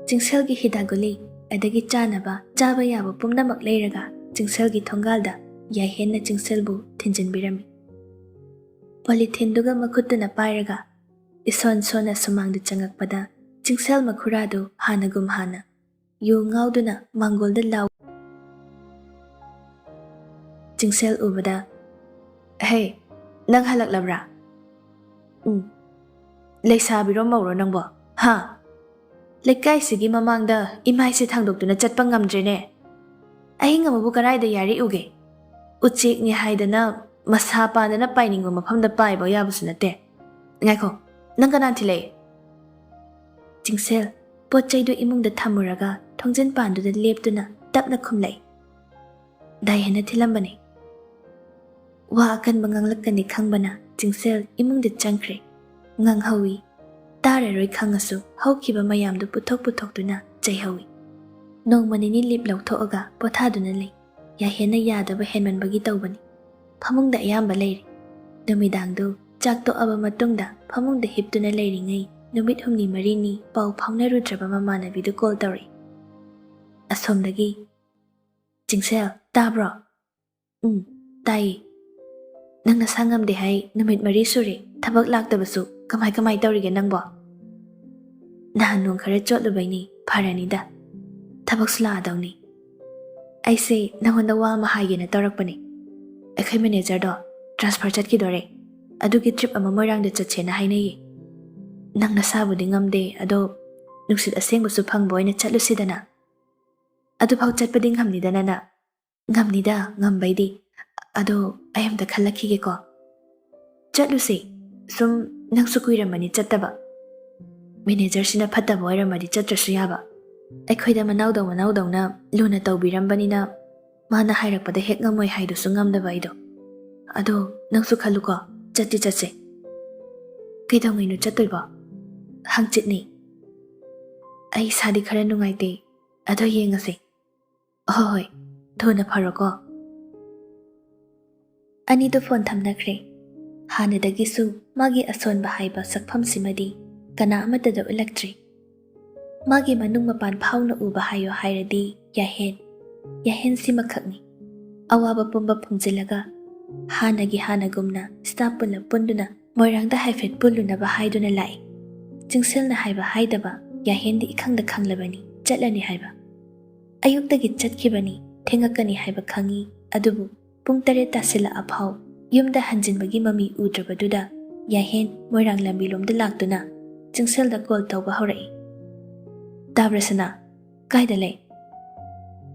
ꯆꯤꯡꯁꯦꯜꯒꯤ ꯍꯤꯗꯥꯛ ꯒꯨꯂꯤ ꯑꯗꯒꯤ ꯆꯥꯅꯕ ꯆꯥꯕ ꯌꯥꯕ ꯄꯨꯝꯅꯃꯛ ꯂꯩꯔꯒ ꯆꯤꯡꯁꯦꯜꯒꯤ ꯊꯣꯡꯒꯥꯜꯗ ꯌꯥꯏꯍꯦꯟꯅ ꯆꯤꯡꯁꯦꯜꯕꯨ ꯊꯤꯟꯖꯤꯟꯕꯤꯔꯝꯃꯤ꯫ ꯄꯣꯂꯤꯊꯤꯟꯗꯨꯒ ꯃꯈꯨꯠꯇꯨꯅ ꯄꯥꯏꯔꯒ ꯏꯁꯣꯟ ꯁꯣꯟꯅ ꯁꯨꯃꯥꯡꯗ ꯆꯪꯉꯛꯄꯗ ꯆꯤꯡꯁꯦꯜ ꯃꯈꯨꯔꯥꯗꯨ ꯍꯥꯟꯅꯒꯨꯝ ꯍꯥꯟꯅ ꯌꯨ ꯉꯥꯎꯗꯨꯅ ꯃꯥꯡꯒꯣꯜꯗ ꯂꯥꯎ꯫ ꯆꯤꯡꯁꯦꯜ ꯎꯕꯗ, "ꯍꯦ, ꯅꯪ ꯍꯜꯂꯛꯂꯕ꯭ꯔꯥ? ꯎꯝ, ꯂꯩꯁꯥꯕꯤꯔꯣ ꯃꯧꯔꯣ ꯅꯪꯕꯣ? ꯍꯥ? ꯂꯩꯀꯥꯏꯁꯤꯒꯤ ꯃꯃꯥꯡꯗ ꯏꯃꯥꯏꯁꯦ ꯊꯥꯡꯗꯣꯛꯇꯨꯅ ꯆꯠꯄ ꯉꯝꯗ꯭ꯔꯦꯅꯦ꯫ ꯑꯍꯤꯡ ꯑꯃꯕꯨ ꯀꯗꯥꯏꯗ ꯌꯥꯔꯤꯛꯎꯒꯦ? ꯎꯆꯦꯛꯅꯤ ꯍꯥꯏꯗꯅ ꯃꯁꯥ ꯄꯥꯟꯗꯅ ꯄꯥꯏꯅꯤꯡꯕ ꯃꯐꯝꯗ ꯄꯥꯏꯕ ꯌꯥꯕꯁꯨ ꯅꯠꯇꯦ꯫ ꯉꯥꯏꯈꯣ, ꯅꯪ ꯀꯅꯥ ꯊꯤꯜꯂꯛꯏ?" ꯆꯤꯡꯁꯦꯜ ꯄꯣꯠ ꯆꯩꯗꯨ ꯏꯃꯨꯡꯗ ꯊꯝꯃꯨꯔꯒ ꯊꯣꯡꯖꯤꯟ ꯄꯥꯟꯗꯨꯗ ꯂꯦꯞꯇꯨꯅ ꯇꯞꯅ ꯈꯨꯝꯂꯛꯏ꯫ ꯗꯥꯏꯍꯦꯟꯅ ꯊꯤꯜꯂꯝꯕꯅꯤ꯫ ꯋꯥ ꯑꯀꯟꯕ ꯉꯥꯡꯂꯛꯀꯅꯤ ꯈꯪꯕꯅ ꯆꯤꯡꯁꯦꯜ ꯏꯃꯨꯡꯗ ꯆꯪꯈ꯭ꯔꯦ꯫ ꯉꯥꯡꯍꯧꯏ꯫ ꯇꯥꯔꯔꯣꯏ ꯈꯪꯉꯁꯨ ꯍꯧꯈꯤꯕ ꯃꯌꯥꯝꯗꯨ ꯄꯨꯊꯣꯛ ꯄꯨꯊꯣꯛꯇꯨꯅ ꯆꯩꯍꯧꯏ꯫ ꯅꯣꯡꯃ ꯅꯤꯅꯤ ꯂꯤꯞ ꯂꯧꯊꯣꯛꯑꯒ ꯄꯣꯊꯥꯗꯨꯅ ꯂꯩ꯫ ꯌꯥꯍꯦꯟꯅ ꯌꯥꯗꯕ ꯍꯦꯟꯃꯟꯕꯒꯤ ꯇꯧꯕꯅꯤ꯫ ꯐꯃꯨꯡꯗ ꯑꯌꯥꯝꯕ ꯂꯩꯔꯤ꯫ ꯅꯨꯃꯤꯗꯥꯡꯗꯨ ꯆꯥꯛ ꯇꯣꯛꯑꯕ ꯃꯇꯨꯡꯗ ꯐꯃꯨꯡꯗ ꯍꯤꯞꯇꯨꯅ ꯂꯩꯔꯤꯉꯩ ꯅꯨꯃꯤꯠ ꯍꯨꯝꯅꯤ ꯃꯔꯤꯅꯤ ꯄꯥꯎ ꯐꯥꯎꯅꯔꯨꯗ꯭ꯔꯕ ꯃꯃꯥꯟꯅꯕꯤꯗꯨ ꯀꯣꯜ ꯇꯧꯔꯛꯏ꯫ ꯑꯁꯣꯝꯗꯒꯤ, "ꯆꯤꯡꯁꯦꯜ, ꯇꯥꯕ꯭ꯔꯣ?" "ꯎꯝ, ꯇꯥꯏꯌꯦ꯫ ꯅꯪ ꯅꯁꯥ ꯉꯝꯗꯦ ꯍꯥꯏ ꯅꯨꯃꯤꯠ ꯃꯔꯤ ꯁꯨꯔꯦ, ꯊꯕꯛ ꯂꯥꯛꯇꯕꯁꯨ꯫ ꯀꯃꯥꯏ ꯀꯃꯥꯏ ꯇꯧꯔꯤꯒꯦ ꯅꯪꯕꯣ?" "ꯅꯍꯥꯟ ꯅꯣꯡ ꯈꯔ ꯆꯣꯠꯂꯨꯕꯩꯅꯤ, ꯐꯔꯅꯤꯗ꯫ ꯊꯕꯛꯁꯨ ꯂꯥꯛꯑꯗꯧꯅꯤ꯫ ꯑꯩꯁꯦ ꯅꯉꯣꯟꯗ ꯋꯥ ꯑꯃ ꯍꯥꯏꯒꯦꯅ ꯇꯧꯔꯛꯄꯅꯦ꯫ ꯑꯩꯈꯣꯏ ꯃꯦꯅꯦꯖꯔꯗꯣ ꯇ꯭ꯔꯥꯟꯁꯐꯔ ꯆꯠꯈꯤꯗꯣꯔꯦ꯫ ꯑꯗꯨꯒꯤ ꯇ꯭ꯔꯤꯞ ꯑꯃ ꯃꯣꯏꯔꯥꯡꯗ ꯆꯠꯁꯦꯅ ꯍꯥꯏꯅꯩꯌꯦ꯫ ꯅꯪ ꯅꯁꯥꯕꯨꯗꯤ ꯉꯝꯗꯦ, ꯑꯗꯣ ꯅꯨꯡꯁꯤꯠ ꯑꯁꯦꯡꯕꯁꯨ ꯐꯪꯕ ꯑꯣꯏꯅ ꯆꯠꯂꯨꯁꯤꯗꯅ꯫ ꯑꯗꯨꯐꯥꯎ ꯆꯠꯄꯗꯤ ꯉꯝꯅꯤꯗꯅ ꯅꯪ? ꯉꯝꯅꯤꯗ, ꯉꯝꯕꯩꯗꯤ꯫ ꯑꯗꯣ ꯑꯩ ꯑꯝꯇ ꯈꯜꯂꯛꯈꯤꯒꯦꯀꯣ꯫ ꯆꯠꯂꯨꯁꯦ꯫ ꯁꯨꯝ ꯅꯪꯁꯨ ꯀꯨꯏꯔꯝꯃꯅꯤ ꯆꯠꯇꯕ꯫ ꯃꯦꯅꯦꯖꯔꯁꯤꯅ ꯐꯠꯇꯕ ꯑꯣꯏꯔꯝꯃꯗꯤ ꯆꯠꯇ꯭ꯔꯁꯨ ꯌꯥꯕ꯫ ꯑꯩꯈꯣꯏꯗ ꯃꯅꯥꯎꯗꯧ ꯃꯅꯥꯎꯗꯧꯅ ꯂꯨꯅ ꯇꯧꯕꯤꯔꯝꯕꯅꯤꯅ ꯃꯥꯅ ꯍꯥꯏꯔꯛꯄꯗ ꯍꯦꯛ ꯉꯝꯃꯣꯏ ꯍꯥꯏꯗꯨꯁꯨ ꯉꯝꯗꯕ ꯑꯩꯗꯣ꯫ ꯑꯗꯣ ꯅꯪꯁꯨ ꯈꯜꯂꯨꯀꯣ, ꯆꯠꯇꯤ ꯆꯠꯁꯦ꯫ ꯀꯩꯗꯧꯉꯩꯅꯣ ꯆꯠꯇꯣꯏꯕꯣ? ꯍꯪꯆꯤꯠꯅꯤ꯫ ꯑꯩ ꯏꯁꯥꯗꯤ ꯈꯔ ꯅꯨꯡꯉꯥꯏꯇꯦ, ꯑꯗꯣ ꯌꯦꯡꯉꯁꯦ꯫ ꯍꯣꯏ ꯍꯣꯏ, ꯊꯨꯅ ꯐꯔꯣꯀꯣ꯫ ꯑꯅꯤꯗꯨ ꯐꯣꯟ ꯊꯝꯅꯈ꯭ꯔꯦ꯫ ꯍꯥꯟꯅꯗꯒꯤꯁꯨ ꯃꯥꯒꯤ ꯑꯁꯣꯟꯕ ꯍꯥꯏꯕ ꯁꯛꯐꯝꯁꯤꯃꯗꯤ ꯀꯅꯥ ꯑꯃꯠꯇꯗ ꯎꯠꯂꯛꯇ꯭ꯔꯤ꯫ ꯃꯥꯒꯤ ꯃꯅꯨꯡ ꯃꯄꯥꯟ ꯐꯥꯎꯅ ꯎꯕ ꯍꯥꯏꯌꯣ ꯍꯥꯏꯔꯗꯤ ꯌꯥꯍꯦꯟ, ꯌꯥꯍꯦꯟꯁꯤꯃꯈꯛꯅꯤ꯫ ꯑꯋꯥꯕ ꯄꯨꯝꯕ ꯐꯨꯝꯖꯤꯜꯂꯒ ꯍꯥꯟꯅꯒꯤ ꯍꯥꯟꯅꯒꯨꯝꯅ ꯁ꯭ꯇꯥꯐ ꯄꯨꯂꯞ ꯄꯨꯟꯗꯨꯅ ꯃꯣꯏꯔꯥꯡꯗ ꯍꯥꯏꯐꯦꯠ ꯄꯨꯜꯂꯨꯅꯕ ꯍꯥꯏꯗꯨꯅ ꯂꯥꯛꯏ꯫ ꯆꯤꯡꯁꯦꯜꯅ ꯍꯥꯏꯕ ꯍꯥꯏꯗꯕ ꯌꯥꯍꯦꯟꯗꯤ ꯏꯈꯪꯗ ꯈꯪꯂꯕꯅꯤ ꯆꯠꯂꯅꯤ ꯍꯥꯏꯕ꯫ ꯑꯌꯨꯛꯇꯒꯤ ꯆꯠꯈꯤꯕꯅꯤ, ꯊꯦꯡꯉꯛꯀꯅꯤ ꯍꯥꯏꯕ ꯈꯪꯏ, ꯑꯗꯨꯕꯨ ꯄꯨꯡ ꯇꯔꯦꯠ ꯇꯥꯁꯤꯜꯂꯛꯑ ꯐꯥꯎ ꯌꯨꯝꯗ ꯍꯟꯖꯤꯟꯕꯒꯤ ꯃꯃꯤ ꯎꯗ꯭ꯔꯕꯗꯨꯗ ꯌꯥꯍꯦꯟ ꯃꯣꯏꯔꯥꯡ ꯂꯝꯕꯤꯂꯣꯝꯗ ꯂꯥꯛꯇꯨꯅ ꯆꯤꯡꯁꯦꯜꯗ ꯀꯣꯜ ꯇꯧꯕ ꯍꯧꯔꯛꯏ꯫ "ꯇꯥꯕ꯭ꯔꯥ ꯁꯅꯥ? ꯀꯥꯏꯗ ꯂꯩ?"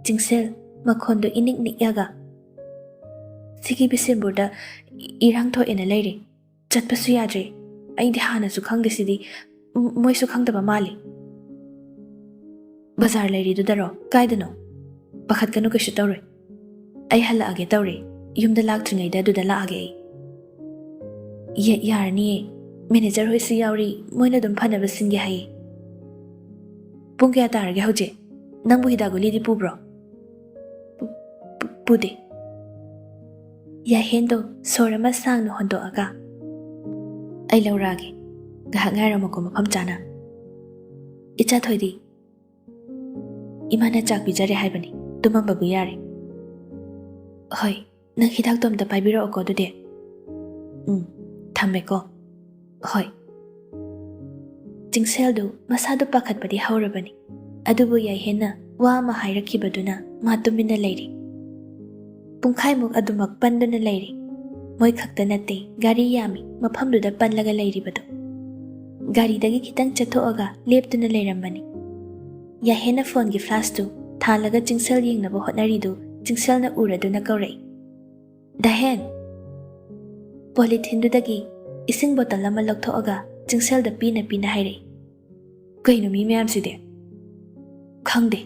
ꯆꯤꯡꯁꯦꯜ ꯃꯈꯣꯟꯗꯨ ꯏꯅꯤꯛ ꯅꯤꯛꯑꯒ, "ꯁꯤꯒꯤ ꯕꯤꯁꯦꯝꯄꯨꯔꯗ ꯏꯔꯥꯡ ꯊꯣꯛꯑꯦꯅ ꯂꯩꯔꯦ꯫ ꯆꯠꯄꯁꯨ ꯌꯥꯗ꯭ꯔꯦ꯫ ꯑꯩꯗꯤ ꯍꯥꯟꯅꯁꯨ ꯈꯪꯗꯦ ꯁꯤꯗꯤ꯫ ꯃ-, ꯃꯣꯏꯁꯨ ꯈꯪꯗꯕ ꯃꯥꯜꯂꯤ꯫" "ꯕꯖꯥꯔ ꯂꯩꯔꯤꯗꯨꯗꯔꯣ? ꯀꯥꯏꯗꯅꯣ?" "ꯄꯥꯈꯠꯀꯅꯨ, ꯀꯩꯁꯨ ꯇꯧꯔꯣꯏ꯫ ꯑꯩ ꯍꯜꯂꯛꯑꯒꯦ ꯇꯧꯔꯦ꯫ ꯌꯨꯝꯗ ꯂꯥꯛꯇ꯭ꯔꯤꯉꯩꯗ ꯑꯗꯨꯗ ꯂꯥꯛꯑꯒꯦ ꯑꯩ꯫" "ꯌꯥ-, ꯌꯥꯔꯅꯤꯌꯦ꯫ ꯃꯦꯅꯦꯖꯔ ꯍꯣꯏꯁꯨ ꯌꯥꯎꯔꯤ, ꯃꯣꯏꯅ ꯑꯗꯨꯝ ꯐꯅꯕ ꯁꯤꯟꯒꯦ ꯍꯥꯏꯌꯦ꯫" "ꯄꯨꯡ ꯀꯌꯥ ꯇꯥꯔꯒꯦ ꯍꯧꯖꯤꯛ? ꯅꯪꯕꯨ ꯍꯤꯗꯥꯛ ꯒꯨꯂꯤꯗꯤ ꯄꯨꯕ꯭ꯔꯣ?" "ꯄꯨ-, ꯄꯨ-, ꯄꯨꯗꯦ꯫" ꯌꯥꯍꯦꯟꯗꯣ ꯁꯣꯔ ꯑꯃ ꯁꯥꯡꯅ ꯍꯣꯟꯗꯣꯛꯑꯒ, "ꯑꯩ ꯂꯧꯔꯛꯑꯒꯦ꯫ ꯉꯥꯏꯍꯥꯛ ꯉꯥꯏꯔꯝꯃꯨꯀꯣ ꯃꯐꯝ ꯆꯥꯅ꯫" "ꯏꯆꯥ ꯊꯣꯏꯗꯤ?" "ꯏꯃꯥꯅ ꯆꯥꯛ ꯄꯤꯖꯔꯦ ꯍꯥꯏꯕꯅꯤ, ꯇꯨꯝꯃꯝꯕꯕꯨ ꯌꯥꯔꯦ꯫" "ꯍꯣꯏ, ꯅꯪ ꯍꯤꯗꯥꯛꯇꯣ ꯑꯝꯇ ꯄꯥꯏꯕꯤꯔꯛꯑꯣꯀꯣ ꯑꯗꯨꯗꯤ꯫" "ꯎꯝ, ꯊꯝꯃꯦꯀꯣ꯫" "ꯍꯣꯏ꯫" ꯆꯤꯡꯁꯦꯜꯗꯨ ꯃꯁꯥꯗꯨ ꯄꯥꯈꯠꯄꯗꯤ ꯍꯧꯔꯕꯅꯤ, ꯑꯗꯨꯕꯨ ꯌꯥꯏꯍꯦꯟꯅ ꯋꯥ ꯑꯃ ꯍꯥꯏꯔꯛꯈꯤꯕꯗꯨꯅ ꯃꯥ ꯇꯨꯃꯤꯟꯅ ꯂꯩꯔꯤ꯫ ꯄꯨꯡꯈꯥꯏꯃꯨꯛ ꯑꯗꯨꯃꯛ ꯄꯟꯗꯨꯅ ꯂꯩꯔꯤ꯫ ꯃꯣꯏ ꯈꯛꯇ ꯅꯠꯇꯦ ꯒꯥꯔꯤ ꯌꯥꯝꯃꯤ ꯃꯐꯝꯗꯨꯗ ꯄꯜꯂꯒ ꯂꯩꯔꯤꯕꯗꯨ꯫ ꯒꯥꯔꯤꯗꯒꯤ ꯈꯤꯇꯪ ꯆꯠꯊꯣꯛꯑꯒ ꯂꯦꯞꯇꯨꯅ ꯂꯩꯔꯝꯕꯅꯤ꯫ ꯌꯥꯍꯦꯟꯅ ꯐꯣꯟꯒꯤ ꯐ꯭ꯂꯥꯁꯇꯨ ꯊꯥꯜꯂꯒ ꯆꯤꯡꯁꯦꯜ ꯌꯦꯡꯅꯕ ꯍꯣꯠꯅꯔꯤꯗꯨ ꯆꯤꯡꯁꯦꯜꯅ ꯎꯔꯗꯨꯅ ꯀꯧꯔꯛꯏ, "ꯗꯍꯦꯟ!" ꯄꯣꯂꯤꯊꯤꯟꯗꯨꯗꯒꯤ ꯏꯁꯤꯡ ꯕꯣꯇꯜ ꯑꯃ ꯂꯧꯊꯣꯛꯑꯒ ꯆꯤꯡꯁꯦꯜꯗ ꯄꯤꯅ ꯄꯤꯅ ꯍꯥꯏꯔꯛꯏ, "ꯀꯩꯅꯣ ꯃꯤ ꯃꯌꯥꯝꯁꯤꯗꯤ?" "ꯈꯪꯗꯦ,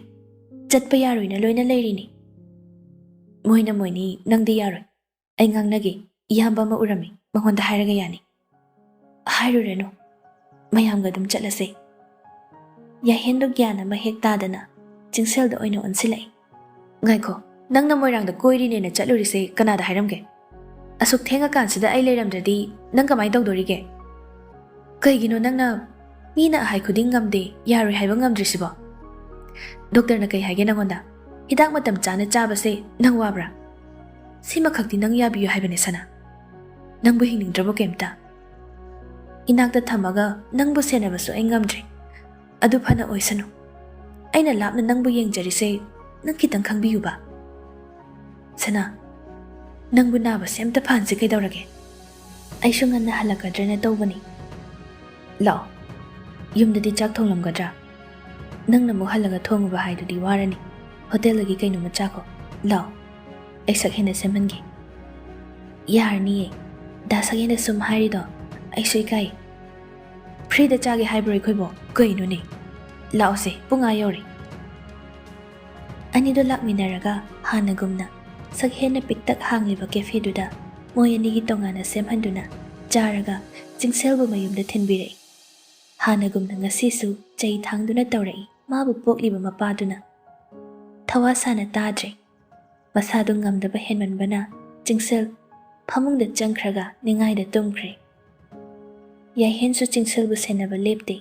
ꯆꯠꯄ ꯌꯥꯔꯣꯏꯅ ꯂꯣꯏꯅ ꯂꯩꯔꯤꯅꯤ꯫ ꯃꯣꯏꯅ ꯃꯣꯏꯅꯤ, ꯅꯪꯗꯤ ꯌꯥꯔꯣꯏ꯫ ꯑꯩ ꯉꯥꯡꯅꯒꯦ, ꯏꯌꯥꯝꯕ ꯑꯃ ꯎꯔꯝꯃꯤ, ꯃꯉꯣꯟꯗ ꯍꯥꯏꯔꯒ ꯌꯥꯅꯤ꯫" "ꯍꯥꯏꯔꯨꯔꯅꯨ, ꯃꯌꯥꯝꯒ ꯑꯗꯨꯝ ꯆꯠꯂꯁꯦ꯫" ꯌꯥꯍꯦꯟꯗꯣ ꯒ꯭ꯌꯥꯟ ꯑꯃ ꯍꯦꯛ ꯇꯥꯗꯅ ꯆꯤꯡꯁꯦꯜꯗ ꯑꯣꯏꯅ ꯑꯣꯟꯁꯤꯜꯂꯛꯏ꯫ "ꯉꯥꯏꯈꯣ, ꯅꯪꯅ ꯃꯣꯏꯔꯥꯡꯗ ꯀꯣꯏꯔꯤꯅꯦꯅ ꯆꯠꯂꯨꯔꯤꯁꯦ ꯀꯅꯥꯗ ꯍꯥꯏꯔꯝꯒꯦ? ꯑꯁꯨꯛ ꯊꯦꯡꯉꯀꯥꯟꯁꯤꯗ ꯑꯩ ꯂꯩꯔꯝꯗ꯭ꯔꯗꯤ ꯅꯪ ꯀꯃꯥꯏꯅ ꯇꯧꯗꯣꯔꯤꯒꯦ? ꯀꯩꯒꯤꯅꯣ ꯅꯪꯅ ꯃꯤꯅ ꯑꯍꯥꯏ ꯈꯨꯗꯤꯡ ꯉꯝꯗꯦ, ꯌꯥꯔꯣꯏ ꯍꯥꯏꯕ ꯉꯝꯗ꯭ꯔꯤꯁꯤꯕꯣ? ꯗꯣꯛꯇꯔꯅ ꯀꯩ ꯍꯥꯏꯒꯦ ꯅꯪꯉꯣꯟꯗ? ꯍꯤꯗꯥꯛ ꯃꯇꯝ ꯆꯥꯅ ꯆꯥꯕꯁꯦ ꯅꯪ ꯋꯥꯕ꯭ꯔꯥ? ꯁꯤꯃꯈꯛꯇꯤ ꯅꯪ ꯌꯥꯕꯤꯌꯨ ꯍꯥꯏꯕꯅꯦ ꯁꯅꯥ꯫ ꯅꯪꯕꯨ ꯍꯤꯡꯅꯤꯡꯗ꯭ꯔꯕꯣ ꯀꯩꯝꯇ? ꯏꯅꯥꯛꯇ ꯊꯝꯃꯒ ꯅꯪꯕꯨ ꯁꯦꯟꯅꯕꯁꯨ ꯑꯩ ꯉꯝꯗ꯭ꯔꯦ꯫ ꯑꯗꯨ ꯐꯅ ꯑꯣꯏꯁꯅꯨ꯫ ꯑꯩꯅ ꯂꯥꯞꯅ ꯅꯪꯕꯨ ꯌꯦꯡꯖꯔꯤꯁꯦ ꯅꯪ ꯈꯤꯇꯪ ꯈꯪꯕꯤꯌꯨꯕ꯫ ꯁꯅꯥ, ꯅꯪꯕꯨ ꯅꯥꯕꯁꯦ ꯑꯝꯇ ꯐꯍꯟꯁꯤ ꯀꯩꯗꯧꯔꯒꯦ? ꯑꯩꯁꯨ ꯉꯟꯅ ꯍꯜꯂꯛꯀꯗ꯭ꯔꯅ ꯇꯧꯕꯅꯤ꯫ ꯂꯥꯛꯑꯣ, ꯌꯨꯝꯗꯗꯤ ꯆꯥꯛ ꯊꯣꯡꯂꯝꯒꯗ꯭ꯔꯥ? ꯅꯪꯅ ꯑꯃꯨꯛ ꯍꯜꯂꯒ ꯊꯣꯡꯉꯨꯕ ꯍꯥꯏꯗꯨꯗꯤ ꯋꯥꯔꯅꯤ꯫ ꯍꯣꯇꯦꯜꯗꯒꯤ ꯀꯩꯅꯣꯝꯃ ꯆꯥꯈꯣ꯫ ꯂꯥꯛꯑꯣ, ꯑꯩ ꯁꯛ ꯍꯦꯟꯅ ꯁꯦꯝꯍꯟꯒꯦ꯫" "ꯌꯥꯔꯅꯤꯌꯦ, ꯗꯥ ꯁꯛ ꯍꯦꯟꯅ ꯁꯨꯝ ꯍꯥꯏꯔꯤꯗꯣ ꯑꯩꯁꯨ ꯏꯀꯥꯏ꯫ ꯐ꯭ꯔꯤꯗ ꯆꯥꯒꯦ ꯍꯥꯏꯕ꯭ꯔꯣ ꯑꯩꯈꯣꯏꯕꯣ? ꯀꯩꯅꯣꯅꯦ? ꯂꯥꯛꯑꯣꯁꯦ, ꯄꯨꯡ ꯑꯥ ꯌꯧꯔꯦ꯫" ꯑꯅꯤꯗꯣ ꯂꯥꯛꯃꯤꯟꯅꯔꯒ ꯍꯥꯟꯅꯒꯨꯝꯅ ꯁꯛ ꯍꯦꯟꯅ ꯄꯤꯛꯇꯛ ꯍꯥꯡꯂꯤꯕ ꯀꯦꯐꯦꯗꯨꯗ ꯃꯣꯏ ꯑꯅꯤꯒꯤ ꯇꯣꯉꯥꯟꯅ ꯁꯦꯝꯍꯟꯗꯨꯅ ꯆꯥꯔꯒ ꯆꯤꯡꯁꯦꯜꯕꯨ ꯃꯌꯨꯝꯗ ꯊꯤꯟꯕꯤꯔꯛꯏ꯫ ꯍꯥꯟꯅꯒꯨꯝꯅ ꯉꯁꯤꯁꯨ ꯆꯩ ꯊꯥꯡꯗꯨꯅ ꯇꯧꯔꯛꯏ ꯃꯥꯕꯨ ꯄꯣꯛꯂꯤꯕ ꯃꯄꯥꯗꯨꯅ꯫ ꯊꯋꯥ ꯁꯥꯅ ꯇꯥꯗ꯭ꯔꯦ꯫ ꯃꯁꯥꯗꯨ ꯉꯝꯗꯕ ꯍꯦꯟꯃꯟꯕꯅ ꯆꯤꯡꯁꯦꯜ ꯐꯃꯨꯡꯗ ꯆꯪꯈ꯭ꯔꯒ ꯅꯤꯡꯉꯥꯏꯗ ꯇꯨꯝꯈ꯭ꯔꯦ꯫ ꯌꯥꯏꯍꯦꯟꯁꯨ ꯆꯤꯡꯁꯦꯜꯕꯨ ꯁꯦꯟꯅꯕ ꯂꯦꯞꯇꯦ꯫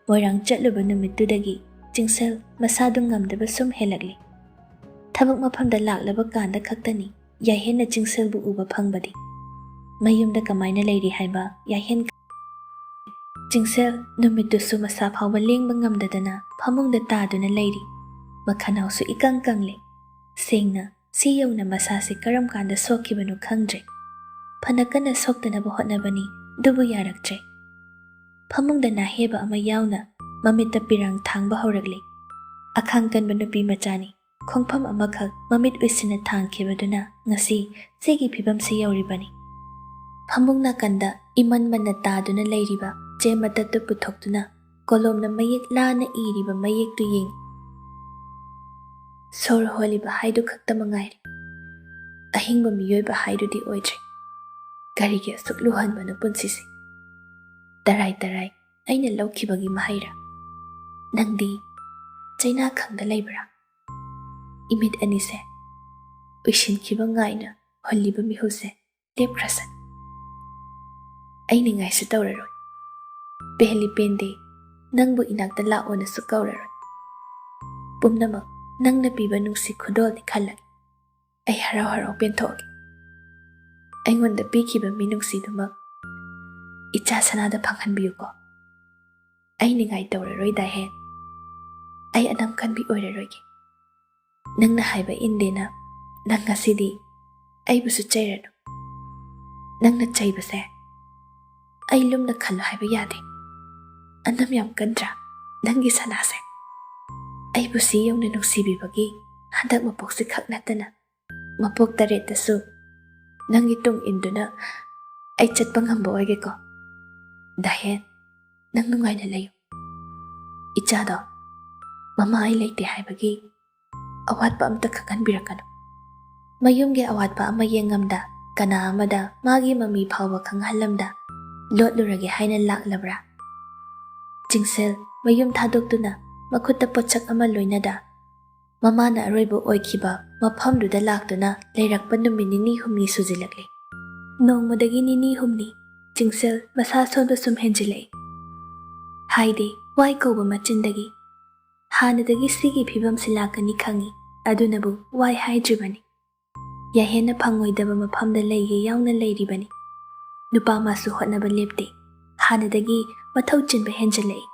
ꯃꯣꯏꯔꯥꯡ ꯆꯠꯂꯨꯕ ꯅꯨꯃꯤꯠꯇꯨꯗꯒꯤ ꯆꯤꯡꯁꯦꯜ ꯃꯁꯥꯗꯨ ꯉꯝꯗꯕ ꯁꯨꯝ ꯍꯦꯜꯂꯛꯂꯤ꯫ ꯊꯕꯛ ꯃꯐꯝꯗ ꯂꯥꯛꯂꯕ ꯀꯥꯟꯗ ꯈꯛꯇꯅꯤ ꯌꯥꯏꯍꯦꯟꯅ ꯆꯤꯡꯁꯦꯜꯕꯨ ꯎꯕ ꯐꯪꯕꯗꯤ꯫ ꯃꯌꯨꯝꯗ ꯀꯃꯥꯏꯅ ꯂꯩꯔꯤ ꯍꯥꯏꯕ ꯌꯥꯏꯍꯦꯟ ꯆꯤꯡꯁꯦꯜ ꯅꯨꯃꯤꯠꯇꯨꯁꯨ ꯃꯁꯥ ꯐꯥꯎꯕ ꯂꯦꯡꯕ ꯉꯝꯗꯗꯅ ꯐꯃꯨꯡꯗ ꯇꯥꯗꯨꯅ ꯂꯩꯔꯤ꯫ ꯃꯈꯅꯥꯎꯁꯨ ꯏꯀꯪ ꯀꯪꯂꯦ꯫ ꯁꯦꯡꯅ ꯁꯤ ꯌꯧꯅ ꯃꯁꯥꯁꯦ ꯀꯔꯝ ꯀꯥꯟꯗ ꯁꯣꯛꯈꯤꯕꯅꯣ ꯈꯪꯗ꯭ꯔꯦ꯫ ꯐꯅ ꯀꯟꯅ ꯁꯣꯛꯇꯅꯕ ꯍꯣꯠꯅꯕꯅꯤ, ꯑꯗꯨꯕꯨ ꯌꯥꯔꯛꯇ꯭ꯔꯦ꯫ ꯐꯃꯨꯡꯗ ꯅꯥꯍꯦꯕ ꯑꯃ ꯌꯥꯎꯅ ꯃꯃꯤꯠꯇ ꯄꯤꯔꯥꯡ ꯊꯥꯡꯕ ꯍꯧꯔꯛꯂꯤ꯫ ꯑꯈꯥꯡ ꯀꯟꯕ ꯅꯨꯄꯤ ꯃꯆꯥꯅꯤ꯫ ꯈꯣꯡꯐꯝ ꯑꯃꯈꯛ ꯃꯃꯤꯠ ꯎꯏꯁꯤꯟꯅ ꯊꯥꯡꯈꯤꯕꯗꯨꯅ ꯉꯁꯤ ꯁꯤꯒꯤ ꯐꯤꯕꯝꯁꯤ ꯌꯧꯔꯤꯕꯅꯤ꯫ ꯐꯃꯨꯡ ꯅꯥꯀꯟꯗ ꯏꯃꯟ ꯃꯟꯅ ꯇꯥꯗꯨꯅ ꯂꯩꯔꯤꯕ ꯆꯦ ꯃꯇꯠꯇꯨ ꯄꯨꯊꯣꯛꯇꯨꯅ ꯀꯣꯂꯣꯝꯅ ꯃꯌꯦꯛ ꯂꯥꯅ ꯏꯔꯤꯕ ꯃꯌꯦꯛꯇꯨ ꯌꯦꯡꯏ꯫ ꯁꯣꯔ ꯍꯣꯜꯂꯤꯕ ꯍꯥꯏꯗꯨ ꯈꯛꯇ ꯃꯉꯥꯏꯔꯦ꯫ ꯑꯍꯤꯡꯕ ꯃꯤꯑꯣꯏꯕ ꯍꯥꯏꯗꯨꯗꯤ ꯑꯣꯏꯗ꯭ꯔꯦ꯫ ꯀꯔꯤꯒꯤ ꯑꯁꯨꯛ ꯂꯨꯍꯟꯕꯅꯣ ꯄꯨꯟꯁꯤꯁꯦ? ꯇꯔꯥꯏ ꯇꯔꯥꯏ ꯑꯩꯅ ꯂꯧꯈꯤꯕꯒꯤ ꯃꯍꯩꯔꯥ? ꯅꯪꯗꯤ ꯆꯩꯅꯥ ꯈꯪꯗ ꯂꯩꯕ꯭ꯔꯥ? ꯏꯃꯤꯠ ꯑꯅꯤꯁꯦ ꯎꯏꯁꯤꯟꯈꯤꯕ ꯉꯥꯏꯅ ꯍꯨꯜꯂꯤꯕ ꯃꯤꯍꯨꯜꯁꯦ ꯂꯦꯞꯈ꯭ꯔꯁꯅꯨ꯫ ꯑꯩ ꯅꯤꯡꯉꯥꯏꯁꯨ ꯇꯧꯔꯔꯣꯏ꯫ ꯄꯦꯟꯂꯤ ꯄꯦꯟꯗꯦ, ꯅꯪꯕꯨ ꯏꯅꯥꯛꯇ ꯂꯥꯛꯑꯣꯅꯁꯨ ꯀꯧꯔꯔꯣꯏ꯫ ꯄꯨꯝꯅꯃꯛ ꯅꯪꯅ ꯄꯤꯕ ꯅꯨꯡꯁꯤ ꯈꯨꯗꯣꯜꯅꯤ ꯈꯜꯂꯒꯦ꯫ ꯑꯩ ꯍꯔꯥꯎ ꯍꯔꯥꯎ ꯄꯦꯟꯊꯣꯛꯑꯒꯦ꯫ ꯑꯩꯉꯣꯟꯗ ꯄꯤꯈꯤꯕ ꯃꯤꯅꯨꯡꯁꯤꯗꯨꯃꯛ ꯏꯆꯥ ꯁꯅꯥꯗ ꯐꯪꯍꯟꯕꯤꯌꯨꯀꯣ꯫ ꯑꯩ ꯅꯤꯡꯉꯥꯏ ꯇꯧꯔꯔꯣꯏ ꯗꯥꯍꯦꯟ꯫ ꯑꯩ ꯑꯅꯝ ꯀꯟꯕꯤ ꯑꯣꯏꯔꯔꯣꯏꯒꯦ꯫ ꯅꯪꯅ ꯍꯥꯏꯕ ꯏꯟꯗꯦꯅ ꯅꯪ ꯉꯁꯤꯗꯤ ꯑꯩꯕꯨꯁꯨ ꯆꯩꯔꯅꯨ꯫ ꯅꯪꯅ ꯆꯩꯕꯁꯦ ꯑꯩ ꯂꯨꯝꯅ ꯈꯜꯂꯨ ꯍꯥꯏꯕ ꯌꯥꯗꯦ꯫ ꯑꯅꯝ ꯌꯥꯝ ꯀꯟꯗ꯭ꯔꯥ ꯅꯪꯒꯤ ꯁꯅꯥꯁꯦ? ꯑꯩꯕꯨ ꯁꯤ ꯌꯧꯅ ꯅꯨꯡꯁꯤꯕꯤꯕꯒꯤ ꯍꯟꯗꯛ ꯃꯄꯣꯛꯁꯤ ꯈꯛ ꯅꯠꯇꯅ ꯃꯄꯣꯛ ꯇꯔꯦꯠꯇꯁꯨ ꯅꯪꯒꯤ ꯇꯨꯡ ꯏꯟꯗꯨꯅ ꯑꯩ ꯆꯠꯄ ꯉꯝꯕ ꯑꯣꯏꯒꯦꯀꯣ꯫ ꯗꯥꯍꯦꯟ, ꯅꯪ ꯅꯨꯡꯉꯥꯏꯅ ꯂꯩꯌꯨ꯫ ꯏꯆꯥꯗꯣ ꯃꯃꯥ ꯑꯩ ꯂꯩꯇꯦ ꯍꯥꯏꯕꯒꯤ ꯑꯋꯥꯠꯄ ꯑꯝꯇ ꯈꯪꯍꯟꯕꯤꯔꯛꯀꯅꯨ꯫ ꯃꯌꯨꯝꯒꯤ ꯑꯋꯥꯠꯄ ꯑꯃ ꯌꯦꯡꯉꯝꯗ, ꯀꯅꯥ ꯑꯃꯗ ꯃꯥꯒꯤ ꯃꯃꯤ ꯐꯥꯎꯕ ꯈꯪꯍꯜꯂꯝꯗ ꯂꯣꯠꯂꯨꯔꯒꯦ ꯍꯥꯏꯅ ꯂꯥꯛꯂꯕ꯭ꯔꯥ? ꯆꯤꯡꯁꯦꯜ ꯃꯌꯨꯝ ꯊꯥꯗꯣꯛꯇꯨꯅ ꯃꯈꯨꯠꯇ ꯄꯣꯠꯁꯛ ꯑꯃ ꯂꯣꯏꯅꯗ ꯃꯃꯥꯅ ꯑꯔꯣꯏꯕ ꯑꯣꯏꯈꯤꯕ ꯃꯐꯝꯗꯨꯗ ꯂꯥꯛꯇꯨꯅ ꯂꯩꯔꯛꯄ ꯅꯨꯃꯤꯠ ꯅꯤꯅꯤ ꯍꯨꯝꯅꯤ ꯁꯨꯖꯤꯜꯂꯛꯂꯦ꯫ ꯅꯣꯡꯃꯗꯒꯤ ꯅꯤꯅꯤ ꯍꯨꯝꯅꯤ ꯆꯤꯡꯁꯦꯜ ꯃꯁꯥ ꯁꯣꯟꯕ ꯁꯨꯝ ꯍꯦꯟꯖꯤꯜꯂꯛꯏ꯫ ꯍꯥꯏꯗꯦ, ꯋꯥꯏ ꯀꯧꯕ ꯃꯆꯤꯟꯗꯒꯤ꯫ ꯍꯥꯟꯅꯗꯒꯤ ꯁꯤꯒꯤ ꯐꯤꯕꯝꯁꯤ ꯂꯥꯛꯀꯅꯤ ꯈꯪꯏ, ꯑꯗꯨꯅꯕꯨ ꯋꯥꯏ ꯍꯥꯏꯗ꯭ꯔꯤꯕꯅꯤ꯫ ꯌꯥꯍꯦꯟꯅ ꯐꯪꯉꯣꯏꯗꯕ ꯃꯐꯝꯗ ꯂꯩꯒꯦ ꯌꯥꯎꯅ ꯂꯩꯔꯤꯕꯅꯤ꯫ ꯅꯨꯄꯥ ꯃꯥꯁꯨ ꯍꯣꯠꯅꯕ ꯂꯦꯞꯇꯦ꯫ ꯍꯥꯟꯅꯗꯒꯤ ꯃꯊꯧ ꯆꯤꯟꯕ ꯍꯦꯟꯖꯤꯜꯂꯛꯏ꯫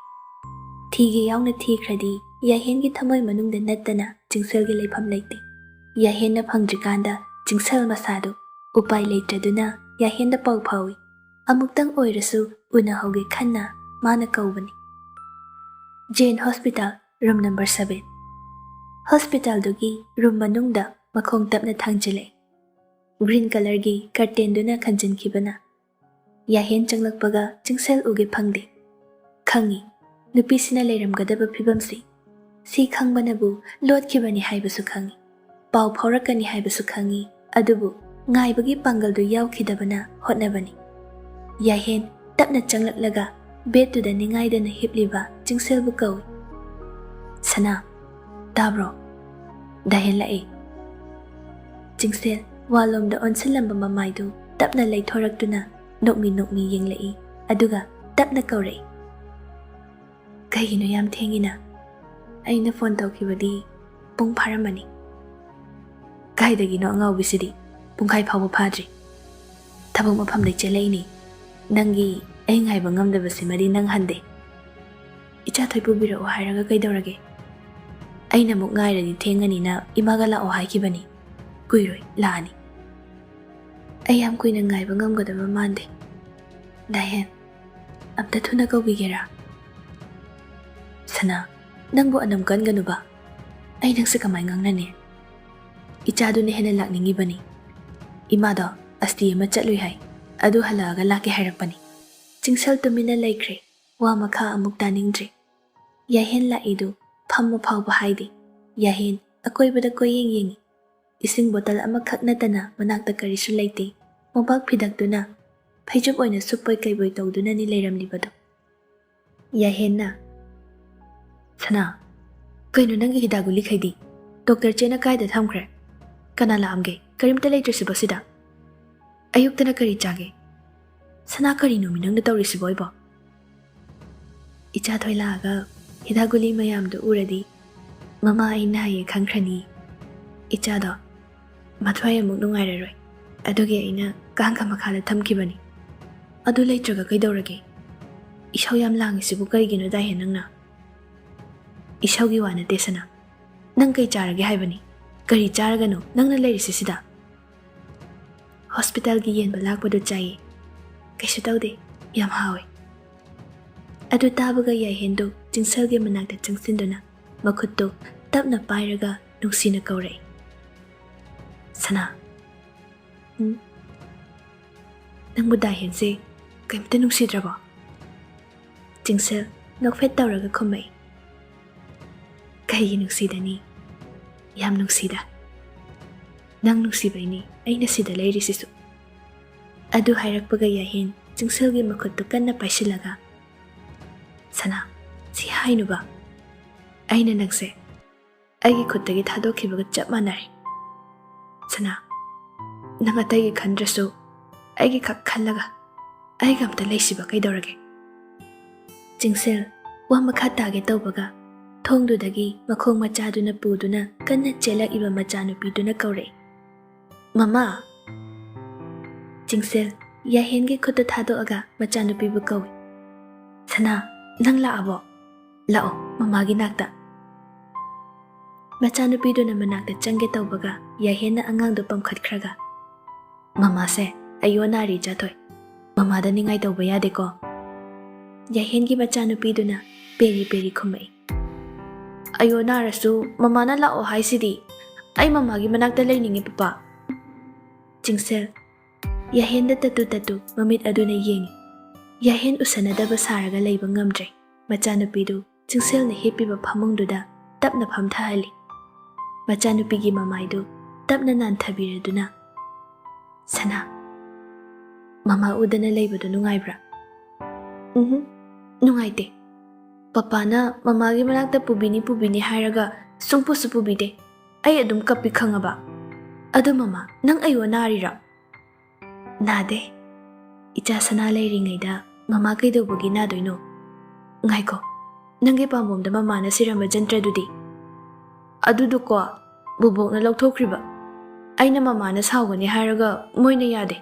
ꯊꯤꯒꯦ ꯌꯥꯎꯅ ꯊꯤꯈ꯭ꯔꯗꯤ ꯌꯥꯍꯦꯟꯒꯤ ꯊꯃꯣꯏ ꯃꯅꯨꯡꯗ ꯅꯠꯇꯅ ꯆꯤꯡꯁꯦꯜꯒꯤ ꯂꯩꯐꯝ ꯂꯩꯇꯦ꯫ ꯌꯥꯍꯦꯟꯅ ꯐꯪꯗ꯭ꯔꯤꯀꯥꯟꯗ ꯆꯤꯡꯁꯦꯜ ꯃꯁꯥꯗꯨ ꯎꯄꯥꯏ ꯂꯩꯇ꯭ꯔꯗꯨꯅ ꯌꯥꯍꯦꯟꯗ ꯄꯥꯎ ꯐꯥꯎꯏ꯫ ꯑꯃꯨꯛꯇꯪ ꯑꯣꯏꯔꯁꯨ ꯎꯅꯍꯧꯒꯦ ꯈꯟꯅ ꯃꯥꯅ ꯀꯧꯕꯅꯤ꯫ "ꯖꯦꯟ ꯍꯣꯁꯄꯤꯇꯥꯜ, ꯔꯨꯝ ꯅꯝꯕꯔ ꯁꯚꯦꯟ"꯫ ꯍꯣꯁꯄꯤꯇꯥꯜꯗꯨꯒꯤ ꯔꯨꯝ ꯃꯅꯨꯡꯗ ꯃꯈꯣꯡ ꯇꯞꯅ ꯊꯥꯡꯖꯤꯜꯂꯛꯏ꯫ ꯒ꯭ꯔꯤꯟ ꯀꯂꯔꯒꯤ ꯀꯔꯇꯦꯟꯗꯨꯅ ꯈꯟꯖꯤꯟꯈꯤꯕꯅ ꯌꯥꯍꯦꯟ ꯆꯪꯂꯛꯄꯒ ꯆꯤꯡꯁꯦꯜ ꯎꯒꯦ ꯐꯪꯗꯦ꯫ ꯈꯪꯉꯤ, ꯅꯨꯄꯤꯁꯤꯅ ꯂꯩꯔꯝꯒꯗꯕ ꯐꯤꯕꯝꯁꯤ꯫ ꯁꯤ ꯈꯪꯕꯅꯕꯨ ꯂꯣꯠꯈꯤꯕꯅꯤ ꯍꯥꯏꯕꯁꯨ ꯈꯪꯉꯤ, ꯄꯥꯎ ꯐꯥꯎꯔꯛꯀꯅꯤ ꯍꯥꯏꯕꯁꯨ ꯈꯪꯉꯤ, ꯑꯗꯨꯕꯨ ꯉꯥꯏꯕꯒꯤ ꯄꯥꯡꯒꯜꯗꯨ ꯌꯥꯎꯈꯤꯗꯕꯅ ꯍꯣꯠꯅꯕꯅꯤ꯫ ꯌꯥꯍꯦꯟ ꯇꯞꯅ ꯆꯪꯂꯛꯂꯒ ꯕꯦꯗꯇꯨꯗ ꯅꯤꯡꯉꯥꯏꯗꯅ ꯍꯤꯞꯂꯤꯕ ꯆꯤꯡꯁꯦꯜꯕꯨ ꯀꯧꯏ꯫ "ꯁꯅꯥ, ꯇꯥꯕ꯭ꯔꯣ?" ꯗꯥꯍꯦꯟ ꯂꯥꯛꯏ꯫ ꯆꯤꯡꯁꯦꯜ ꯋꯥꯂꯣꯝꯗ ꯑꯣꯟꯁꯤꯜꯂꯝꯕ ꯃꯃꯥꯏꯗꯨ ꯇꯞꯅ ꯂꯩꯊꯣꯔꯛꯇꯨꯅ ꯅꯣꯛꯃꯤ ꯅꯣꯛꯃꯤ ꯌꯦꯡꯂꯛꯏ, ꯑꯗꯨꯒ ꯇꯞꯅ ꯀꯧꯔꯛꯏ꯫ "ꯀꯩꯒꯤꯅꯣ ꯌꯥꯝ ꯊꯦꯡꯉꯤꯅ? ꯑꯩꯅ ꯐꯣꯟ ꯇꯧꯈꯤꯕꯗꯤ ꯄꯨꯡ ꯐꯥꯔꯝꯃꯅꯤ꯫" "ꯀꯥꯏꯗꯒꯤꯅꯣ ꯑꯉꯥꯎꯕꯤꯁꯤꯗꯤ? ꯄꯨꯡꯈꯥꯏ ꯐꯥꯎꯕ ꯐꯥꯗ꯭ꯔꯤ꯫ ꯊꯕꯛ ꯃꯐꯝꯗꯩ ꯆꯦꯜꯂꯛꯏꯅꯤ꯫ ꯅꯪꯒꯤ ꯑꯩ ꯉꯥꯏꯕ ꯉꯝꯗꯕꯁꯤꯃꯗꯤ ꯅꯪ ꯍꯟꯗꯦ꯫ ꯏꯆꯥ ꯊꯣꯏ ꯄꯨꯕꯤꯔꯛꯑꯣ ꯍꯥꯏꯔꯒ ꯀꯩꯗꯧꯔꯒꯦ? ꯑꯩꯅ ꯑꯃꯨꯛ ꯉꯥꯏꯔꯗꯤ ꯊꯦꯡꯉꯅꯤꯅ ꯏꯃꯥꯒ ꯂꯥꯛꯑꯣ ꯍꯥꯏꯈꯤꯕꯅꯤ꯫ ꯀꯨꯏꯔꯣꯏ, ꯂꯥꯛꯑꯅꯤ꯫" "ꯑꯩ ꯌꯥꯝ ꯀꯨꯏꯅ ꯉꯥꯏꯕ ꯉꯝꯒꯗꯕ ꯃꯥꯟꯗꯦ꯫ ꯗꯥꯍꯦꯟ, ꯑꯝꯇ ꯊꯨꯅ ꯀꯧꯕꯤꯒꯦꯔꯥ?" "ꯁꯅꯥ, ꯅꯪꯕꯨ ꯑꯅꯝ ꯀꯟꯒꯅꯨꯕ꯫ ꯑꯩ ꯅꯪꯁꯦ ꯀꯃꯥꯏ ꯉꯥꯡꯅꯅꯤ? ꯏꯆꯥꯗꯨꯅ ꯍꯦꯟꯅ ꯂꯥꯛꯅꯤꯡꯉꯤꯕꯅꯤ꯫ ꯏꯃꯥꯗꯣ ꯑꯁꯇꯤ ꯑꯃ ꯆꯠꯂꯨꯏ ꯍꯥꯏ, ꯑꯗꯨ ꯍꯜꯂꯛꯑꯒ ꯂꯥꯛꯀꯦ ꯍꯥꯏꯔꯛꯄꯅꯤ꯫" ꯆꯤꯡꯁꯦꯜ ꯇꯨꯃꯤꯟꯅ ꯂꯩꯈ꯭ꯔꯦ꯫ ꯋꯥ ꯃꯈꯥ ꯑꯃꯨꯛ ꯇꯥꯅꯤꯡꯗ꯭ꯔꯦ꯫ ꯌꯥꯍꯦꯟ ꯂꯥꯛꯏꯗꯨ ꯐꯝꯃ ꯐꯥꯎꯕ ꯍꯥꯏꯗꯦ꯫ ꯌꯥꯍꯦꯟ ꯑꯀꯣꯏꯕꯗ ꯀꯣꯏꯌꯦꯡ ꯌꯦꯡꯉꯤ꯫ ꯏꯁꯤꯡ ꯕꯣꯇꯜ ꯑꯃꯈꯛ ꯅꯠꯇꯅ ꯃꯅꯥꯛꯇ ꯀꯔꯤꯁꯨ ꯂꯩꯇꯦ꯫ ꯃꯣꯝꯄꯥꯛ ꯐꯤꯗꯛꯇꯨꯅ ꯐꯩꯖꯨꯞ ꯑꯣꯏꯅ ꯁꯨꯞꯄꯣꯏ ꯀꯩꯕꯣꯏ ꯇꯧꯗꯨꯅꯅꯤ ꯂꯩꯔꯝꯂꯤꯕꯗꯨ꯫ ꯌꯥꯍꯦꯟꯅ, "ꯁꯅꯥ, ꯀꯩꯅꯣ ꯅꯪꯒꯤ ꯍꯤꯗꯥꯛ ꯒꯨꯂꯤꯈꯩꯗꯤ? ꯗꯣꯛꯇꯔ ꯆꯦꯅ ꯀꯥꯏꯗ ꯊꯝꯈ꯭ꯔꯦ? ꯀꯅꯥ ꯂꯥꯛꯑꯝꯒꯦ? ꯀꯔꯤꯝꯇ ꯂꯩꯇ꯭ꯔꯁꯤꯕꯣ ꯁꯤꯗ? ꯑꯌꯨꯛꯇꯅ ꯀꯔꯤ ꯆꯥꯒꯦ? ꯁꯅꯥ, ꯀꯔꯤꯅꯣꯃꯤ ꯅꯪꯅ ꯇꯧꯔꯤꯁꯤꯕꯣ ꯑꯩꯕꯣ?" ꯏꯆꯥ ꯊꯣꯏ ꯂꯥꯛꯑꯒ ꯍꯤꯗꯥꯛ ꯒꯨꯂꯤ ꯃꯌꯥꯝꯗꯨ ꯎꯔꯗꯤ ꯃꯃꯥ ꯑꯩ ꯅꯥꯏꯌꯦ ꯈꯪꯈ꯭ꯔꯅꯤ꯫ ꯏꯆꯥꯗꯣ ꯃꯊ꯭ꯋꯥꯏ ꯑꯃꯨꯛ ꯅꯨꯡꯉꯥꯏꯔꯔꯣꯏ꯫ ꯑꯗꯨꯒꯤ ꯑꯩꯅ ꯀꯥꯡꯈ ꯃꯈꯥꯗ ꯊꯝꯈꯤꯕꯅꯤ꯫ ꯑꯗꯨ ꯂꯩꯇ꯭ꯔꯒ ꯀꯩꯗꯧꯔꯒꯦ? ꯏꯁꯧ ꯌꯥꯝ ꯂꯥꯡꯉꯤꯁꯤꯕꯨ ꯀꯔꯤꯒꯤꯅꯣ ꯗꯥꯍꯦꯟ ꯅꯪꯅ? ꯏꯁꯧꯒꯤ ꯋꯥ ꯅꯠꯇꯦ ꯁꯅꯥ꯫ ꯅꯪ ꯀꯩ ꯆꯥꯔꯒꯦ ꯍꯥꯏꯕꯅꯤ? ꯀꯔꯤ ꯆꯥꯔꯒꯅꯣ ꯅꯪꯅ ꯂꯩꯔꯤꯁꯤ ꯁꯤꯗ? ꯍꯣꯁꯄꯤꯇꯥꯜꯒꯤ ꯌꯦꯟꯕ ꯂꯥꯛꯄꯗꯨ ꯆꯥꯏꯌꯦ꯫ ꯀꯩꯁꯨ ꯇꯧꯗꯦ, ꯌꯥꯝ ꯍꯥꯎꯋꯦ꯫ ꯑꯗꯨ ꯇꯥꯕꯒ ꯌꯥꯏꯍꯦꯟꯗꯨ ꯆꯤꯡꯁꯦꯜꯒꯤ ꯃꯅꯥꯛꯇ ꯆꯪꯁꯤꯟꯗꯨꯅ ꯃꯈꯨꯠꯇꯨ ꯇꯞꯅ ꯄꯥꯏꯔꯒ ꯅꯨꯡꯁꯤꯅ ꯀꯧꯔꯛꯏ, "ꯁꯅꯥ, ꯎꯝ? ꯅꯪꯕꯨ ꯗꯥꯍꯦꯟꯁꯦ ꯀꯩꯝꯇ ꯅꯨꯡꯁꯤꯗ꯭ꯔꯕꯣ?" ꯆꯤꯡꯁꯦꯜ ꯅꯣꯛꯐꯦꯠ ꯇꯧꯔꯒ ꯈꯨꯝꯃꯛꯏ, "ꯀꯩꯒꯤ ꯅꯨꯡꯁꯤꯗꯅꯤ? ꯌꯥꯝ ꯅꯨꯡꯁꯤꯗ꯫ ꯅꯪ ꯅꯨꯡꯁꯤꯕꯩꯅꯤ ꯑꯩꯅ ꯁꯤꯗ ꯂꯩꯔꯤꯁꯤꯁꯨ꯫" ꯑꯗꯨ ꯍꯥꯏꯔꯛꯄꯒ ꯌꯥꯏꯍꯦꯟ ꯆꯤꯡꯁꯦꯜꯒꯤ ꯃꯈꯨꯠꯇꯨ ꯀꯟꯅ ꯄꯥꯏꯁꯤꯜꯂꯒ, "ꯁꯅꯥ, ꯁꯤ ꯍꯥꯏꯅꯨꯕ꯫ ꯑꯩꯅ ꯅꯪꯁꯦ ꯑꯩꯒꯤ ꯈꯨꯠꯇꯒꯤ ꯊꯥꯗꯣꯛꯈꯤꯕꯒ ꯆꯞ ꯃꯥꯟꯅꯔꯦ꯫ ꯁꯅꯥ, ꯅꯪ ꯑꯇꯩꯒꯤ ꯈꯟꯗ꯭ꯔꯁꯨ ꯑꯩꯒꯤ ꯈꯛ ꯈꯜꯂꯒ ꯑꯩꯒ ꯑꯝꯇ ꯂꯩꯁꯤꯕ ꯀꯩꯗꯧꯔꯒꯦ?" ꯆꯤꯡꯁꯦꯜ ꯋꯥ ꯃꯈꯥ ꯇꯥꯒꯦ ꯇꯧꯕꯒ ꯊꯣꯡꯗꯨꯗꯒꯤ ꯃꯈꯣꯡ ꯃꯆꯥꯗꯨꯅ ꯄꯨꯗꯨꯅ ꯀꯟꯅ ꯆꯦꯜꯂꯛꯏꯕ ꯃꯆꯥꯅꯨꯄꯤꯗꯨꯅ ꯀꯧꯔꯛꯏ, "ꯃꯃꯥ!" ꯆꯤꯡꯁꯦꯜ ꯌꯥꯍꯦꯟꯒꯤ ꯈꯨꯠꯇ ꯊꯥꯗꯣꯛꯑꯒ ꯃꯆꯥꯅꯨꯄꯤꯕꯨ ꯀꯧꯏ, "ꯁꯅꯥ, ꯅꯪ ꯂꯥꯛꯑꯕꯣ? ꯂꯥꯛꯑꯣ ꯃꯃꯥꯒꯤ ꯅꯥꯛꯇ꯫" ꯃꯆꯥꯅꯨꯄꯤꯗꯨꯅ ꯃꯅꯥꯛꯇ ꯆꯪꯒꯦ ꯇꯧꯕꯒ ꯌꯥꯍꯦꯟꯅ ꯑꯉꯥꯡꯗꯨ ꯄꯝꯈꯠꯈ꯭ꯔꯒ, "ꯃꯃꯥꯁꯦ ꯑꯌꯣ ꯅꯥꯔꯤ ꯆꯥꯊꯣꯏ꯫ ꯃꯃꯥꯗ ꯅꯤꯡꯉꯥꯏ ꯇꯧꯕ ꯌꯥꯗꯦꯀꯣ꯫" ꯌꯥꯍꯦꯟꯒꯤ ꯃꯆꯥꯅꯨꯄꯤꯗꯨꯅ ꯄꯦꯔꯤ ꯄꯦꯔꯤ ꯈꯨꯝꯃꯛꯏ, "ꯑꯌꯣ ꯅꯥꯔꯁꯨ ꯃꯃꯥꯅ ꯂꯥꯛꯑꯣ ꯍꯥꯏꯁꯤꯗꯤ꯫ ꯑꯩ ꯃꯃꯥꯒꯤ ꯃꯅꯥꯛꯇ ꯂꯩꯅꯤꯡꯉꯤ ꯄꯄꯥ꯫" ꯆꯤꯡꯁꯦꯜ ꯌꯥꯍꯦꯟꯗ ꯇꯠꯇꯨ ꯇꯠꯇꯨ ꯃꯃꯤꯠ ꯑꯗꯨꯅ ꯌꯦꯡꯏ꯫ ꯌꯥꯍꯦꯟ ꯎꯁꯟꯅꯗꯕ ꯁꯥꯔꯒ ꯂꯩꯕ ꯉꯝꯗ꯭ꯔꯦ꯫ ꯃꯆꯥꯅꯨꯄꯤꯗꯨ ꯆꯤꯡꯁꯦꯜꯅ ꯍꯤꯞꯄꯤꯕ ꯐꯃꯨꯡꯗꯨꯗ ꯇꯞꯅ ꯐꯝꯊꯍꯜꯂꯤ꯫ ꯃꯆꯥꯅꯨꯄꯤꯒꯤ ꯃꯃꯥꯏꯗꯨ ꯇꯞꯅ ꯅꯥꯟꯊꯕꯤꯔꯗꯨꯅ, "ꯁꯅꯥ, ꯃꯃꯥ ꯎꯗꯅ ꯂꯩꯕꯗꯨ ꯅꯨꯡꯉꯥꯏꯕ꯭ꯔꯥ?" "ꯎꯝꯍꯨꯝ, ꯅꯨꯡꯉꯥꯏꯇꯦ꯫ ꯄꯄꯥꯅ ꯃꯃꯥꯒꯤ ꯃꯅꯥꯛꯇ ꯄꯨꯕꯤꯅꯤ ꯄꯨꯕꯤꯅꯤ ꯍꯥꯏꯔꯒ ꯁꯨꯡꯄꯨꯁꯨ ꯄꯨꯕꯤꯗꯦ꯫ ꯑꯩ ꯑꯗꯨꯝ ꯀꯞꯄꯤ ꯈꯪꯉꯕ꯫ ꯑꯗꯣ ꯃꯃꯥ, ꯅꯪ ꯑꯌꯣ ꯅꯥꯔꯤꯔꯥ?" "ꯅꯥꯗꯦ꯫ ꯏꯆꯥ ꯁꯅꯥ ꯂꯩꯔꯤꯉꯩꯗ ꯃꯃꯥ ꯀꯩꯗꯧꯕꯒꯤ ꯅꯥꯗꯣꯏꯅꯣ? ꯉꯥꯏꯈꯣ, ꯅꯪꯒꯤ ꯄꯥꯝꯕꯣꯝꯗ ꯃꯃꯥꯅ ꯁꯤꯔꯝꯕ ꯖꯟꯇ꯭ꯔꯗꯨꯗꯤ?" "ꯑꯗꯨꯗꯨꯀꯣ ꯕꯣꯕꯣꯛꯅ ꯂꯧꯊꯣꯛꯈ꯭ꯔꯤꯕ꯫ ꯑꯩꯅ ꯃꯃꯥꯅ ꯁꯥꯎꯒꯅꯤ ꯍꯥꯏꯔꯒ ꯃꯣꯏꯅ ꯌꯥꯗꯦ꯫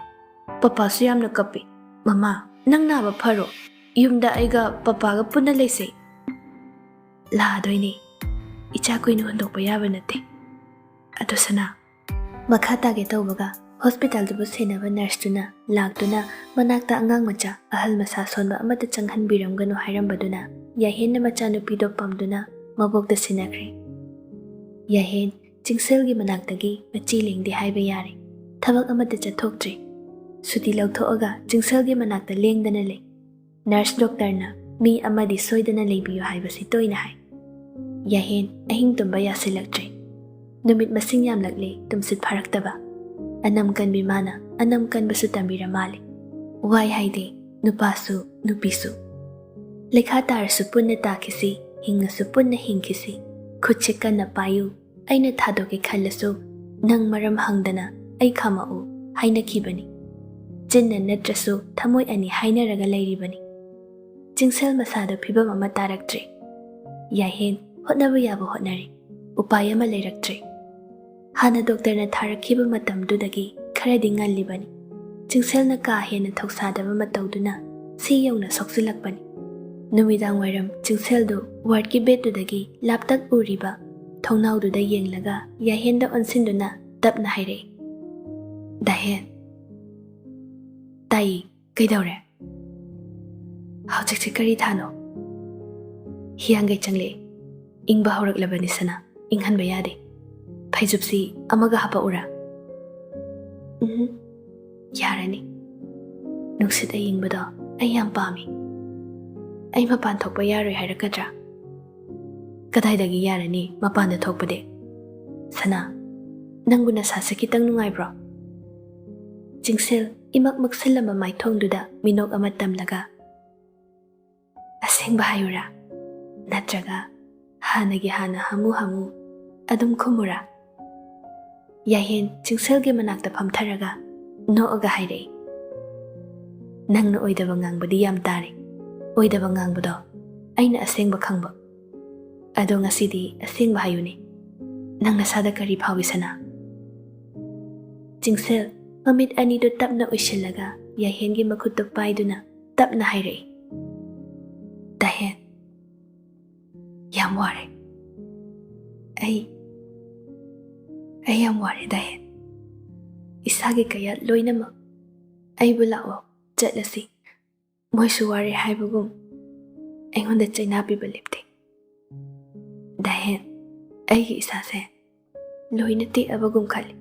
ꯄꯄꯥꯁꯨ ꯌꯥꯝꯅ ꯀꯞꯄꯤ꯫ ꯃꯃꯥ, ꯅꯪ ꯅꯥꯕ ꯐꯔꯣ꯫ ꯌꯨꯝꯗ ꯑꯩꯒ ꯄꯄꯥꯒ ꯄꯨꯟꯅ ꯂꯩꯁꯦ꯫" "ꯂꯥꯛꯑꯗꯣꯏꯅꯦ꯫ ꯏꯆꯥ ꯀꯨꯏꯅ ꯍꯨꯟꯗꯣꯛꯄ ꯌꯥꯕ ꯅꯠꯇꯦ꯫ ꯑꯗꯣ ꯁꯅꯥ," ꯃꯈꯥ ꯇꯥꯒꯦ ꯇꯧꯕꯒ ꯍꯣꯁꯄꯤꯇꯥꯜꯗꯨꯕꯨ ꯁꯦꯟꯅꯕ ꯅꯔꯁꯇꯨꯅ ꯂꯥꯛꯇꯨꯅ ꯃꯅꯥꯛꯇ ꯑꯉꯥꯡ ꯃꯆꯥ ꯑꯍꯜ ꯃꯁꯥ ꯁꯣꯟꯕ ꯑꯃꯠꯇ ꯆꯪꯍꯟꯕꯤꯔꯝꯒꯅꯨ ꯍꯥꯏꯔꯝꯕꯗꯨꯅ ꯌꯥꯍꯦꯟꯅ ꯃꯆꯥꯅꯨꯄꯤꯗꯣ ꯄꯝꯗꯨꯅ ꯃꯕꯣꯛꯇ ꯁꯤꯟꯅꯈ꯭ꯔꯦ꯫ ꯌꯥꯍꯦꯟ ꯆꯤꯡꯁꯦꯜꯒꯤ ꯃꯅꯥꯛꯇꯒꯤ ꯃꯆꯤ ꯂꯦꯡꯗꯦ ꯍꯥꯏꯕ ꯌꯥꯔꯦ꯫ ꯊꯕꯛ ꯑꯃꯠꯇ ꯆꯠꯊꯣꯛꯇ꯭ꯔꯦ꯫ ꯁꯨꯇꯤ ꯂꯧꯊꯣꯛꯑꯒ ꯆꯤꯡꯁꯦꯜꯒꯤ ꯃꯅꯥꯛꯇ ꯂꯦꯡꯗꯅ ꯂꯩ꯫ ꯅꯔꯁ ꯗꯣꯛꯇꯔꯅ ꯃꯤ ꯑꯃꯗꯤ ꯁꯣꯏꯗꯅ ꯂꯩꯕꯤꯌꯨ ꯍꯥꯏꯕꯁꯤ ꯇꯣꯏꯅ ꯍꯥꯏ꯫ ꯌꯥꯍꯦꯟ ꯑꯍꯤꯡ ꯇꯨꯝꯕ ꯌꯥꯁꯤꯜꯂꯛꯇ꯭ꯔꯦ꯫ ꯅꯨꯃꯤꯠ ꯃꯁꯤꯡ ꯌꯥꯝꯂꯛꯂꯦ ꯇꯨꯝꯁꯤꯠ ꯐꯥꯔꯛꯇꯕ꯫ ꯑꯅꯝ ꯀꯟꯕꯤ ꯃꯥꯅ ꯑꯅꯝ ꯀꯟꯕꯁꯨ ꯇꯝꯕꯤꯔ ꯃꯥꯜꯂꯦ꯫ ꯋꯥꯏ ꯍꯥꯏꯗꯦ, ꯅꯨꯄꯥꯁꯨ ꯅꯨꯄꯤꯁꯨ꯫ ꯂꯩꯈꯥ ꯇꯥꯔꯁꯨ ꯄꯨꯟꯅ ꯇꯥꯈꯤꯁꯤ, ꯍꯤꯡꯉꯁꯨ ꯄꯨꯟꯅ ꯍꯤꯡꯈꯤꯁꯤ꯫ ꯈꯨꯠꯁꯦ ꯀꯟꯅ ꯄꯥꯏꯌꯨ, ꯑꯩꯅ ꯊꯥꯗꯣꯛꯀꯦ ꯈꯜꯂꯁꯨ ꯅꯪ ꯃꯔꯝ ꯍꯪꯗꯅ ꯑꯩ ꯈꯥꯝꯃꯛꯎ ꯍꯥꯏꯅꯈꯤꯕꯅꯤ꯫ ꯆꯤꯟꯅ ꯅꯠꯇ꯭ꯔꯁꯨ ꯊꯃꯣꯏ ꯑꯅꯤ ꯍꯥꯏꯅꯔꯒ ꯂꯩꯔꯤꯕꯅꯤ꯫ ꯆꯤꯡꯁꯦꯜ ꯃꯁꯥꯗ ꯐꯤꯕꯝ ꯑꯃ ꯇꯥꯔꯛꯇ꯭ꯔꯦ꯫ ꯌꯥꯍꯦꯟ ꯍꯣꯠꯅꯕ ꯌꯥꯕ ꯍꯣꯠꯅꯔꯦ꯫ ꯎꯄꯥꯏ ꯑꯃ ꯂꯩꯔꯛꯇ꯭ꯔꯦ꯫ ꯍꯥꯟꯅ ꯗꯣꯛꯇꯔꯅ ꯊꯥꯔꯛꯈꯤꯕ ꯃꯇꯝꯗꯨꯗꯒꯤ ꯈꯔꯗꯤ ꯉꯜꯂꯤꯕꯅꯤ꯫ ꯆꯤꯡꯁꯦꯜꯅ ꯀꯥ ꯍꯦꯟꯅ ꯊꯧꯁꯥꯗꯕ ꯃꯇꯧꯗꯨꯅ ꯁꯤ ꯌꯧꯅ ꯁꯣꯛꯆꯤꯜꯂꯛꯄꯅꯤ꯫ ꯅꯨꯃꯤꯗꯥꯡ ꯋꯥꯏꯔꯝ ꯆꯤꯡꯁꯦꯜꯗꯨ ꯋꯥꯔꯗꯀꯤ ꯕꯦꯗꯇꯨꯗꯒꯤ ꯂꯥꯞꯇꯛ ꯎꯔꯤꯕ ꯊꯣꯡꯅꯥꯎꯗꯨꯗ ꯌꯦꯡꯂꯒ ꯌꯥꯍꯦꯟꯗ ꯑꯣꯟꯁꯤꯟꯗꯨꯅ ꯇꯞꯅ ꯍꯥꯏꯔꯛꯏ, "ꯗꯥꯍꯦꯟ꯫" "ꯇꯥꯏ, ꯀꯩꯗꯧꯔꯦ?" "ꯍꯧꯖꯤꯛꯁꯦ ꯀꯔꯤ ꯊꯥꯅꯣ?" "ꯍꯤꯌꯥꯡꯒꯩ ꯆꯪꯂꯛꯑꯦ꯫ ꯏꯪꯕ ꯍꯧꯔꯛꯂꯕꯅꯤ ꯁꯅꯥ, ꯏꯪꯍꯟꯕ ꯌꯥꯗꯦ꯫ ꯐꯩꯖꯨꯞꯁꯤ ꯑꯃꯒ ꯍꯥꯄꯛꯎꯔꯥ?" "ꯎꯝ, ꯌꯥꯔꯅꯤ꯫ ꯅꯨꯡꯁꯤꯠ ꯑꯏꯪꯕꯗꯣ ꯑꯩ ꯌꯥꯝ ꯄꯥꯝꯃꯤ꯫ ꯑꯩ ꯃꯄꯥꯟ ꯊꯣꯛꯄ ꯌꯥꯔꯣꯏ ꯍꯥꯏꯔꯛꯀꯗ꯭ꯔꯥ?" "ꯀꯗꯥꯏꯗꯒꯤ ꯌꯥꯔꯅꯤ ꯃꯄꯥꯟꯗ ꯊꯣꯛꯄꯗꯤ? ꯁꯅꯥ, ꯅꯪꯕꯨ ꯅꯁꯥꯁꯦ ꯈꯤꯇꯪ ꯅꯨꯡꯉꯥꯏꯕ꯭ꯔꯣ?" ꯆꯤꯡꯁꯦꯜ ꯏꯃꯛ ꯃꯛꯁꯤꯜꯂꯝꯕ ꯃꯥꯏꯊꯣꯡꯗꯨꯗ ꯃꯤꯅꯣꯛ ꯑꯃ ꯇꯝꯂꯒ, "ꯑꯁꯦꯡꯕ ꯍꯥꯏꯌꯨꯔꯥ? ꯅꯠꯇ꯭ꯔꯒ ꯍꯥꯟꯅꯒꯤ ꯍꯥꯟꯅ ꯍꯥꯃꯨ ꯍꯥꯃꯨ ꯑꯗꯨꯝ ꯈꯨꯝꯃꯨꯔꯥ?" ꯌꯥꯍꯦꯟ ꯆꯤꯡꯁꯦꯜꯒꯤ ꯃꯅꯥꯛꯇ ꯐꯝꯊꯔꯒ ꯅꯣꯛꯑꯒ ꯍꯥꯏꯔꯛꯏ, "ꯅꯪꯅ ꯑꯣꯏꯗꯕ ꯉꯥꯡꯕꯗꯤ ꯌꯥꯝ ꯇꯥꯔꯦ꯫ ꯑꯣꯏꯗꯕ ꯉꯥꯡꯕꯗꯣ ꯑꯩꯅ ꯑꯁꯦꯡꯕ ꯈꯪꯕ꯫ ꯑꯗꯣ ꯉꯁꯤꯗꯤ ꯑꯁꯦꯡꯕ ꯍꯥꯏꯌꯨꯅꯦ꯫ ꯅꯪ ꯅꯁꯥꯗ ꯀꯔꯤ ꯐꯥꯎꯏ, ꯁꯅꯥ?" ꯆꯤꯡꯁꯦꯜ ꯃꯃꯤꯠ ꯑꯅꯤꯗꯨ ꯇꯞꯅ ꯎꯏꯁꯤꯜꯂꯒ ꯌꯥꯍꯦꯟꯒꯤ ꯃꯈꯨꯠꯇꯨ ꯄꯥꯏꯗꯨꯅ ꯇꯞꯅ ꯍꯥꯏꯔꯛꯏ, "ꯗꯥꯍꯦꯟ, ꯌꯥꯝ ꯋꯥꯔꯦ꯫ ꯑꯩ, ꯑꯩ ꯌꯥꯝ ꯋꯥꯔꯦ, ꯗꯥꯍꯦꯟ꯫ ꯏꯁꯥ ꯃꯁꯥꯒꯤ ꯀꯌꯥꯠ ꯂꯣꯏꯅꯃꯛ ꯑꯩꯕꯨ "ꯂꯥꯛꯑꯣ, ꯆꯠꯂꯁꯤ, ꯃꯣꯏꯁꯨ ꯋꯥꯔꯦ" ꯍꯥꯏꯕꯒꯨꯝ ꯑꯩꯉꯣꯟꯗ ꯆꯩꯅꯥ ꯄꯤꯕ ꯂꯦꯞꯇꯦ꯫ ꯗꯥꯍꯦꯟ, ꯑꯩꯒꯤ ꯏꯁꯥꯁꯦ ꯂꯣꯏꯅ ꯇꯦꯛꯑꯕꯒꯨꯝ ꯈꯜꯂꯤ꯫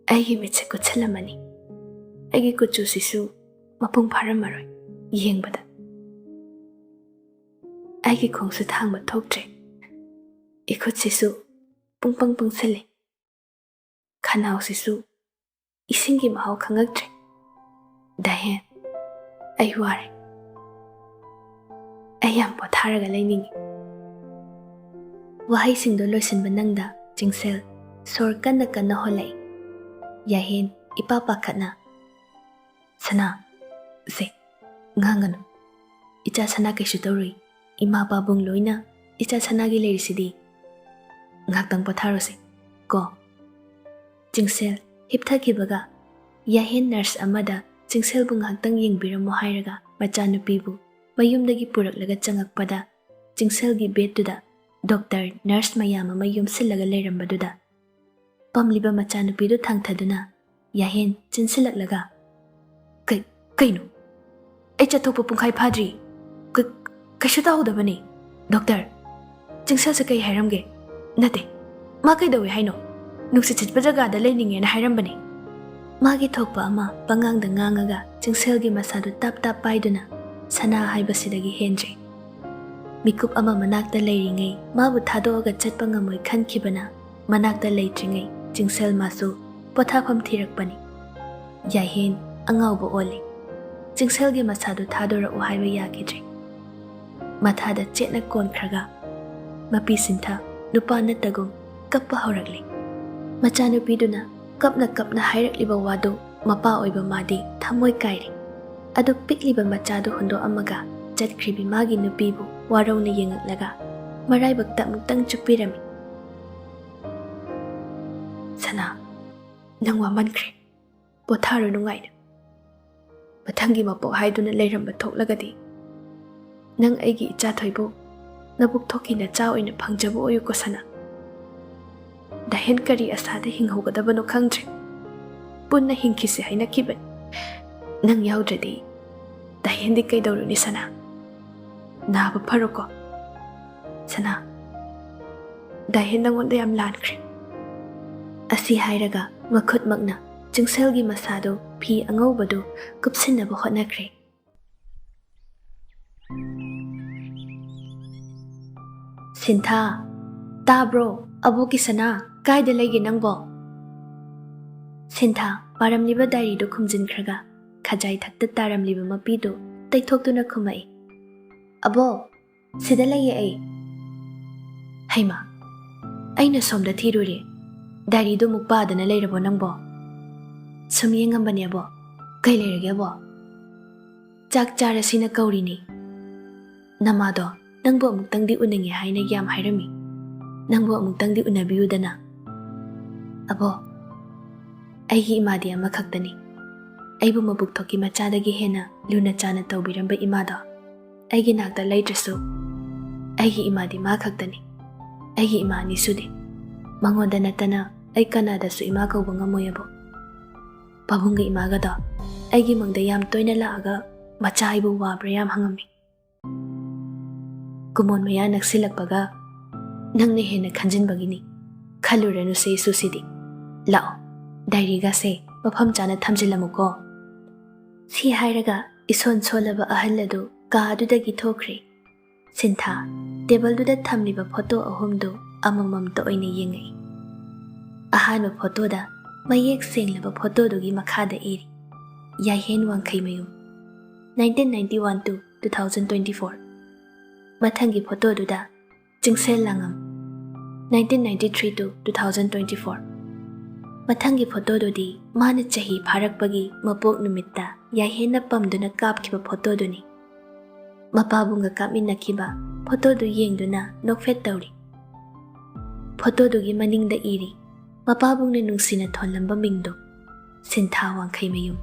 ꯑꯩꯒꯤ ꯃꯤꯠꯁꯦ ꯀꯨꯠꯁꯜꯂꯝꯃꯅꯤ꯫ ꯑꯩꯒꯤ ꯀꯨꯆꯨꯁꯤꯁꯨ ꯃꯄꯨꯡ ꯐꯥꯔꯝꯃꯔꯣꯏ ꯌꯦꯡꯕꯗ꯫ ꯑꯩꯒꯤ ꯈꯣꯡꯁꯨ ꯊꯥꯡꯕ ꯊꯣꯛꯇ꯭ꯔꯦ꯫ ꯏꯈꯨꯠꯁꯤꯁꯨ ꯄꯨꯡꯄꯪ ꯄꯪꯁꯜꯂꯦ꯫ ꯈꯅꯥꯎꯁꯤꯁꯨ ꯏꯁꯤꯡꯒꯤ ꯃꯍꯥꯎ ꯈꯪꯉꯛꯇ꯭ꯔꯦ꯫ ꯗꯥꯍꯦꯟ, ꯑꯩ ꯋꯥꯔꯦ꯫ ꯑꯩ ꯌꯥꯝ ꯄꯣꯊꯥꯔꯒ ꯂꯩꯅꯤꯡꯉꯤ꯫ ꯋꯥꯍꯩꯁꯤꯡꯗꯣ ꯂꯣꯏꯁꯤꯟꯕ ꯅꯪꯗ ꯆꯤꯡꯁꯦꯜ ꯁꯣꯔ ꯀꯟꯅ ꯀꯟꯅ ꯍꯣꯜꯂꯛꯏ꯫ ꯌꯥꯍꯦꯟ ꯏꯄꯥ ꯄꯥꯈꯠꯅ, "ꯁꯅꯥ, ꯁꯦ, ꯉꯥꯡꯒꯅꯨ꯫ ꯏꯆꯥ ꯁꯅꯥ ꯀꯩꯁꯨ ꯇꯧꯔꯣꯏ꯫ ꯏꯃꯥ ꯄꯥꯕꯨꯡ ꯂꯣꯏꯅ ꯏꯆꯥ ꯁꯅꯥꯒꯤ ꯂꯩꯔꯤꯁꯤꯗꯤ꯫ ꯉꯥꯏꯍꯥꯛꯇꯪ ꯄꯣꯊꯥꯔꯣꯁꯦ ꯀꯣ꯫" ꯆꯤꯡꯁꯦꯜ ꯍꯤꯞꯊꯈꯤꯕꯒ ꯌꯥꯍꯦꯟ ꯅꯔꯁ ꯑꯃꯗ ꯆꯤꯡꯁꯦꯜꯕꯨ ꯉꯥꯏꯍꯥꯛꯇꯪ ꯌꯦꯡꯕꯤꯔꯝꯃꯣ ꯍꯥꯏꯔꯒ ꯃꯆꯥꯅꯨꯄꯤꯕꯨ ꯃꯌꯨꯝꯗꯒꯤ ꯄꯨꯔꯛꯂꯒ ꯆꯪꯉꯛꯄꯗ ꯆꯤꯡꯁꯦꯜꯒꯤ ꯕꯦꯗꯇꯨꯗ ꯗꯣꯛꯇꯔ, ꯅꯔꯁ ꯃꯌꯥꯝ ꯑꯃ ꯌꯣꯝꯁꯤꯜꯂꯒ ꯂꯩꯔꯝꯕꯗꯨꯗ ꯄꯝꯂꯤꯕ ꯃꯆꯥꯅꯨꯄꯤꯗꯨ ꯊꯥꯡꯊꯗꯨꯅ ꯌꯥꯍꯦꯟ ꯆꯦꯟꯁꯤꯜꯂꯛꯂꯒ, "ꯀꯩ-, ꯀꯩꯅꯣ? ꯑꯩ ꯆꯠꯊꯣꯛꯄ ꯄꯨꯡꯈꯥꯏ ꯐꯥꯗ꯭ꯔꯤ꯫ ꯀ-, ꯀꯩꯁꯨ ꯇꯧꯍꯧꯗꯕꯅꯤ꯫ ꯗꯣꯛꯇꯔ, ꯆꯤꯡꯁꯦꯜꯁꯦ ꯀꯩ ꯍꯥꯏꯔꯝꯒꯦ? ꯅꯠꯇꯦ, ꯃꯥ ꯀꯩꯗꯧꯏ ꯍꯥꯏꯅꯣ? ꯅꯨꯡꯁꯤꯠ ꯁꯤꯠꯄ ꯖꯒꯥꯗ ꯂꯩꯅꯤꯡꯉꯦꯅ ꯍꯥꯏꯔꯝꯕꯅꯤ꯫" ꯃꯥꯒꯤ ꯊꯣꯛꯄ ꯑꯃ ꯄꯉꯥꯡꯗ ꯉꯥꯡꯉꯒ ꯆꯤꯡꯁꯦꯜꯒꯤ ꯃꯁꯥꯗꯨ ꯇꯥꯞ ꯇꯥꯞ ꯄꯥꯏꯗꯨꯅ ꯁꯅꯥ ꯍꯥꯏꯕꯁꯤꯗꯒꯤ ꯍꯦꯟꯗ꯭ꯔꯦ꯫ ꯃꯤꯀꯨꯞ ꯑꯃ ꯃꯅꯥꯛꯇ ꯂꯩꯔꯤꯉꯩ ꯃꯥꯕꯨ ꯊꯥꯗꯣꯛꯑꯒ ꯆꯠꯄ ꯉꯝꯃꯣꯏ ꯈꯟꯈꯤꯕꯅ ꯃꯅꯥꯛꯇ ꯂꯩꯇ꯭ꯔꯤꯉꯩ ꯆꯤꯡꯁꯦꯜ ꯃꯥꯁꯨ ꯄꯣꯊꯥꯐꯝ ꯊꯤꯔꯛꯄꯅꯤ꯫ ꯌꯥꯍꯦꯟ ꯑꯉꯥꯎꯕ ꯑꯣꯜꯂꯤ꯫ ꯆꯤꯡꯁꯦꯜꯒꯤ ꯃꯁꯥꯗꯨ ꯊꯥꯗꯣꯔꯛꯎ ꯍꯥꯏꯕ ꯌꯥꯈꯤꯗ꯭ꯔꯦ꯫ ꯃꯊꯥꯗ ꯆꯦꯠꯅ ꯀꯣꯟꯈ꯭ꯔꯒ ꯃꯄꯤ ꯁꯤꯟꯊ ꯅꯨꯄꯥ ꯅꯠꯇꯒꯨꯝ ꯀꯞꯄ ꯍꯧꯔꯛꯂꯤ꯫ ꯃꯆꯥꯅꯨꯄꯤꯗꯨꯅ ꯀꯞꯅ ꯀꯞꯅ ꯍꯥꯏꯔꯛꯂꯤꯕ ꯋꯥꯗꯨ ꯃꯄꯥ ꯑꯣꯏꯕ ꯃꯥꯗꯤ ꯊꯃꯣꯏ ꯀꯥꯏꯔꯦ꯫ ꯑꯗꯨ ꯄꯤꯛꯂꯤꯕ ꯃꯆꯥꯗꯨ ꯍꯨꯟꯗꯣꯛꯑꯝꯃꯒ ꯆꯠꯈ꯭ꯔꯤꯕꯤ ꯃꯥꯒꯤ ꯅꯨꯄꯤꯕꯨ ꯋꯥꯔꯧꯅ ꯌꯦꯡꯉꯛꯂꯒ ꯃꯔꯥꯏꯕꯛꯇ ꯑꯃꯨꯛꯇꯪ ꯆꯨꯞꯄꯤꯔꯝꯃꯤ꯫ "ꯁꯅꯥ, ꯅꯪ ꯋꯥꯃꯟꯈ꯭ꯔꯦ꯫ ꯄꯣꯊꯥꯔꯣ ꯅꯨꯡꯉꯥꯏꯅ꯫ ꯃꯊꯪꯒꯤ ꯃꯄꯣꯛ ꯍꯥꯏꯗꯨꯅ ꯂꯩꯔꯝꯕ ꯊꯣꯛꯂꯒꯗꯤ ꯅꯪ ꯑꯩꯒꯤ ꯏꯆꯥ ꯊꯣꯏꯕꯨ ꯅꯕꯨꯛ ꯊꯣꯛꯀꯤ ꯅꯆꯥ ꯑꯣꯏꯅ ꯐꯪꯖꯕ ꯑꯣꯏꯌꯨꯀꯣ ꯁꯅꯥ꯫" ꯗꯥꯍꯦꯟ ꯀꯔꯤ ꯑꯁꯥꯗ ꯍꯤꯡꯍꯧꯒꯗꯕꯅꯣ ꯈꯪꯗ꯭ꯔꯦ꯫ ꯄꯨꯟꯅ ꯍꯤꯡꯈꯤꯁꯦ ꯍꯥꯏꯅꯈꯤꯕꯅꯤ꯫ ꯅꯪ ꯌꯥꯎꯗ꯭ꯔꯗꯤ ꯗꯥꯏꯍꯦꯟꯗꯤ ꯀꯩꯗꯧꯔꯨꯅꯤ ꯁꯅꯥ? ꯅꯥꯕ ꯐꯔꯣꯀꯣ ꯁꯅꯥ꯫ ꯗꯥꯏꯍꯦꯟ ꯅꯪꯉꯣꯟꯗ ꯌꯥꯝ ꯂꯥꯟꯈ꯭ꯔꯦ꯫ ꯑꯁꯤ ꯍꯥꯏꯔꯒ ꯃꯈꯨꯠꯃꯛꯅ ꯆꯤꯡꯁꯦꯜꯒꯤ ꯃꯁꯥꯗꯨ ꯐꯤ ꯑꯉꯧꯕꯗꯨ ꯀꯨꯞꯁꯤꯟꯅꯕ ꯍꯣꯠꯅꯈ꯭ꯔꯦ꯫ ꯁꯤꯟꯊꯥ, ꯇꯥꯕ꯭ꯔꯣ? ꯑꯕꯣꯛꯀꯤ ꯁꯅꯥ, ꯀꯥꯏꯗ ꯂꯩꯒꯦ ꯅꯪꯕꯣ? ꯁꯤꯟꯊꯥ ꯄꯥꯔꯝꯂꯤꯕ ꯗꯥꯏꯔꯤꯗꯨ ꯈꯨꯝꯖꯤꯟꯈ꯭ꯔꯒ ꯈꯖꯥꯏ ꯊꯛꯇ ꯇꯥꯔꯝꯂꯤꯕ ꯃꯄꯤꯗꯨ ꯇꯩꯊꯣꯛꯇꯨꯅ ꯈꯨꯝꯃꯛꯏ, "ꯑꯕꯣꯛ, ꯁꯤꯗ ꯂꯩꯌꯦ ꯑꯩ꯫" "ꯍꯩꯃꯥ, ꯑꯩꯅ ꯁꯣꯝꯗ ꯊꯤꯔꯨꯔꯦ, ꯗꯥꯏꯔꯤꯗꯨ ꯑꯃꯨꯛ ꯄꯥꯗꯅ ꯂꯩꯔꯕꯣ ꯅꯪꯕꯣ?" "ꯁꯨꯝ ꯌꯦꯡꯉꯝꯕꯅꯦ ꯑꯕꯣꯛ꯫ ꯀꯩ ꯂꯩꯔꯒꯦ ꯑꯕꯣꯛ?" "ꯆꯥꯛ ꯆꯥꯔꯁꯤꯅ ꯀꯧꯔꯤꯅꯤ꯫ ꯅꯃꯥꯗꯣ ꯅꯪꯕꯨ ꯑꯃꯨꯛꯇꯪꯗꯤ ꯎꯅꯤꯡꯉꯦ ꯍꯥꯏꯅ ꯌꯥꯝ ꯍꯥꯏꯔꯝꯃꯤ꯫ ꯅꯪꯕꯨ ꯑꯃꯨꯛꯇꯪꯗꯤ ꯎꯅꯕꯤꯌꯨꯗꯅ꯫" "ꯑꯕꯣꯛ, ꯑꯩꯒꯤ ꯏꯃꯥꯗꯤ ꯑꯃꯈꯛꯇꯅꯤ꯫ ꯑꯩꯕꯨ ꯃꯕꯨꯛ ꯊꯣꯛꯀꯤ ꯃꯆꯥꯗꯒꯤ ꯍꯦꯟꯅ ꯂꯨꯅ ꯆꯥꯅ ꯇꯧꯕꯤꯔꯝꯕ ꯏꯃꯥꯗꯣ ꯑꯩꯒꯤ ꯅꯥꯛꯇ ꯂꯩꯇ꯭ꯔꯁꯨ, ꯑꯩꯒꯤ ꯏꯃꯥꯗꯤ ꯃꯥ ꯈꯛꯇꯅꯤ꯫ ꯑꯩꯒꯤ ꯏꯃꯥ ꯑꯅꯤ ꯁꯨꯗꯦ꯫ ꯃꯉꯣꯟꯗ ꯅꯠꯇꯅ ꯑꯩ ꯀꯅꯥꯗꯁꯨ ꯏꯃꯥ ꯀꯧꯕ ꯉꯝꯃꯣꯏ ꯑꯕꯣꯛ꯫ ꯄꯥꯕꯨꯡꯒ ꯏꯃꯥꯒꯗꯣ ꯑꯩꯒꯤ ꯃꯪꯗ ꯌꯥꯝ ꯇꯣꯏꯅ ꯂꯥꯛꯑꯒ ꯃꯆꯥ ꯑꯩꯕꯨ ꯋꯥꯕ꯭ꯔꯥ ꯌꯥꯝ ꯍꯪꯉꯝꯃꯤ꯫ ꯀꯨꯃꯣꯟ ꯃꯌꯥ ꯅꯛꯁꯤꯜꯂꯛꯄꯒ ꯅꯪꯅ ꯍꯦꯟꯅ ꯈꯟꯖꯤꯟꯕꯒꯤꯅꯤ꯫ ꯈꯜꯂꯨꯔꯅꯨꯁꯦ ꯏꯁꯨꯁꯤꯗꯤ꯫ ꯂꯥꯛꯑꯣ, ꯗꯥꯏꯔꯤꯒꯁꯦ ꯃꯐꯝ ꯆꯥꯅ ꯊꯝꯖꯤꯜꯂꯝꯃꯨꯀꯣ꯫" ꯁꯤ ꯍꯥꯏꯔꯒ ꯏꯁꯣꯟ ꯁꯣꯜꯂꯕ ꯑꯍꯜ ꯑꯗꯨ ꯀꯥ ꯑꯗꯨꯗꯒꯤ ꯊꯣꯛꯈ꯭ꯔꯦ꯫ ꯁꯤꯟꯊꯥ ꯇꯦꯕꯜꯗꯨꯗ ꯊꯝꯂꯤꯕ ꯐꯣꯇꯣ ꯑꯍꯨꯝꯗꯨ ꯑꯃꯃꯝꯇ ꯑꯣꯏꯅ ꯌꯦꯡꯉꯛꯏ꯫ ꯑꯍꯥꯟꯕ ꯐꯣꯇꯣꯗ ꯃꯌꯦꯛ ꯁꯦꯡꯂꯕ ꯐꯣꯇꯣꯗꯨꯒꯤ ꯃꯈꯥꯗ ꯏꯔꯤ, "ꯌꯥꯏꯍꯦꯟ ꯋꯥꯡꯈꯩꯃꯌꯨꯝ, nineteen ninety one to two thousand twenty four꯫" ꯃꯊꯪꯒꯤ ꯐꯣꯇꯣꯗꯨꯗ "ꯆꯤꯡꯁꯦꯜ ꯂꯥꯡꯉꯝ, nineteen ninety three to two thousand twenty four꯫" ꯃꯊꯪꯒꯤ ꯐꯣꯇꯣꯗꯨꯗꯤ ꯃꯥꯅ ꯆꯍꯤ ꯐꯥꯔꯛꯄꯒꯤ ꯃꯄꯣꯛ ꯅꯨꯃꯤꯠꯇ ꯌꯥꯏꯍꯦꯟꯅ ꯄꯝꯗꯨꯅ ꯀꯥꯞꯈꯤꯕ ꯐꯣꯇꯣꯗꯨꯅꯤ꯫ ꯃꯄꯥꯕꯨꯡꯒ ꯀꯥꯞꯃꯤꯟꯅꯈꯤꯕ ꯐꯣꯇꯣꯗꯨ ꯌꯦꯡꯗꯨꯅ ꯅꯣꯛꯐꯦꯠ ꯇꯧꯔꯤ꯫ ꯐꯣꯇꯣꯗꯨꯒꯤ ꯃꯅꯤꯡꯗ ꯏꯔꯤ, ꯃꯄꯥꯕꯨꯡꯅ ꯅꯨꯡꯁꯤꯅ ꯊꯣꯟꯂꯝꯕ ꯃꯤꯡꯗꯨ, "ꯁꯤꯟꯊꯥ ꯋꯥꯡꯈꯩꯃꯌꯨꯝ,